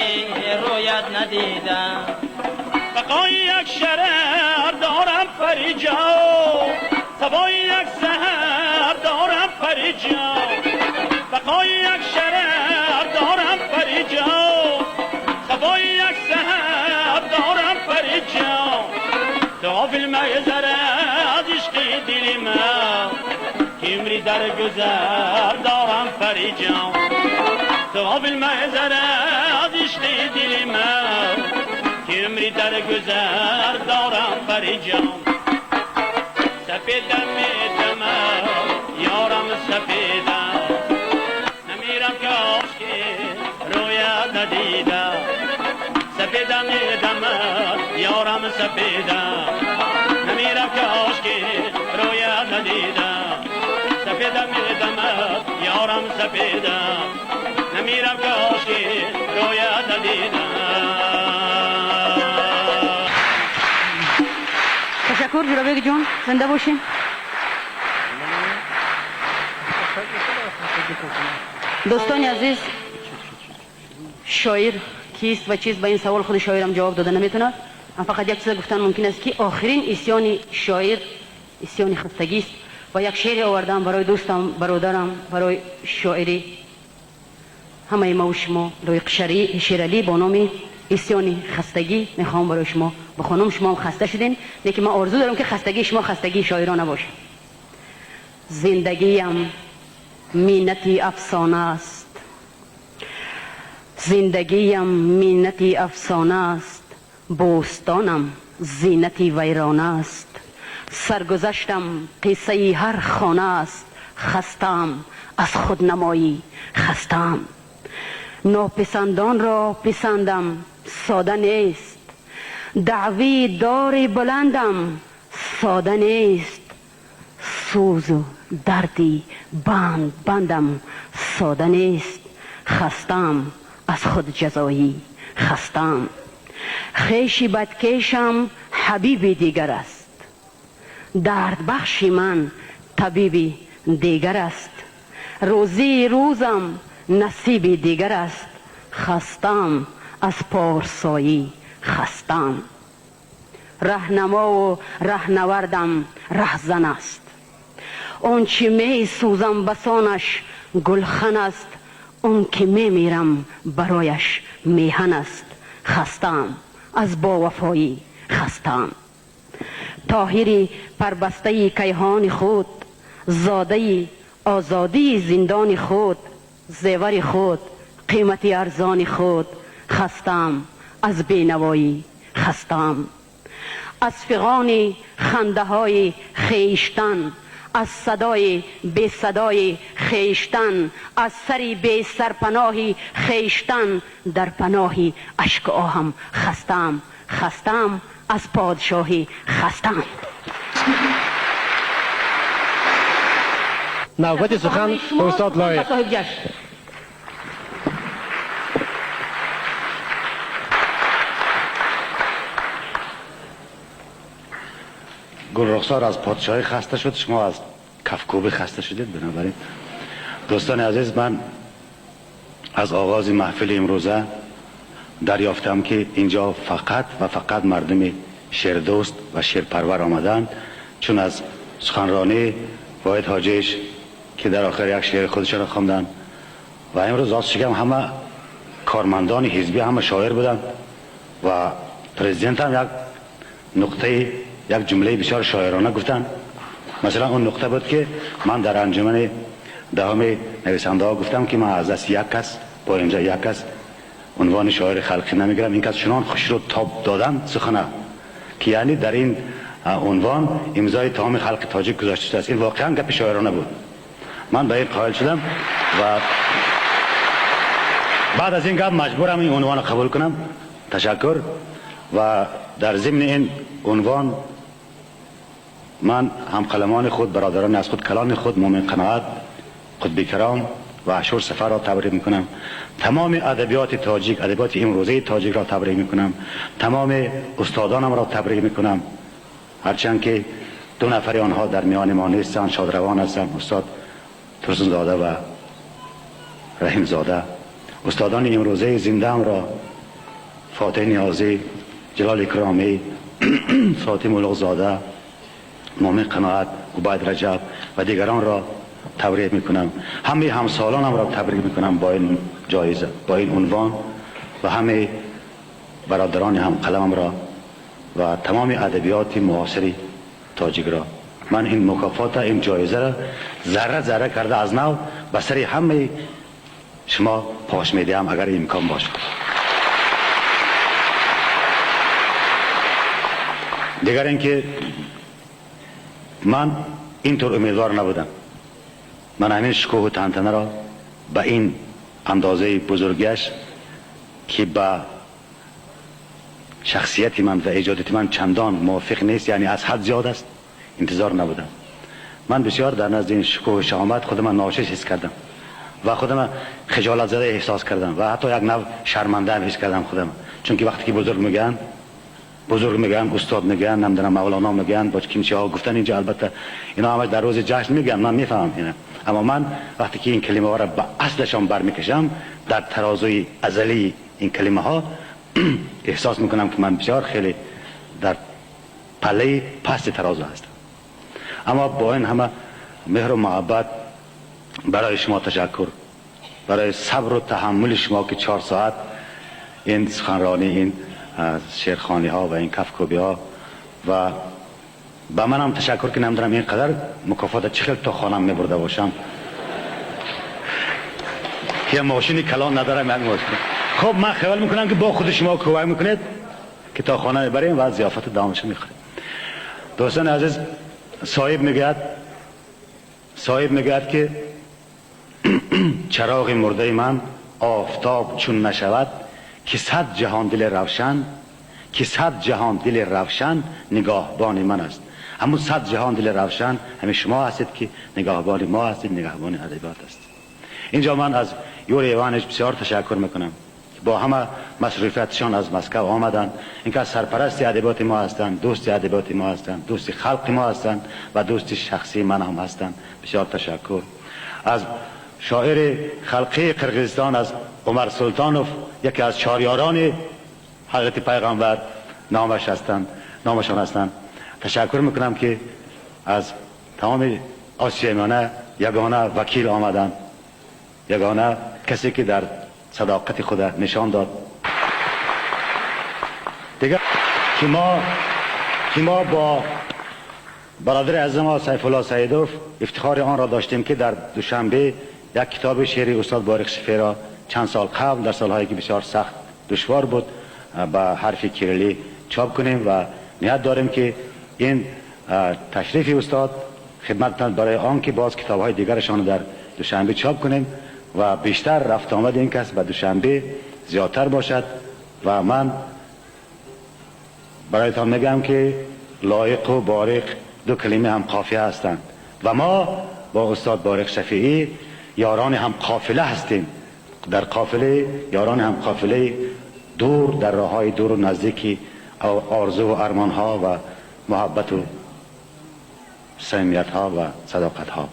رویت ندیدم. بقای یک شرر دارم پری جان، صبای یک سحر دارم پری جان. بقای یک شرر دارم پری جان، صبای یک سحر دارم پری جان. تو غافل مگذر از عشق دل من، که عمری در گذر دارم پری جان. تو غافل مگذر از عشق دل من، که عمری در گذر دارم پری جان. سپیدم میدم یارم سپیدم، نمیرم کاش که رویت ندیدم. سپیدم میدم یارم سپیدم، نمیرم کاش که رویت ندیدم. سپیدم میدم یارم سپیدم، نمیرم کاش که رویت ندیدم. تشکر جورابک جان، زنده باشین. دوستان عزیز، شاعر کیست و چیست؟ به این سوال خود شاعرم جواب داده نمیتونه. من فقط یک چیز گفتن ممکن است که آخرین عصیان شاعر عصیان خستگی است و یک شعر آوردم برای دوستم، برادرم، برای شاعری همه ما و شما، لایق شیرعلی با نام ҳиссиёни хастагӣ мехоҳам барои шумо бихонам. Шумо ҳам хаста шудин, лекин ман орзу дорам, ки хастагии шумо хастагии шоирона набошад. Зиндагиям миннати афсона аст, зиндагиям миннати афсона аст, бӯстонам зинати вайрона аст, саргузаштам қиссаи ҳар хона аст. Хастаам аз худнамоӣ, хастаам. Нописандонро писандам сода нест, даъвии дори баландам сода нест, сӯзу дарди банд бандам сода нест. Хастаам аз худҷазоӣ, хастаам. Хеши бадкешам ҳабиби дигар аст, дардбахши ман табиби дигар аст, рӯзии рӯзам насиби дигар аст. Хастаам аз порсоӣ, хастаам. Раҳнамову раҳнавардам раҳзан аст, он чи месӯзам басонаш гулхан аст, он ки мемирам барояш меҳан аст. Хастаам аз бовафоӣ, хастаам. Тоҳири парбастаи кайҳони худ, зодаи озодии зиндони худ, зевари худ қимати арзони худ. Хастаам аз бенавоӣ, хастаам. Аз фиғони хандаҳои хештан, аз садои бесадои хештан, аз сари бесарпаноҳи хештан, дар паноҳи ашку оҳам хастаам. Хастаам аз подшоҳӣ, хастаам. Навбати сухан устод Лоиқ. Соҳиб ҷашн. Гулрухсор аз подшоҳӣ хаста шуд, шумо аз кафкӯбӣ хаста шудед. Бинобарин, дӯстони азиз, ман аз оғози маҳфили имрӯза дарёфтам, ки инҷо фақат ва фақат мардуми шеърдӯст ва шеърпарвар омаданд, чун аз суханронии Воҳид Ҳоҷиш, ки дар охир як шеъри худашонро хонданд, ва имрӯз рост шигам, ҳама кормандони ҳизбӣ ҳама шоир буданд ва президент ҳам як нуқтаи, як ҷумлаи бисёр шоирона гуфтанд. Масалан, он нуқта буд, ки ман дар анҷумани даҳуми нависандаҳо гуфтам, ки ман аз дасти як кас бо имзо як кас унвони шоири халқӣ намегирам. Ин кас чунон хушрӯ тоб доданд сухана, ки яъне дар ин унвон имзои тамоми халқи тоҷик гузошта шудааст. Ин воқеан гапи шоирона буд. Ман ба ин қоил шудам ва баъд аз ин гап маҷбурам ин унвонро қабул кунам. Ташаккур. Ва дар зимни ин унвон ман ҳамқаламони худ, бародарони аз худ калони худ, Мӯмин Қаноат, Қутби Каром ва Ашур Сафарро табрик мекунам. Тамоми адабиёти тоҷик, адабиёти имрӯзаи тоҷикро табрик мекунам. Тамоми устодонамро табрик мекунам, ҳарчанд ки ду нафари онҳо дар миёни мо нестанд, шодравон ҳастанд, устод Турсунзода ва Раҳимзода. Устодони имрӯзаи зиндаамро, Фотеҳ Ниёзӣ, Ҷалол Икромӣ, Фотиҳ Мулуқзода, Мӯмин Қаноат, Убайд Раҷаб ва дигаронро табрик мекунам. Ҳамаи ҳамсолонамро табрик мекунам бо ин ҷоиза, бо ин унвон, ва ҳамаи бародарони ҳамқаламамро ва тамоми адабиёти муосири тоҷикро. Ман ин мукофота, ин ҷоизаро зарра зарра карда аз нав ба сари ҳамаи шумо пош медиҳам, агар имкон бошад. Дигар инки ман интур умедвор набудам. Ман ҳамин шукӯҳу тантанаро ба ин андозаи бузургиаш, ки ба шахсияти ман ва эҷодияти ман чандон мувофиқ нест, яъне аз ҳад зиёд аст, интизор набудам. Ман бисёр дар назди ин шукӯҳу шаҳомат худама ношиш ҳис кардам ва худама хиҷолатзада эҳсос кардам ва ҳатто як нав шарманда ҳам ҳис кардам худама, чунки вақте ки бузург мегӯянд, бузург мегӯянд, устод мегӯянд, намедонам, мавлоно мегӯянд, бо кимчиҳо гуфтан инҷо, албатта ино ҳамаш дар рӯзи ҷашн мегӯянд, ман мефаҳмам ина, аммо ман вақте ки ин калимаҳоро ба аслашон бармекашам, дар тарозуи азалии ин калимаҳо эҳсос мекунам, ки ман бисёр хеле дар паллаи пасти тарозу ҳастам. Аммо бо ин ҳама меҳру муҳаббат барои шумо ташаккур, барои сабру таҳаммули шумо, ки 4 соат این سخنرانی، این شعرخوانی ها و این کفکوبی ها و به منم تشکر که نمیدونم اینقدر مکافات چه خیلی تا خانم میبرده باشم که ماشینی کلان ندارم، یک ماشین. خب من خیال میکنم که با خود شما کمک میکنید که تا خانه میبریم و ضیافت دامش میخوریم. دوستان عزیز، صاحب میگوید که چراغ مرده من آفتاب چون نشود، که صد جهان دل روشن، که صد جهان دل روشن نگاهبان من است. همون صد جهان دل روشن همه شما هستید که نگاهبان ما هستید، نگاهبان ادبیات هستید. اینجا من از یوری ایوانش بسیار تشکر میکنم، با همه مصروفیتشان از مسکو آمدن، اینکه از سرپرست ادبیات ما هستند، دوست ادبیات ما هستند، دوست خلق ما هستند و دوست شخصی من هم هستند. بسیار تشکر. از شاعر خلقی قرقیزستان، از عمر سلطانوف، یکی از چهار حضرت پیغمبر نامش هستند، نامشان هستند. تشکر میکنم که از تمام آسیای میانه یگانه وکیل آمدند، یگانه کسی که در صداقت خود نشان داد. دیگه که ما با برادر عزیز ما سیف الله سعیدوف افتخار آن را داشتیم که در دوشنبه یک کتاب شعری استاد بارق شفیع را چند سال قبل در سالهایی که بسیار سخت دشوار بود به حرف کیریلی چاپ کنیم و نیت داریم که این تشریف استاد خدمتتان برای آن که باز کتاب‌های دیگرشان در دوشنبه چاپ کنیم و بیشتر رفت آمد این کس به دوشنبه زیادتر باشد. و من برایتان میگم که لایق و بارق دو کلمه هم قافیه هستند و ما با استاد بارق شفیعی یاران هم قافله هستیم، در قافله یاران هم قافله دور، در راههای دور و نزدیکی آرزو و ارمانها و محبت و صمیمیت ها و صداقت ها.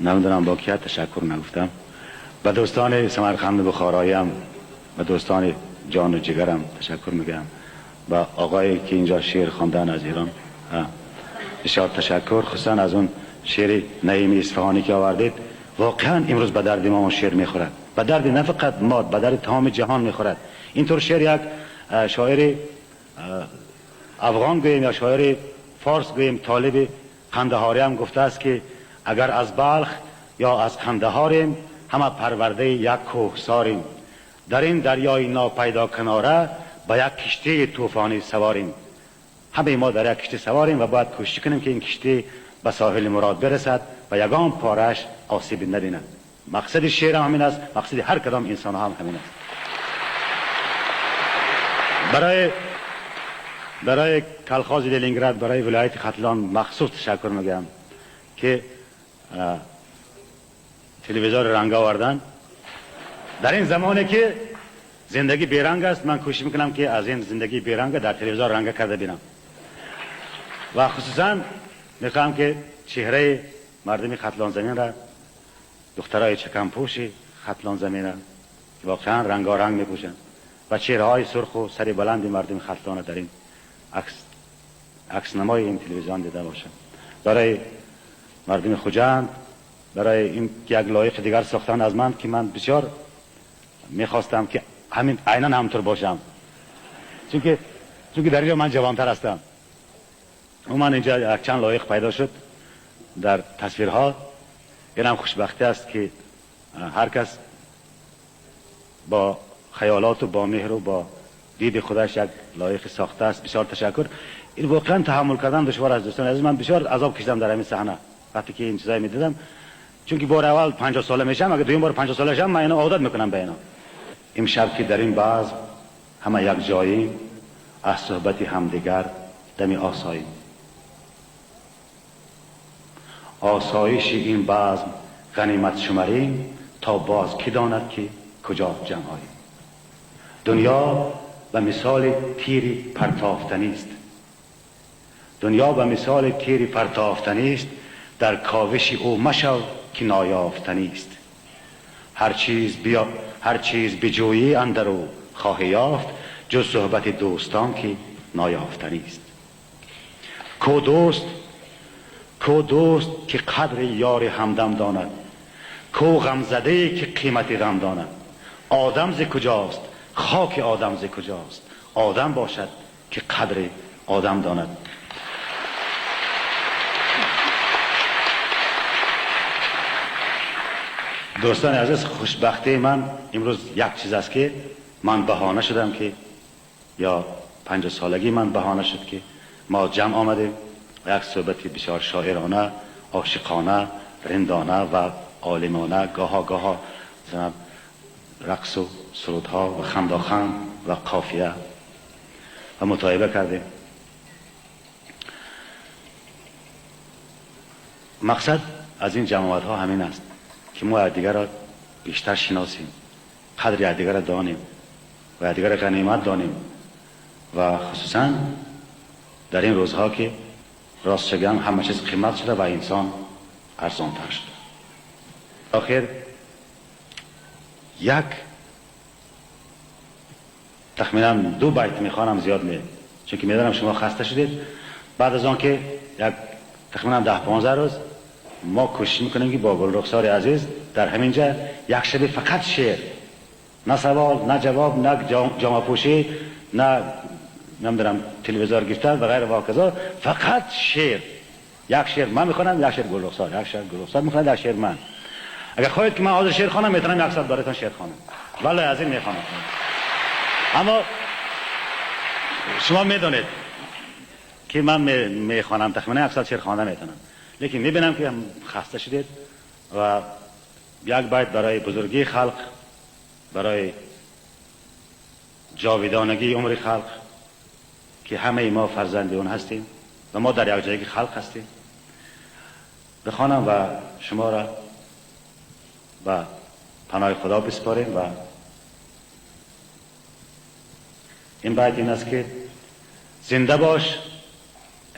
نمیدونم با کیه تشکر نگفتم. به دوستان سمرقند بخارایم، به دوستان جان و جگرم تشکر میگم، به آقایی که اینجا شعر خواندن از ایران بسیار تشکر، خصوصا از اون شعر نعیم اصفهانی که آوردید. واقعا امروز به درد ما شعر میخورد، به درد نه فقط ما، به درد تمام جهان میخورد. اینطور شعر یک شاعر افغان گوییم یا شاعر فارس گوییم، طالب قندهاری هم گفته است که اگر از بلخ یا از قندهاریم، همه پرورده یک کوهساریم، در این دریای ناپیدا کناره با یک کشتی طوفانی سواریم. همه ما در یک کشتی سواریم و باید کوشش کنیم که این کشتی به ساحل مراد برسد و یگان پارش آسیب نبیند. مقصد شعر هم همین است، مقصد هر کدام انسان هم همین است. برای کلخاز لنینگراد، برای ولایت ختلان مخصوص تشکر میگم که تلویزیون رنگ آوردن. در این زمانی که زندگی بیرنگ است، من کوشش میکنم که از این زندگی بیرنگ در تلویزیون رنگ کرده بینم و خصوصا میخوام که چهره مردم ختلان زمین را، دخترای چکمپوش ختلان زمین را که واقعا رنگارنگ میپوشند و چهره های سرخ و سر بلند مردم ختلان را در این عکس نمای این تلویزیون دیده باشند. برای مردم خجند، برای این یک لایق دیگر ساختن از من که من بسیار میخواستم که همین عینا همطور باشم، چون که در اینجا من جوانتر هستم و من اینجا یک چند لایق پیدا شد در تصویرها. این هم خوشبختی است که هر کس با خیالات و با مهر و با دید خودش یک لایق ساخته است. بسیار تشکر. این واقعا تحمل کردن دشوار است دوستان عزیز. من بسیار عذاب کشیدم در همین صحنه وقتی که این چیزای میدیدم، چون که بار اول 50 ساله میشم، اگه دویم بار 50 ساله شم من اینا عادت میکنم به اینا. امشب که در این بزم همه یک جاییم، از صحبت همدیگر دمی آساییم. آسایش این بزم غنیمت شمریم، تا باز کی داند که کجا جمع آییم. دنیا به مثال تیری پرتافتنی است، دنیا به مثال تیری پرتافتنی است، در کاوش او مشو که نایافتنی است. هر چیز بجویی اندر او خواهی یافت، جز صحبت دوستان که نایافتنی است. کو دوست که قدر یار همدم داند، کو غمزده که قیمت غم داند. آدم ز کجاست، خاک آدم ز کجاست، آدم باشد که قدر آدم داند. دوستان عزیز، خوشبختی من امروز یک چیز است که من بهانه شدم که یا 50 سالگی من بهانه شد که ما جمع آمدیم و یک صحبت بسیار شاعرانه، عاشقانه، رندانه و عالمانه، گاها گاها مثلا رقص و سرودها و خنداخند و قافیه و مطایبه کردیم. مقصد از این جماعت ها همین است که ما یکدیگر را بیشتر شناسیم، قدر یکدیگر را دانیم و یکدیگر را غنیمت دانیم و خصوصا در این روزها که راست بگم همه چیز قیمت شده و انسان ارزان تر شده. آخر یک تخمینا 2 بیت میخوانم، زیاد نه، چون که میدانم شما خسته شدید. بعد از آن که یک تخمینا 10-15 روز ما کوشش میکنیم که با گلرخسار عزیز در همینجا یک شب فقط شعر، نه سوال، نه جواب، نه جامه پوشی، نه نمیدونم تلویزیون گرفتن و غیر و هکذا، فقط شعر. یک شعر من میخوانم، یک شعر گلرخسار، یک شعر گلرخسار میخوانم، یک شعر من. اگر خواهید که من حاضر شعر خوانم، میتونم یک ساعت برایتان شعر خوانم، والله از این میخوانم. اما شما میدانید که من میخوانم، تخمینا یک ساعت شعر خوانده میتونم، لیکن میبینم که خسته شدید و یک بیت برای بزرگی خلق، برای جاودانگی عمر خلق که همه ما فرزند اون هستیم و ما در یک جایی خلق هستیم بخوانم و شما را به پناه خدا بسپاریم. و این بیت این است که زنده باش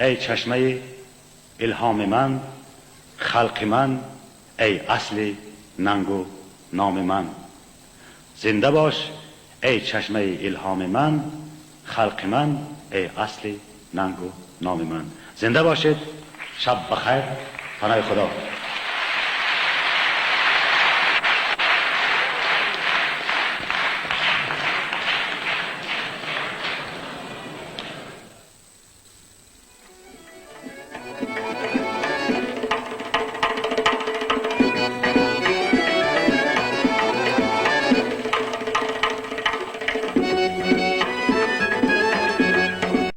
ای چشمه الهام من، خلق من، ای اصل ننگ و نام من. زنده باش ای چشمه الهام من، خلق من، ای اصل ننگ و نام من. زنده باشید، شب بخیر، پناه خدا.